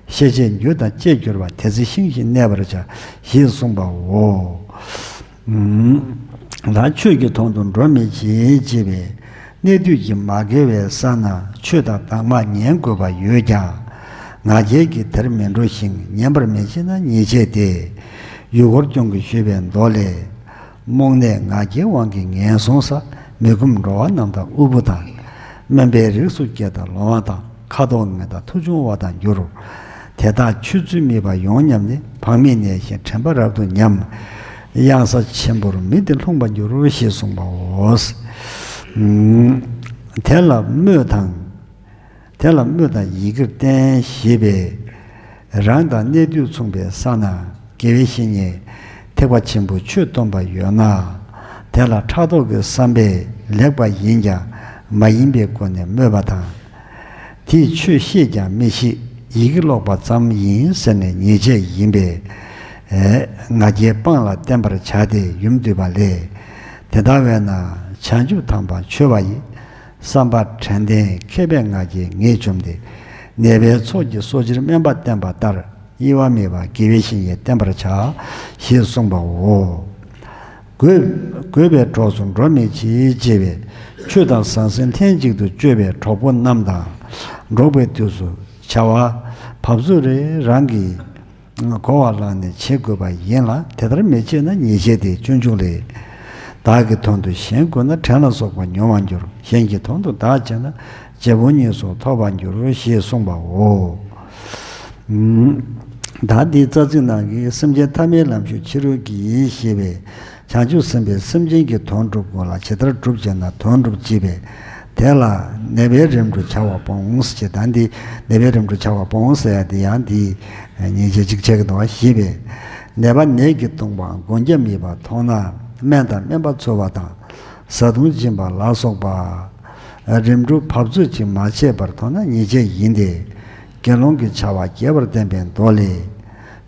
ཤེས་བྱའི་རྒྱུ་དང་བཅས་གྱུར་པ། དེ་ཚེ་ཤིང་བཞིན་གནས་པར་བྱ། ཞེས་གསུངས་པའོ། ད་ཆོས་ཀྱི་དོན་དུ་འགྲོ་མི་བྱེད་ཅེས་པས། གནས་དུས་ཀྱི་མ་འགལ་བའི་ས་ན་ཆོས་དང་གདམས་ངག་ཉན་དགོས་པ་ཡོད་ཀྱང་། ང་རྒྱལ་གྱིས་དེར་མི་འགྲོ་ཞིང་ཉན་པར་མི་བྱེད་ན་ཉེས་བྱས་ཏེ། ཡུལ་འཁོར་སྐྱོང་གིས་ཞུས་པའི་མདོ་ལས། རྨོངས་གནས་ང་རྒྱལ་དབང་གིས་ངན་སོང་ས། མི་ཁོམ་འགྲོ་བ་རྣམས་དང་དབུལ་པོ་དང་། དམན་པའི་རིགས་སུ་སྐྱེས་དང་ལོང་བ་དང་། ཁ་དོག་ངན་དང་མཐོ་ཆུང་བ་དང་འགྱུར། དེ་དག་ཆོས་ཚུལ་མེད་པར་ཡོང་སྙམ་ནས། བག་མེད་གནས་ཤིང་དྲན་པ་རབ་ཏུ་ཉམས། གཡང་ས་ཆེན་པོར་མི་དེ་ལྷུང་བར་འགྱུར། ཞེས་གསུངས་པའོ། དེ་ལ་སྨོད་དང་། དེ་ལ་སྨོད་དང་ཡི་གེར་བསྟན་ཞེས་པས། རང་དང་གནས་དུས་མཚུངས་པའི་ས་ན་དགེ་བའི་བཤེས་གཉེན་ཐེག་པ་ཆེན་པོ་ཆོས་སྟོན་པ་ཡོད་ན། དེ་ལ་ཕྲག་དོག་གི་བསམ་པས་ལེགས་པ་ཡིན་ཀྱང་མ་ཡིན་པའི་སྒོ་ནས་སྨོད་པ་དང་། དེས་ཆོས་ཤེས་ཀྱང་མི་ཤེས། ཡི་གེ་ཀློག་པ་ཙམ་ཡིན་ཟེར་ནས་ཉེས་བྱས་ཡིན་པས། ང་རྒྱལ་སྤངས་ལ་བསྟན་པར་བྱ་སྟེ། ཡུམ་འདུས་པ་ལས། དེ་ལྟ་བས་ན་བྱང་ཆུབ་དམ་པ་ཆོས་པ་ཡི། བསམ་པ་དྲན་ལྡན་མཁས་པས་ང་རྒྱལ་ངེས་བཅོམ་སྟེ། ནད་པའི་ཚོགས་ཀྱིས་གསོ་ཕྱིར་སྨན་པ་བསྟེན་པ་ལྟར། གཡེལ་བ་མེད་པར་དགེ་བའི་བཤེས་གཉེན་བསྟེན་པར་བྱ། ཞེས་གསུངས་པའོ། དགོས་དགོས་པའི་གྲོགས་སུ་འགྲོ་མི་བྱེད་ཅེས་པས། ཆོས་དང་ཟང་ཟིང་ལྷན་ཅིག་ཏུ་སྤྱོད་པའི་གྲོགས་པོ་རྣམས་དང་། འགྲོགས་པའི་དུས་སུ་བྱ་བ་བབ་ཚུགས་རེ་རང་གིས་གོ་བ་བླངས་ནས་བྱེད་དགོས་པ་ཡིན་ལ། དེ་ལྟར་མི་བྱེད་ན་ཉེས་བྱས་ཏེ། སྤྱོད་འཇུག་ལས། བདག་གི་དོན་དུ་གཞན་བཀོལ་ན། བྲན་ལ་སོགས་པ་མྱོང་བར་འགྱུར། གཞན་གྱི་དོན་དུ་བདག་བྱས་ན། བྱེད་པོ་གཉིས་སུ་ཐོགས་པར་འགྱུར། ཞེས་གསུངས་པའོ། ད་འདིའི་རྩ་ཚིག་ནང་གི་སེམས་ཅན་ཐ་མལ་ལམ་ཞུགས་ཕྱི་རོལ་གྱི་ཞེས་པས། བྱང་ཆུབ་སེམས་དཔས་སེམས་ཅན་གྱི་དོན་སྒྲུབ་དགོས་ལ། ཇི་ལྟར་སྒྲུབ་ཅེ་ན། དོན་སྒྲུབ་ཅེས་པས། དེ་ལ་ནད་པའི་རིམ་གྲོ་བྱ་བ་སྤོང་ཞེས། ད་འདི་ནད་པའི་རིམ་གྲོ་བྱ་བ་སྤོང་ཟེར་ཡ་དེ་ཡང་འདི་ཉེས་བྱས་གཅིག་ཆགས་ཀྱི་འདུག་བ། ཞེས་པས། ནད་པ་ནད་ཀྱིས་གདུངས་པ་མགོན་སྐྱབས་མེད་པ་མཐོང་ན། སྨན་དང་སྨན་པ་འཚོལ་བ་དང་། བཟའ་བཏུང་སྦྱིན་པ་ལ་སོགས་པ། རིམ་གྲོ་བབ་ཚོད་ཅིག་མ་བྱས་པར་མཐོང་ན་ཉེས་བྱས་ཡིན་ཏེ། དགེ་སློང་གི་བྱ་བ་རྒྱས་པར་བསྟན་པའི་མདོ་ལས།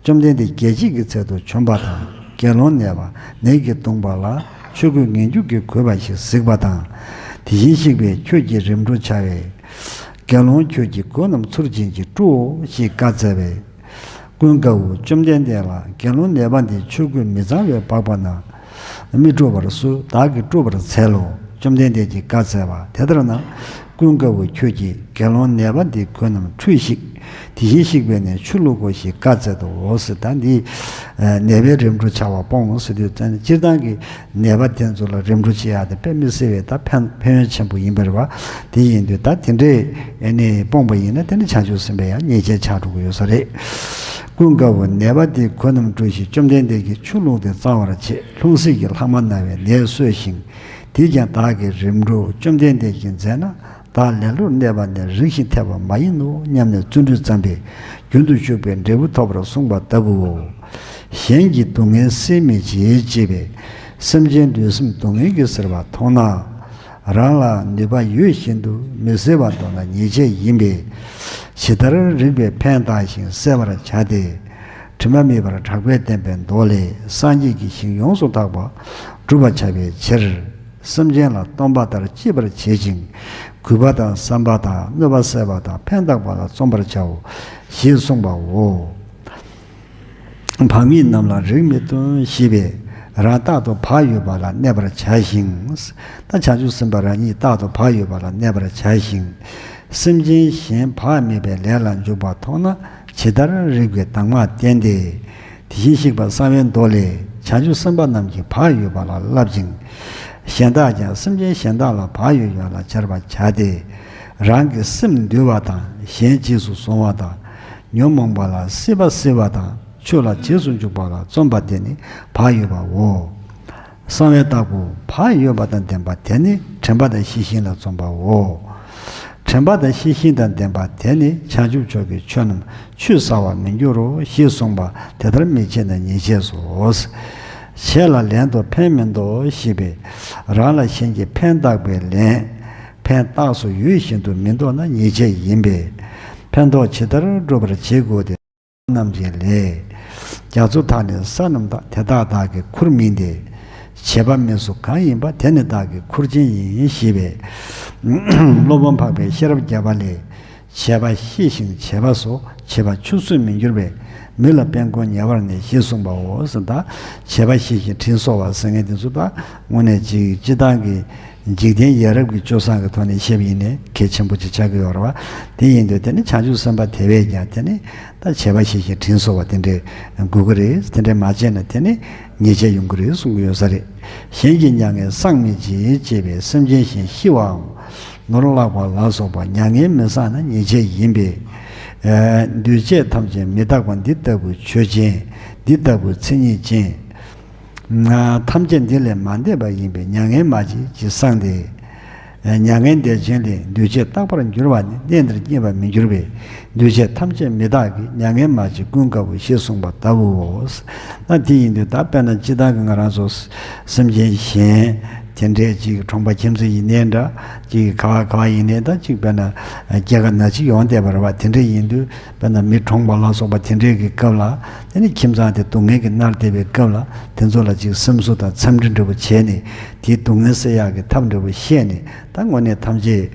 བཅོམ་ལྡན་འདས་རྒྱལ་བྱེད་ཀྱི་ཚལ་དུ་བྱོན་པ་དང་། དགེ་སློང་ནད་པ་ནད་ཀྱིས་གདུངས་པ་ལ་ཆོས་གོས་ངན་སྐྱུགས་ཀྱིས་གོས་པ་ཞིག་གཟིགས་པ་དང་། དེ་བཞིན་གཤེགས་པས་ཁྱོད་ཀྱིས་རིམ་གྲོ་བྱ་བའི་དགེ་སློང་ཁྱོད་ཀྱི་གོས་རྣམས་ཚུར་བྱིན་གྱིས་བཀྲུའོ་ཞེས་བཀའ་སྩལ་བས། ཀུན་དགའ་བོས་བཅོམ་ལྡན་འདས་ལ་དགེ་སློང་ནད་པ་འདིས་ཆོས་གོས་མི་གཙང་བས་སྦགས་པ་ན། མི་བཀྲུ་བར་སུ་བདག་གིས་བཀྲུ་བར་འཚལ་ལོ། བཅོམ་ལྡན་འདས་ཀྱིས་བཀའ་སྩལ་པ། དེ་ལྟར་ན། ཀུན་དགའ་བོས་ཁྱོད་ཀྱིས་དགེ་སློང་ནད་པ་འདིའི་གོས་རྣམས་འཁྲུས་ཤིག། དེ་བཞིན་གཤེགས་པས་ནི་ཆུ་བླུག་གོ་ཞེས་བཀའ་སྩལ་ཏོ། འོ་ཟེར་ད་འདི། ནད་པའི་རིམ་གྲོ་བྱ་བ་སྤོང་ཟེར་དུས་ཙང་སྤྱིར་བཏང་གི་ནད་པ་དེ་ཚོ་ལ་རིམ་གྲོ་བྱེད་ཡག་དེ་དཔེ་མི་སྲིད་པའི་ད་ཕན་ཕན་ཡོན་ཆེན་པོ་ཡིན་པ་རེད་བ། དེ་ཡིན་དུས་ད་དེ་འདྲའི་ཨེ་ནི་སྤོང་པ་ཡིན་ན་དེ་ནི་བྱང་ཆུབ་སེམས་དཔའི་ཡང་ཉེས་བྱས་ཆགས་འགྲོ་གི་ཡོད་ས་རེད། ཀུན་དགའ་བོས་ནད་པ་དེའི་གོས་རྣམས་བཀྲུས་ཤིང་བཅོམ་ལྡན་འདས་ཀྱིས་ཆུ་བླུགས་ཏེ་གཙང་བར་བྱས། ལྷུང་བཟེད་ཀྱིས་ལྷག་མ་ན་བའི་ནད་གསོས་ཤིང་། དེས་ཀྱང་བདག་གིས་རིམ་གྲོ་བཅོམ་ལྡན་འདས་ཀྱིས་མཛད་ན། བདག་ལེ་ལོར་གནས་པ་ནི་རིང་ཞིང་འཐས་པ་མ་ཡིན་ནོ་སྙམ་ནས་བརྩོན་འགྲུས་བརྩམས་པས་རྒྱུན་དུ་ཞུགས་པའི་འབྲས་བུ་ཐོབ་པར་གསུངས་པ་ལྟ་བུའོ། གཞན་གྱི་སྡུག་བསྔལ་སེལ་མི་བྱེད་ཅེས་པས། སེམས་ཅན་ལུས་སེམས་སྡུག་བསྔལ་གྱིས་གཟིར་བ་མཐོང་ན། རང་ལ་ནུས་པ་ཡོད་བཞིན་དུ་མི་གཟིར་བ་མཐོང་ན་ཉེས་བྱས་ཡིན་པས། ཇི་ལྟར་རིགས་པས་ཕན་བཏགས་ཤིང་གསལ་བར་བྱ་སྟེ། དྲི་མ་མེད་པར་གྲགས་པས་བསྟན་པའི་མདོ་ལས། སངས་རྒྱས་ཀྱི་ཞིང་ཡོངས་སུ་དག་པ་བསྒྲུབ་པར་བྱ་བའི་ཕྱིར། སེམས་ཅན་ལ་སྟོན་པ་ལྟར་གཅེས་པར་བྱེད་ཅིང་། གུས་པ་དང་བསམ་པ་དང་གནོད་པ་སེལ་བ་དང་ཕན་བཏགས་པ་ལ་བརྩོན་པར་བྱའོ། ཞེས་གསུངས་པའོ། བག་མེད་རྣམས་ལ་རིགས་མི་སྟོན་ཞེས་པས། རང་རྟག་ཏུ་བག་ཡོད་པ་ལ་གནས་པར་བྱ་ཞིང་། ད་བྱང་ཆུབ་སེམས་དཔའ་རང་ཉིད་རྟག་ཏུ་བག་ཡོད་པ་ལ་གནས་པར་བྱ་ཞིང་། སེམས་ཅན་གཞན་བག་མེད་པའི་ལས་ལ་འཇུག་པ་མཐོང་ན་ཇི་ལྟར་རིགས་པའི་གདམས་ངག་བསྟན་ཏེ། དེ་བཞིན་གཤེགས་པ་གསང་བའི་མདོ་ལས། བྱང་ཆུབ་སེམས་དཔའ་རྣམས་ཀྱིས་བག་ཡོད་པ་ལ་བསླབ་ཅིང་། གཞན་དག་ཀྱང་སེམས་ཅན་གཞན་དག་ལ་བག་ཡོད་ཡོད་ལ་སྦྱར་བར་བྱ་སྟེ། རང་གི་སེམས་འདུལ་བ་དང་གཞན་རྗེས་སུ་བཟུང་བ་དང་། ཉོན་མོངས་པ་ལ་སྲེད་པ་སེལ་བ་དང་ཆོས་ལ་རྗེས་སུ་འཇུག་པ་ལ་བརྩོན་པ་དེ་ནི་བག་ཡོད་པའོ། གསང་བའི་བདག་པོ་བག་ཡོད་པ་དང་ལྡན་པ་དེ་ནི་དྲན་པ་དང་ཤེས་བཞིན་ལ་བརྩོན་པའོ། དྲན་པ་དང་ཤེས་བཞིན་དང་ལྡན་པ་དེ་ནི་བྱང་ཆུབ་མཆོག་གི་ཆོས་རྣམས་ཆུད་ཟ་བར་མི་འགྱུར་རོ་ཞེས་གསུངས་པ་དེ་ལྟར་མི་བྱེད་ན་ཉེས་བྱས་སོ། བྱས་ལ་ལན་དུ་ཕན་མི་འདོགས་ཞེས་པས། རང་ལ་གཞན་གྱིས་ཕན་བཏགས་པའི་ལན། ཕན་བཏགས་སུ་ཡོད་བཞིན་དུ་མི་འདོགས་ན་ཉེས་བྱས་ཡིན་པས། ཕན་འདོགས་ཇི་ལྟར་བསྒྲུབ་པར་བྱེད་དགོས་ཏེ། རྣམས་ཀྱི་ལས། རྒྱ་མཚོ་དག་ནི་ས་རྣམས་དག་དེ་དག་བདག་གི་ཁུར་མིན་ཏེ། བྱེད་པ་མི་སུ་གང་ཡིན་པ་དེ་ནི་བདག་གི་ཁུར་ཆེན་ཡིན་ཞེས་པས། སློབ་དཔོན་འཕགས་པའི་ཤེས་རབ་བརྒྱ་པ་ལས། བྱེད་པ་ཤེས་ཤིང་བྱེད་པ་སོགས་བྱེད་པ་ཆུད་ཟོས་མི་འགྱུར་བས། མི་ལ་དཔལ་མགོན་ཉེ་བར་གནས་ཞེས་གསུངས་པའོ། ཟེར་ད། བྱེད་པ་ཤེས་ཤིང་དྲིན་གཟོ་བ་ཟེར་མཁན་དེ་ཚོ་ད་དངོས་གནས་ཅིག་སྤྱི་བཏང་གི་འཇིག་རྟེན་ཡ་རབས་ཀྱི་སྤྱོད་བཟང་གི་ཐོག་ནས་བཤད་པ་ཡིན་ནའི་གལ་ཆེན་པོ་ཅིག་ཆགས་ཀྱི་ཡོད་རེད་བ། དེ་ཡིན་དུས་དེ་ནི་བྱང་ཆུབ་སེམས་དཔའ་དེ་བས་ཀྱང་དེ་ནི་ད་བྱེད་པ་ཤེས་ཤིང་དྲིན་གཟོ་བ་དེ་འདྲའི་དགོས་ཀྱི་རེད། དེ་འདྲའི་མ་བྱས་ན་དེ་ནི་ཉེས་བྱས་ཡོང་གི་རེད་གསུང་གི་ཡོད་ས་རེད། གཞན་གྱི་མྱ་ངན་བསང་མི་བྱེད་ཅེས་པས་སེམས་ཅན་གཞན་ཤི་བའམ་ནོར་བརླག་པ་ལ་སོགས་པ་མྱ་ངན་མི་བསང་ན་ཉེས་བྱས་ཡིན་པས། འདུས་བྱས་ཐམས་ཅད་མི་རྟག་པ་འདི་ལྟ་བུའི་ཆོས་ཅན། འདི་ལྟ་བུའི་མཚན་ཉིད་ཅན། ཐམས་ཅད་འདི་ལས་མ་འདས་པ་ཡིན་པས་མྱ་ངན་མ་བྱེད་ཅེས་གསུངས་ཏེ། མྱ་ངན་འདས་ཆེན་ལས་འདུས་བྱས་རྟག་པར་འགྱུར་བ་ནི་གནས་འདིར་རྙེད་པར་མི་འགྱུར་བས། འདུས་བྱས་ཐམས་ཅད་མི་རྟག་གི་མྱ་ངན་མ་བྱེད་ཀུན་དགའ་བོ་ཞེས་གསུངས་པ་ལྟ་བུའོ། ད་དེ་ཡིན་དུས་ད་དཔེར་ན་སྤྱིར་བཏང་གི་ང་རང་ཚོ་སེམས་ཅན་གཞན་དེ་འདྲའི་ཅིག་གྲོང་པ་ཁྱིམ་མཚེས་ཡིན་ནའི་འདྲ། ཅིག་ག་བ་ག་བ་ཡིན་ནའི་ད་ཅིག་དཔེར་ན་སྐྱེ་རྒ་ན་འཆི་ཡོང་བསྡད་པ་རེད་བ། དེ་འདྲ་ཡིན་དུས། དཔེར་ན་མི་གྲོངས་པ་ལ་སོགས་པ་དེ་འདྲའི་གི་སྐབས་ལ། དེ་ནི་ཁྱིམ་ཚང་དེ་སྡུག་བསྔལ་གྱིས་མནར་བསྡད་པའི་སྐབས་ལ་དེ་ཚོ་ལ་ཅིག་སེམས་གསོ་དང་འཚམས་འདྲི་འདྲ་པོ་བྱས་ནས་དེའི་སྡུག་བསྔལ་སེལ་ཡག་གི་ཐབས་འདྲ་པོ་བཤད་ནས། ད་དངོས་གནས་ཐམས་ཅད་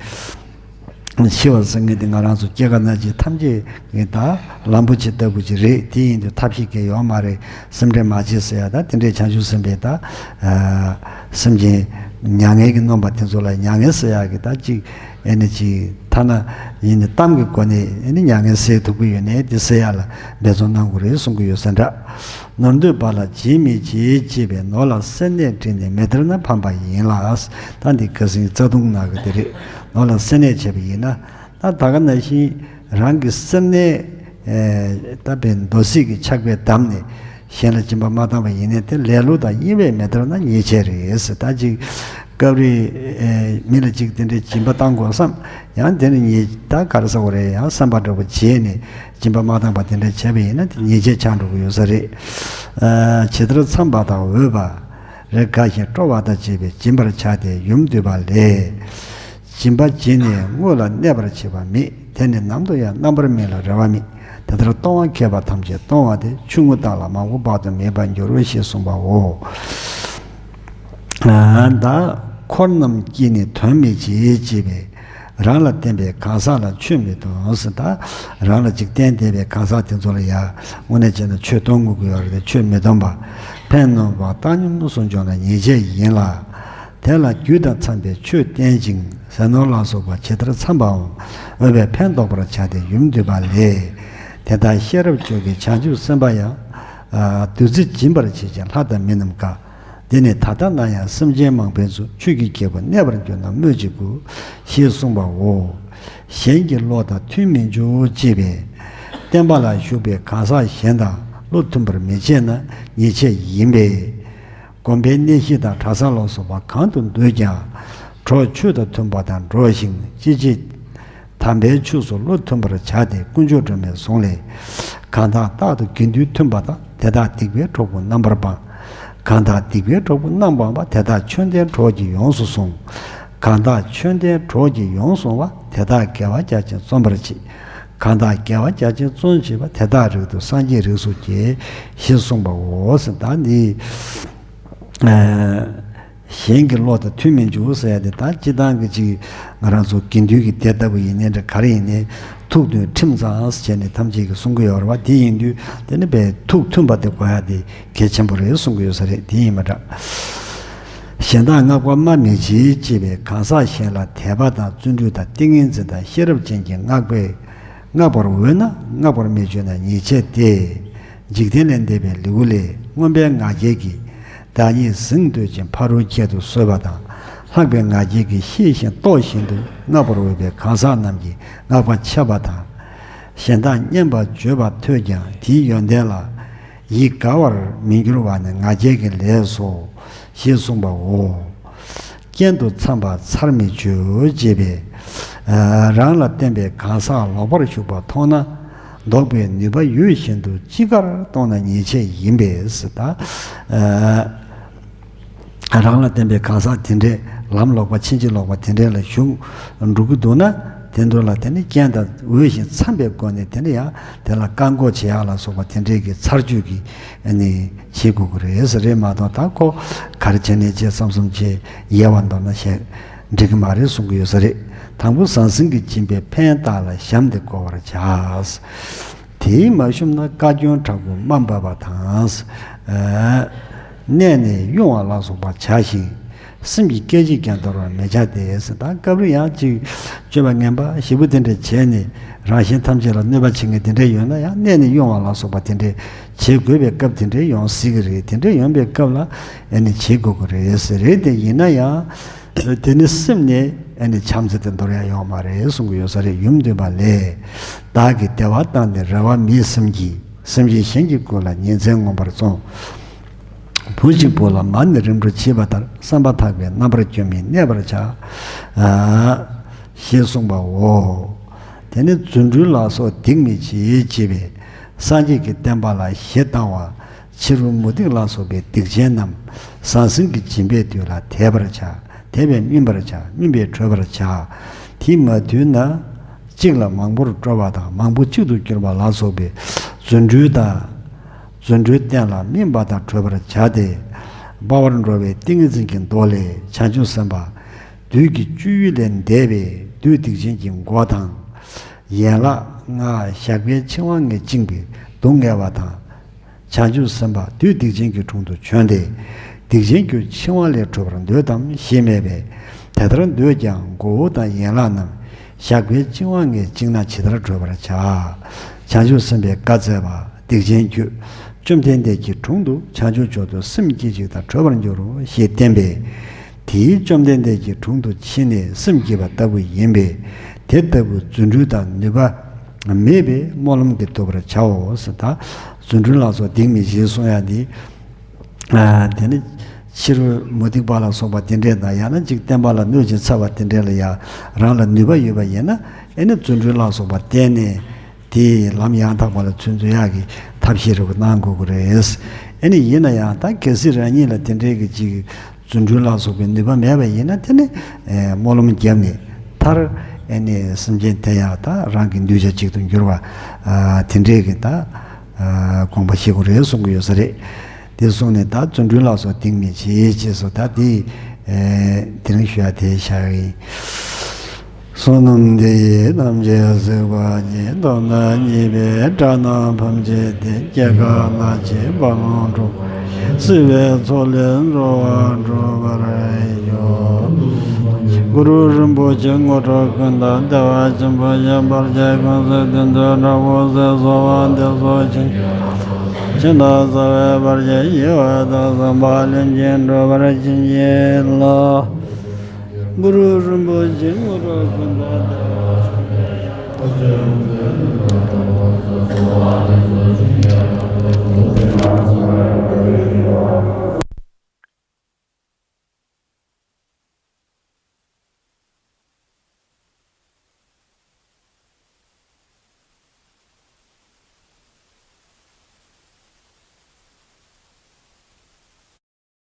ཤི་བ་ཟེར་མཁན་དེ་ང་རང་ཚོ་སྐྱེ་རྒ་ན་འཆི་ཐམས་ཅད་ངས་ད་ལམ་པོ་ཆེ་ལྟ་བུ་ཅིག་རེད། དེ་ཡིན་དུས་ཐབས་ཤེས་གལ་ཡོད་མ་རེད། སེམས་ཁྲལ་མ་བྱེད་ཟེར་ཡག་ད་དེ་འདྲའི་བྱང་ཆུབ་སེམས་དཔའི་ད་སེམས་ཅན་མྱ་ངན་གྱིས་གནོན་པ་དེ་ཚོ་ལ་མྱ་ངན་ཟེར་ཡག་གི་ད་ཅིག་ཨེ་ནི་ཅིག་ཐ་ན་ཡིན་ནི་གཏམ་གྱི་སྒོ་ནས་ཨེ་ནི་མྱ་ངན་སེལ་ཐུབ་ཀྱི་ཡོད་ནའི་དེ་སེལ་ཡག་ལ་འབད་བརྩོན་གནང་དགོས་རེད་གསུང་གི་ཡོད་ས་འདྲ། ནོར་འདོད་པ་ལ་བྱིན་མི་བྱེད་ཅེས་པའི་ནོར་ལ་སེར་སྣས་བྲིས་ནས་མི་སྟེར་ན་ཕམ་པ་ཡིན་ལ། ད་འདི་ཁ་སང་རྩ་ལྟུང་ནང་གི་དེ་རེད། ནོར་ལ་སེར་སྣས་བྱས་པ་ཡིན་ན། ད་ད་ག་ནང་བཞིན་རང་གི་སེར་སྣས་ད་པའི་མདོ་སྲིད་ཀྱི་ཆགས་པས་བསྡམས་ནས། གཞན་ལ་སྦྱིན་པ་མ་བཏང་བ་ཡིན་ནའི་དེ་ལེ་ལོ་དང་དབྱེ་བས་མི་བསྟར་ན་ཉེས་བྱས་རེད་ཟེར། ད་ཅིག་སྐབས་རེ་མི་ལ་ཅིག་དེ་འདྲའི་སྦྱིན་པ་བཏང་དགོས་བསམ་ཡང་དེ་ནི་ཉེས་ད་ག་རེ་ཟེར་དགོས་རེད། ཡང་བསམ་པ་འདྲ་པོ་བྱས་ནས་སྦྱིན་པ་མ་བཏང་བ་དེ་འདྲ་བྱས་པ་ཡིན་ན་དེ་ཉེས་བྱས་ཆགས་འགྲོ་གི་ཡོད་ས་རེད། ཇི་ལྟར་འཚམས་པ་དང་འོས་པ། རེ་དགའ་ཞིང་སྤྲོ་བ་དང་བཅས་པས་སྦྱིན་པར་བྱ་སྟེ་ཡུམ་འདུས་པ་ལས། སྦྱིན་པ་བྱིན་ནས་དངོས་ལ་གནས་པར་བྱེད་པ་མེད། དེ་ནི་ནམ་དུ་ཡང་རྣམ་པར་སྨིན་ལ་རེ་བ་མེད། དེ་ལྟར་གཏོང་བ་མཁས་པ་ཐམས་ཅད་གཏོང་བ་དེ་ཆུང་ངུ་དག་ལ་མང་པོ་དཔག་ཏུ་མེད་པར་འགྱུར་རོ་ཞེས་གསུངས་པའོ། ད་འཁོར་རྣམས་ཀྱིས་ནི་དོན་མི་བྱེད་ཅེས་པས། རང་ལ་བརྟེན་པའི་གང་ཟག་ལ་ཆོས་མི་སྟོན་ཟེར། ད་རང་ལ་ཅིག་བརྟེན་བསྡད་པའི་གང་ཟག་དེ་ཚོ་ལ་ཡ་དངོས་གནས་བྱས་ན་ཆོས་སྟོན་དགོས་ཀྱི་ཡོད་རེད་དེ། ཆོས་མི་སྟོན་པ། ཕན་གནོད་པ་བཏང་སྙོམས་སུ་འཇོག་ན་ཉེས་བྱས་ཡིན་ལ། དེ་ལ་རྒྱུ་དང་འཚམ་པའི་ཆོས་བསྟན་ཅིང་ཟས་ནོར་ལ་སོགས་པ་ཇི་ལྟར་འཚམ་པའང་འོས་པའི་ཕན་འདོགས་པར་བྱ་སྟེ་ཡུམ་འདུས་པ་ལས། དེ་དག་ཤེས་རབ་མཆོག་གི་བྱང་ཆུབ་སེམས་དཔའ་ཡང་། བདུད་རྩི་འབྱིན་པར་བྱེད་ཅིང་ལྷ་དང་མི་རྣམས་དགའ། འདི་ནི་ད་ལྟ་ན་ཡང་སེམས་ཅན་མང་པོའི་གཙོ་ཆོས་ཀྱི་རྒྱལ་པོ་གནས་པར་འགྱུར་ན་སྨོས་ཅི་དགོས། ཞེས་གསུངས་པའོ། གཞན་གྱི་བློ་དང་མཐུན་མི་འཇུག་ཅེས་པས། བསྟན་པ་ལ་ཞུགས་པའི་གང་ཟག་གཞན་དང་བློ་མཐུན་པར་མི་བྱེད་ན་ཉེས་བྱས་ཡིན་པས། སྒོམ་པའི་གནས་གཞི་དང་གྲྭ་ས་ལ་སོགས་པ་གང་དུ་འདུས་ཀྱང་། གྲོགས་ཆོས་དང་མཐུན་པ་དང་འགྲོགས་ཤིང་ཅི་བྱེད། དམ་པའི་ཆོས་སུ་བློ་མཐུན་པར་བྱ་སྟེ། དཀོན་མཆོག་སྒྲོལ་མའི་གཟུངས་ལས། གང་དག་རྟག་ཏུ་དགེ་འདུན་མཐུན་པ་དང་། དེ་དག་སྡིག་པའི་གྲོགས་པོ་རྣམ་པར་སྤང་། གང་དག་སྡིག་པའི་གྲོགས་པོ་རྣམ་སྤངས་པ། དེ་དག་ཆོས་ལྡན་གྲོགས་ཀྱིས་ཡོངས་སུ་བཟུང་། གང་དག་ཆོས་ལྡན་གྲོགས་ཀྱིས་ཡོངས་སུ་བཟུང་བ། དེ་དག་དགེ་བ་རྒྱ་ཆེན་བརྩོན་པར་བྱེད། གང་དག་དགེ་བ་རྒྱ་ཆེན་བརྩོན་བྱེད་པ། དེ་དག་རིགས་དྲུག་སངས་རྒྱས་རིགས་སུ་སྐྱེ། ཞེས་གསུངས་པའོ། ད་འདི། གཞན་གྱི་བློ་དང་མཐུན་མི་འཇུག་ཟེར་ཡ་དེ། ད་སྤྱིར་བཏང་གི་ཅིག་ང་རང་ཚོ་དགེ་འདུན་གྱི་སྡེ་ལྟ་བུ་ཡིན་ནའི་འདྲ་ག་རེ་ཡིན་ནའི། ཐུགས་མཐུན་ཁྲིམས་གཙང་ཟེར་བྱས་ནས་ཐམས་ཅད་ཀྱིས་གསུང་གི་ཡོད་རེད་བ། དེ་ཡིན་དུས་དེ་ནི་བས་ཐུགས་མཐུན་པ་དེ་དགོས་ཡ་དེ་གལ་ཆེན་པོ་རེད་གསུང་གི་ཡོད་ས་རེད། དེ་ཡིན་མ་འདྲ། གཞན་དག་བསྔགས་པ་སྨྲ་མི་བྱེད་ཅེས་པས། གང་ཟག་གཞན་ལ་དད་པ་དང་བརྩོན་འགྲུས་དང་ཏིང་ངེ་འཛིན་དང་ཤེས་རབ་ཅན་གྱིས་བསྔགས་པའི། བསྔགས་པར་འོས་ན་བསྔགས་པར་མི་བྱེད་ན་ཉེས་བྱས་ཏེ། འཇིག་རྟེན་ལས་འདས་པའི་ལེའུ་ལས། མངོན་པའི་ང་རྒྱལ་གྱིས་བདག་ཉིད་ཟིང་འདོད་ཅིང་ཕ་རོལ་ཁྱད་དུ་གསོད་པ་དང་། ལྷག་པའི་ང་རྒྱལ་གྱིས་ཤེས་བཞིན་རྟོགས་བཞིན་དུ་བསྔགས་པར་འོས་པའི་གང་ཟག་རྣམས་ཀྱིས་བསྔགས་པ་འཆབ་པ་དང་། གཞན་དག་སྙན་པར་བརྗོད་པ་ཐོས་ཀྱང་དེའི་ཡོན་ཏན་ལ་ཡིད་དགའ་བར་མི་འགྱུར་བ་ནི་ང་རྒྱལ་གྱི་ལས་སོ། ཞེས་གསུངས་པའོ། རྐྱེན་དུ་འཚམས་པ་ཚར་མི་གཅོད་ཅེས་པས། རང་ལ་བརྟེན་པའི་གང་ཟག་ལོག་པར་ཞུགས་པ་མཐོང་ན། བཟློག་པའི་ནུས་པ་ཡོད་བཞིན་དུ་ཅི་དགར་གཏོང་ན་ཉེས་བྱས་ཡིན་པས་ཟེར། ད་རང་ལ་བརྟེན་པའི་གང་ཟག་དེ་འདྲའི་ལམ་ལོག་པ་ཕྱིན་ཅི་ལོག་པ་དེ་འདྲའི་ལ་ཞུགས་འགྲོ་གི་འདུག་ན། དེ་ཚོ་ལ་དེ་ནི་རྐྱེན་དང་འོས་ཤིང་འཚམས་པའི་སྒོ་ནས་དེ་ནི་ཡང་དེ་ལ་བཀག་འགོག་བྱེད་ཡག་ལ་སོགས་པ་དེ་འདྲའི་གི་ཚར་གཅོད་ཀྱི་ཨ་ནི་བྱེད་དགོས་ཀྱི་རེད་ཟེར། རེད་མ་གཏོགས་ད་ཁོ་ག་རེ་བྱས་ནས་བྱས་བསམ་བསམ་བྱས་ཡལ་བ་མདོར་ན་བཤད་འགྲིག་གི་མ་རེད་གསུང་གི་ཡོད་ས་རེད། དང་པོ་ཟང་ཟིང་གི་སྦྱིན་པས་ཕན་བཏགས་ལ་བཞམས་ཏེ་བསྐོར་བར་བྱ། དེས་མ་ཞུམ་ན་བཀའ་བཀྱོན་དྲག་པོས་དམའ་འབབ་པ་དང་། གནས་ནས་དབྱུང་བ་ལ་སོགས་པ་བྱ་ཞིང་། སེམས་ཀྱི་སྐད་ཅིག་ཀྱང་འདོར་བར་མི་བྱ་སྟེ་ཟེར། ད་སྐབས་རེ་ཡང་ཅིག་སྤྱོད་པ་ངན་པ་ཞེ་པོ་དེ་འདྲ་བྱས་ནས་རང་གཞན་ཐམས་ཅད་ལ་གནོད་པ་བྱེད་མཁན་དེ་འདྲ་ཡོད་ན་ཡང་གནས་ནས་དབྱུང་བ་ལ་སོགས་པ་དེ་འདྲ་བྱེད་དགོས་པའི་སྐབས་དེ་འདྲ་ཡོང་སྲིད་ཀྱི་རེད། དེ་འདྲ་ཡོང་པའི་སྐབས་ལ་ཨ་ནི་བྱེད་དགོས་ཀྱི་རེད་ཟེར། རེད་དེ་ཡིན་ན་ཡང་དེ་ནི་སེམས་ནས་ཨ་ནི་བྱམས་བརྩེ་དེ་འདོར་ཡ་ཡོང་མ་རེད་གསུང་གི་ཡོད་ས་རེད། ཡུམ་འདུས་པ་ལས། བདག་གིས་བདེ་བ་བཏང་སྟེ་རེ་བ་མེད་སེམས་ཀྱིས། སེམས་ཅན་གཞན་གྱི་སྐུ་ལ་ཉིན་མཚན་མངོན་པར་བརྩོན། བུ་གཅིག་པོ་ལ་མ་ཎི་རིམ་གྲོ་བྱེད་པ་ལྟར་བསམ་པ་ཐག་པས་རྣམ་པར་སྐྱོན་མེད་གནས་པར་བྱ། ཞེས་གསུངས་པའོ། དེ་ནི་རྫུ་འཕྲུལ་ལ་སོགས་སྡིག་མི་བྱེད་ཅེས་པས། སངས་རྒྱས་ཀྱི་བསྟན་པ་ལ་ཞེ་སྡང་བ། ཕྱི་རོལ་མུ་སྟེགས་ལ་སོགས་པའི་སྡིག་ཅན་རྣམས་ཟང་ཟིང་གི་སྦྱིན་པས་འདུལ་ལ་དད་པར་བྱ། དད་པས་སྨིན་པར་བྱ། སྨིན་པས་གྲོལ་བར་བྱ། དེས་མ་ཐུལ་ན། གཅིག་ལ་མང་པོར་སྤྲོ་བ་དང་མང་པོ་གཅིག་ཏུ་གྱུར་པ་ལ་སོགས་པའི་རྫུ་འཕྲུལ་དང་། རྫུ་འཕྲུལ་བསྟན་ལ་སྨིན་པ་དང་གྲོལ་བར་བྱ་སྟེ། དཔའ་བར་འགྲོ་བའི་ཏིང་ངེ་འཛིན་གྱི་མདོ་ལས། བྱང་ཆུབ་སེམས་དཔའ་བདུད་ཀྱི་སྤྱོད་ཡུལ་ལས་འདས་པའི་བདུད་སྡིག་ཅན་གྱི་མགོ་དང་། ཡན་ལག་ལྔ་ཞགས་པའི་མཆེ་བ་ལྔས་བཅིངས་པའི་སྡུག་བསྔལ་བ་དང་། བྱང་ཆུབ་སེམས་དཔའ་བདུད་སྡིག་ཅན་གྱི་དྲུང་དུ་བྱོན་ཏེ། སྡིག་ཅན་གྱི་འཆིང་བ་ལས་གྲོལ་བར་འདོད་དམ་ཞེས་སྨྲས་པས། དེ་ལྟར་འདོད་ཀྱང་མགོ་བོ་དང་ཡན་ལག་རྣམས་ཞགས་པའི་བཅིང་བ་ལྔས་བཅིངས་ན་ཇི་ལྟར་གྲོལ་བར་བྱ། བྱང་ཆུབ་སེམས་དཔས་བཀའ་སྩལ་པ། སྡིག་ཅན་ཁྱོད་བཅོམ་ལྡན་འདས་ཀྱི་དྲུང་དུ་བྱང་ཆུབ་མཆོག་ཏུ་སེམས་བསྐྱེད་ཅིག་དང་གྲོལ་བར་འགྱུར་རོ་ཞེས་བསྟན་པས། དེས་བཅོམ་ལྡན་འདས་ཀྱི་དྲུང་དུ་ཕྱིན་ནས་སེམས་བསྐྱེད་པ་ལྟ་བུ་ཡིན་པས། དེ་ལྟ་བུའི་རྫུ་འཕྲུལ་དང་ནུས་པ་མེད་པས་སྨོན་ལམ་གྱིས་བཏུབ་པར་བྱའོ་ཟེར། ད་རྫུ་འཕྲུལ་ལ་སོགས་སྡིག་མི་བྱེད་གསུང་ཡ་འདི། ཨ་དེ་ནི་ཕྱི་རོལ་མུ་སྟེགས་པ་ལ་སོགས་པ་དེ་འདྲས་དང་། ཡང་ན་ཅིག་བསྟན་པ་ལ་གནོད་ཅིང་འཚེ་བ་དེ་འདྲས་ལ་ཡང་རང་ལ་ནུས་པ་ཡོད་པ་ཡིན་ན། ཨེ་ནི་རྫུ་འཕྲུལ་ལ་སོགས་པ་བསྟན་ནས་དེའི་ལམ་ཡང་དག་པ་ལ་ཚུར་འཛུལ་ཡག་གི་ཐབས་ཤེས་རེ་བ་གནང་དགོས་ཀྱི་རེད། ཨེ་ནི་ཡིན་ན་ཡང་ད་གལ་སྲིད་རང་ཉིད་ལ་དེ་འདྲའི་གི་ཅིག་རྫུ་འཕྲུལ་ལ་སོགས་པའི་ནུས་པ་མེད་པ་ཡིན་ན། དེ་ནི་ཨེ་སྨོན་ལམ་བརྒྱབ་ནས་མཐར་ཨེ་ནི་སེམས་ཅན་དེ་ཡང་ད་རང་གི་གདུལ་བྱ་གཅིག་ཏུ་འགྱུར་བ། ཨ་དེ་འདྲའི་གི་ད་ཨ་དགོངས་པ་བཞེས་དགོས་རེད་གསུང་གི་ཡོད་ས་རེད། དེ་གསུངས་ནས་ད་རྫུ་འཕྲུལ་ལ་སོགས་གཏིང་མེད་བྱེད་ཅེས་སོ། ད་དེ་ཨེ་དེ་རིང་ཞུ་ཡ་དེ་བཞག་ཡིན། བསོད་ནམས་འདི་ཡིས་ཐམས་ཅད་གཟིགས་པ་ཉིད། མདོར་ན་གཉིས་པའི་དགྲ་རྣམས་ཕམ་བྱས་ཏེ། སྐྱེ་རྒ་ན་འཆིའི་རྦ་ཀློང་འཁྲུགས་པ་ཡི། སྲིད་པའི་མཚོ་ལས་འགྲོ་བ་སྒྲོལ་བར་ཤོག། གུ་རུ་རིན་པོ་ཆེ་དངོས་གྲུབ་ཀུན་བདག། བདེ་བ་ཆེན་པོ་ཞེས་བར་ཆད་ཀུན་སེལ་བདུད་འདུལ་དྲག་པོ་སྲས་གསོལ་བ་འདེབས་སོ་ཞིང་། ཕྱི་ནང་གསང་བའི་བར་ཆད་ཞི་བ་དང་། བསམ་པ་ལྷུན་གྱིས་འགྲུབ་པར་བྱིན་གྱིས་རློབས། གུ་རུ་རིན་པོ་ཆེ་དངོས་གྲུབ་ཀུན་བདག།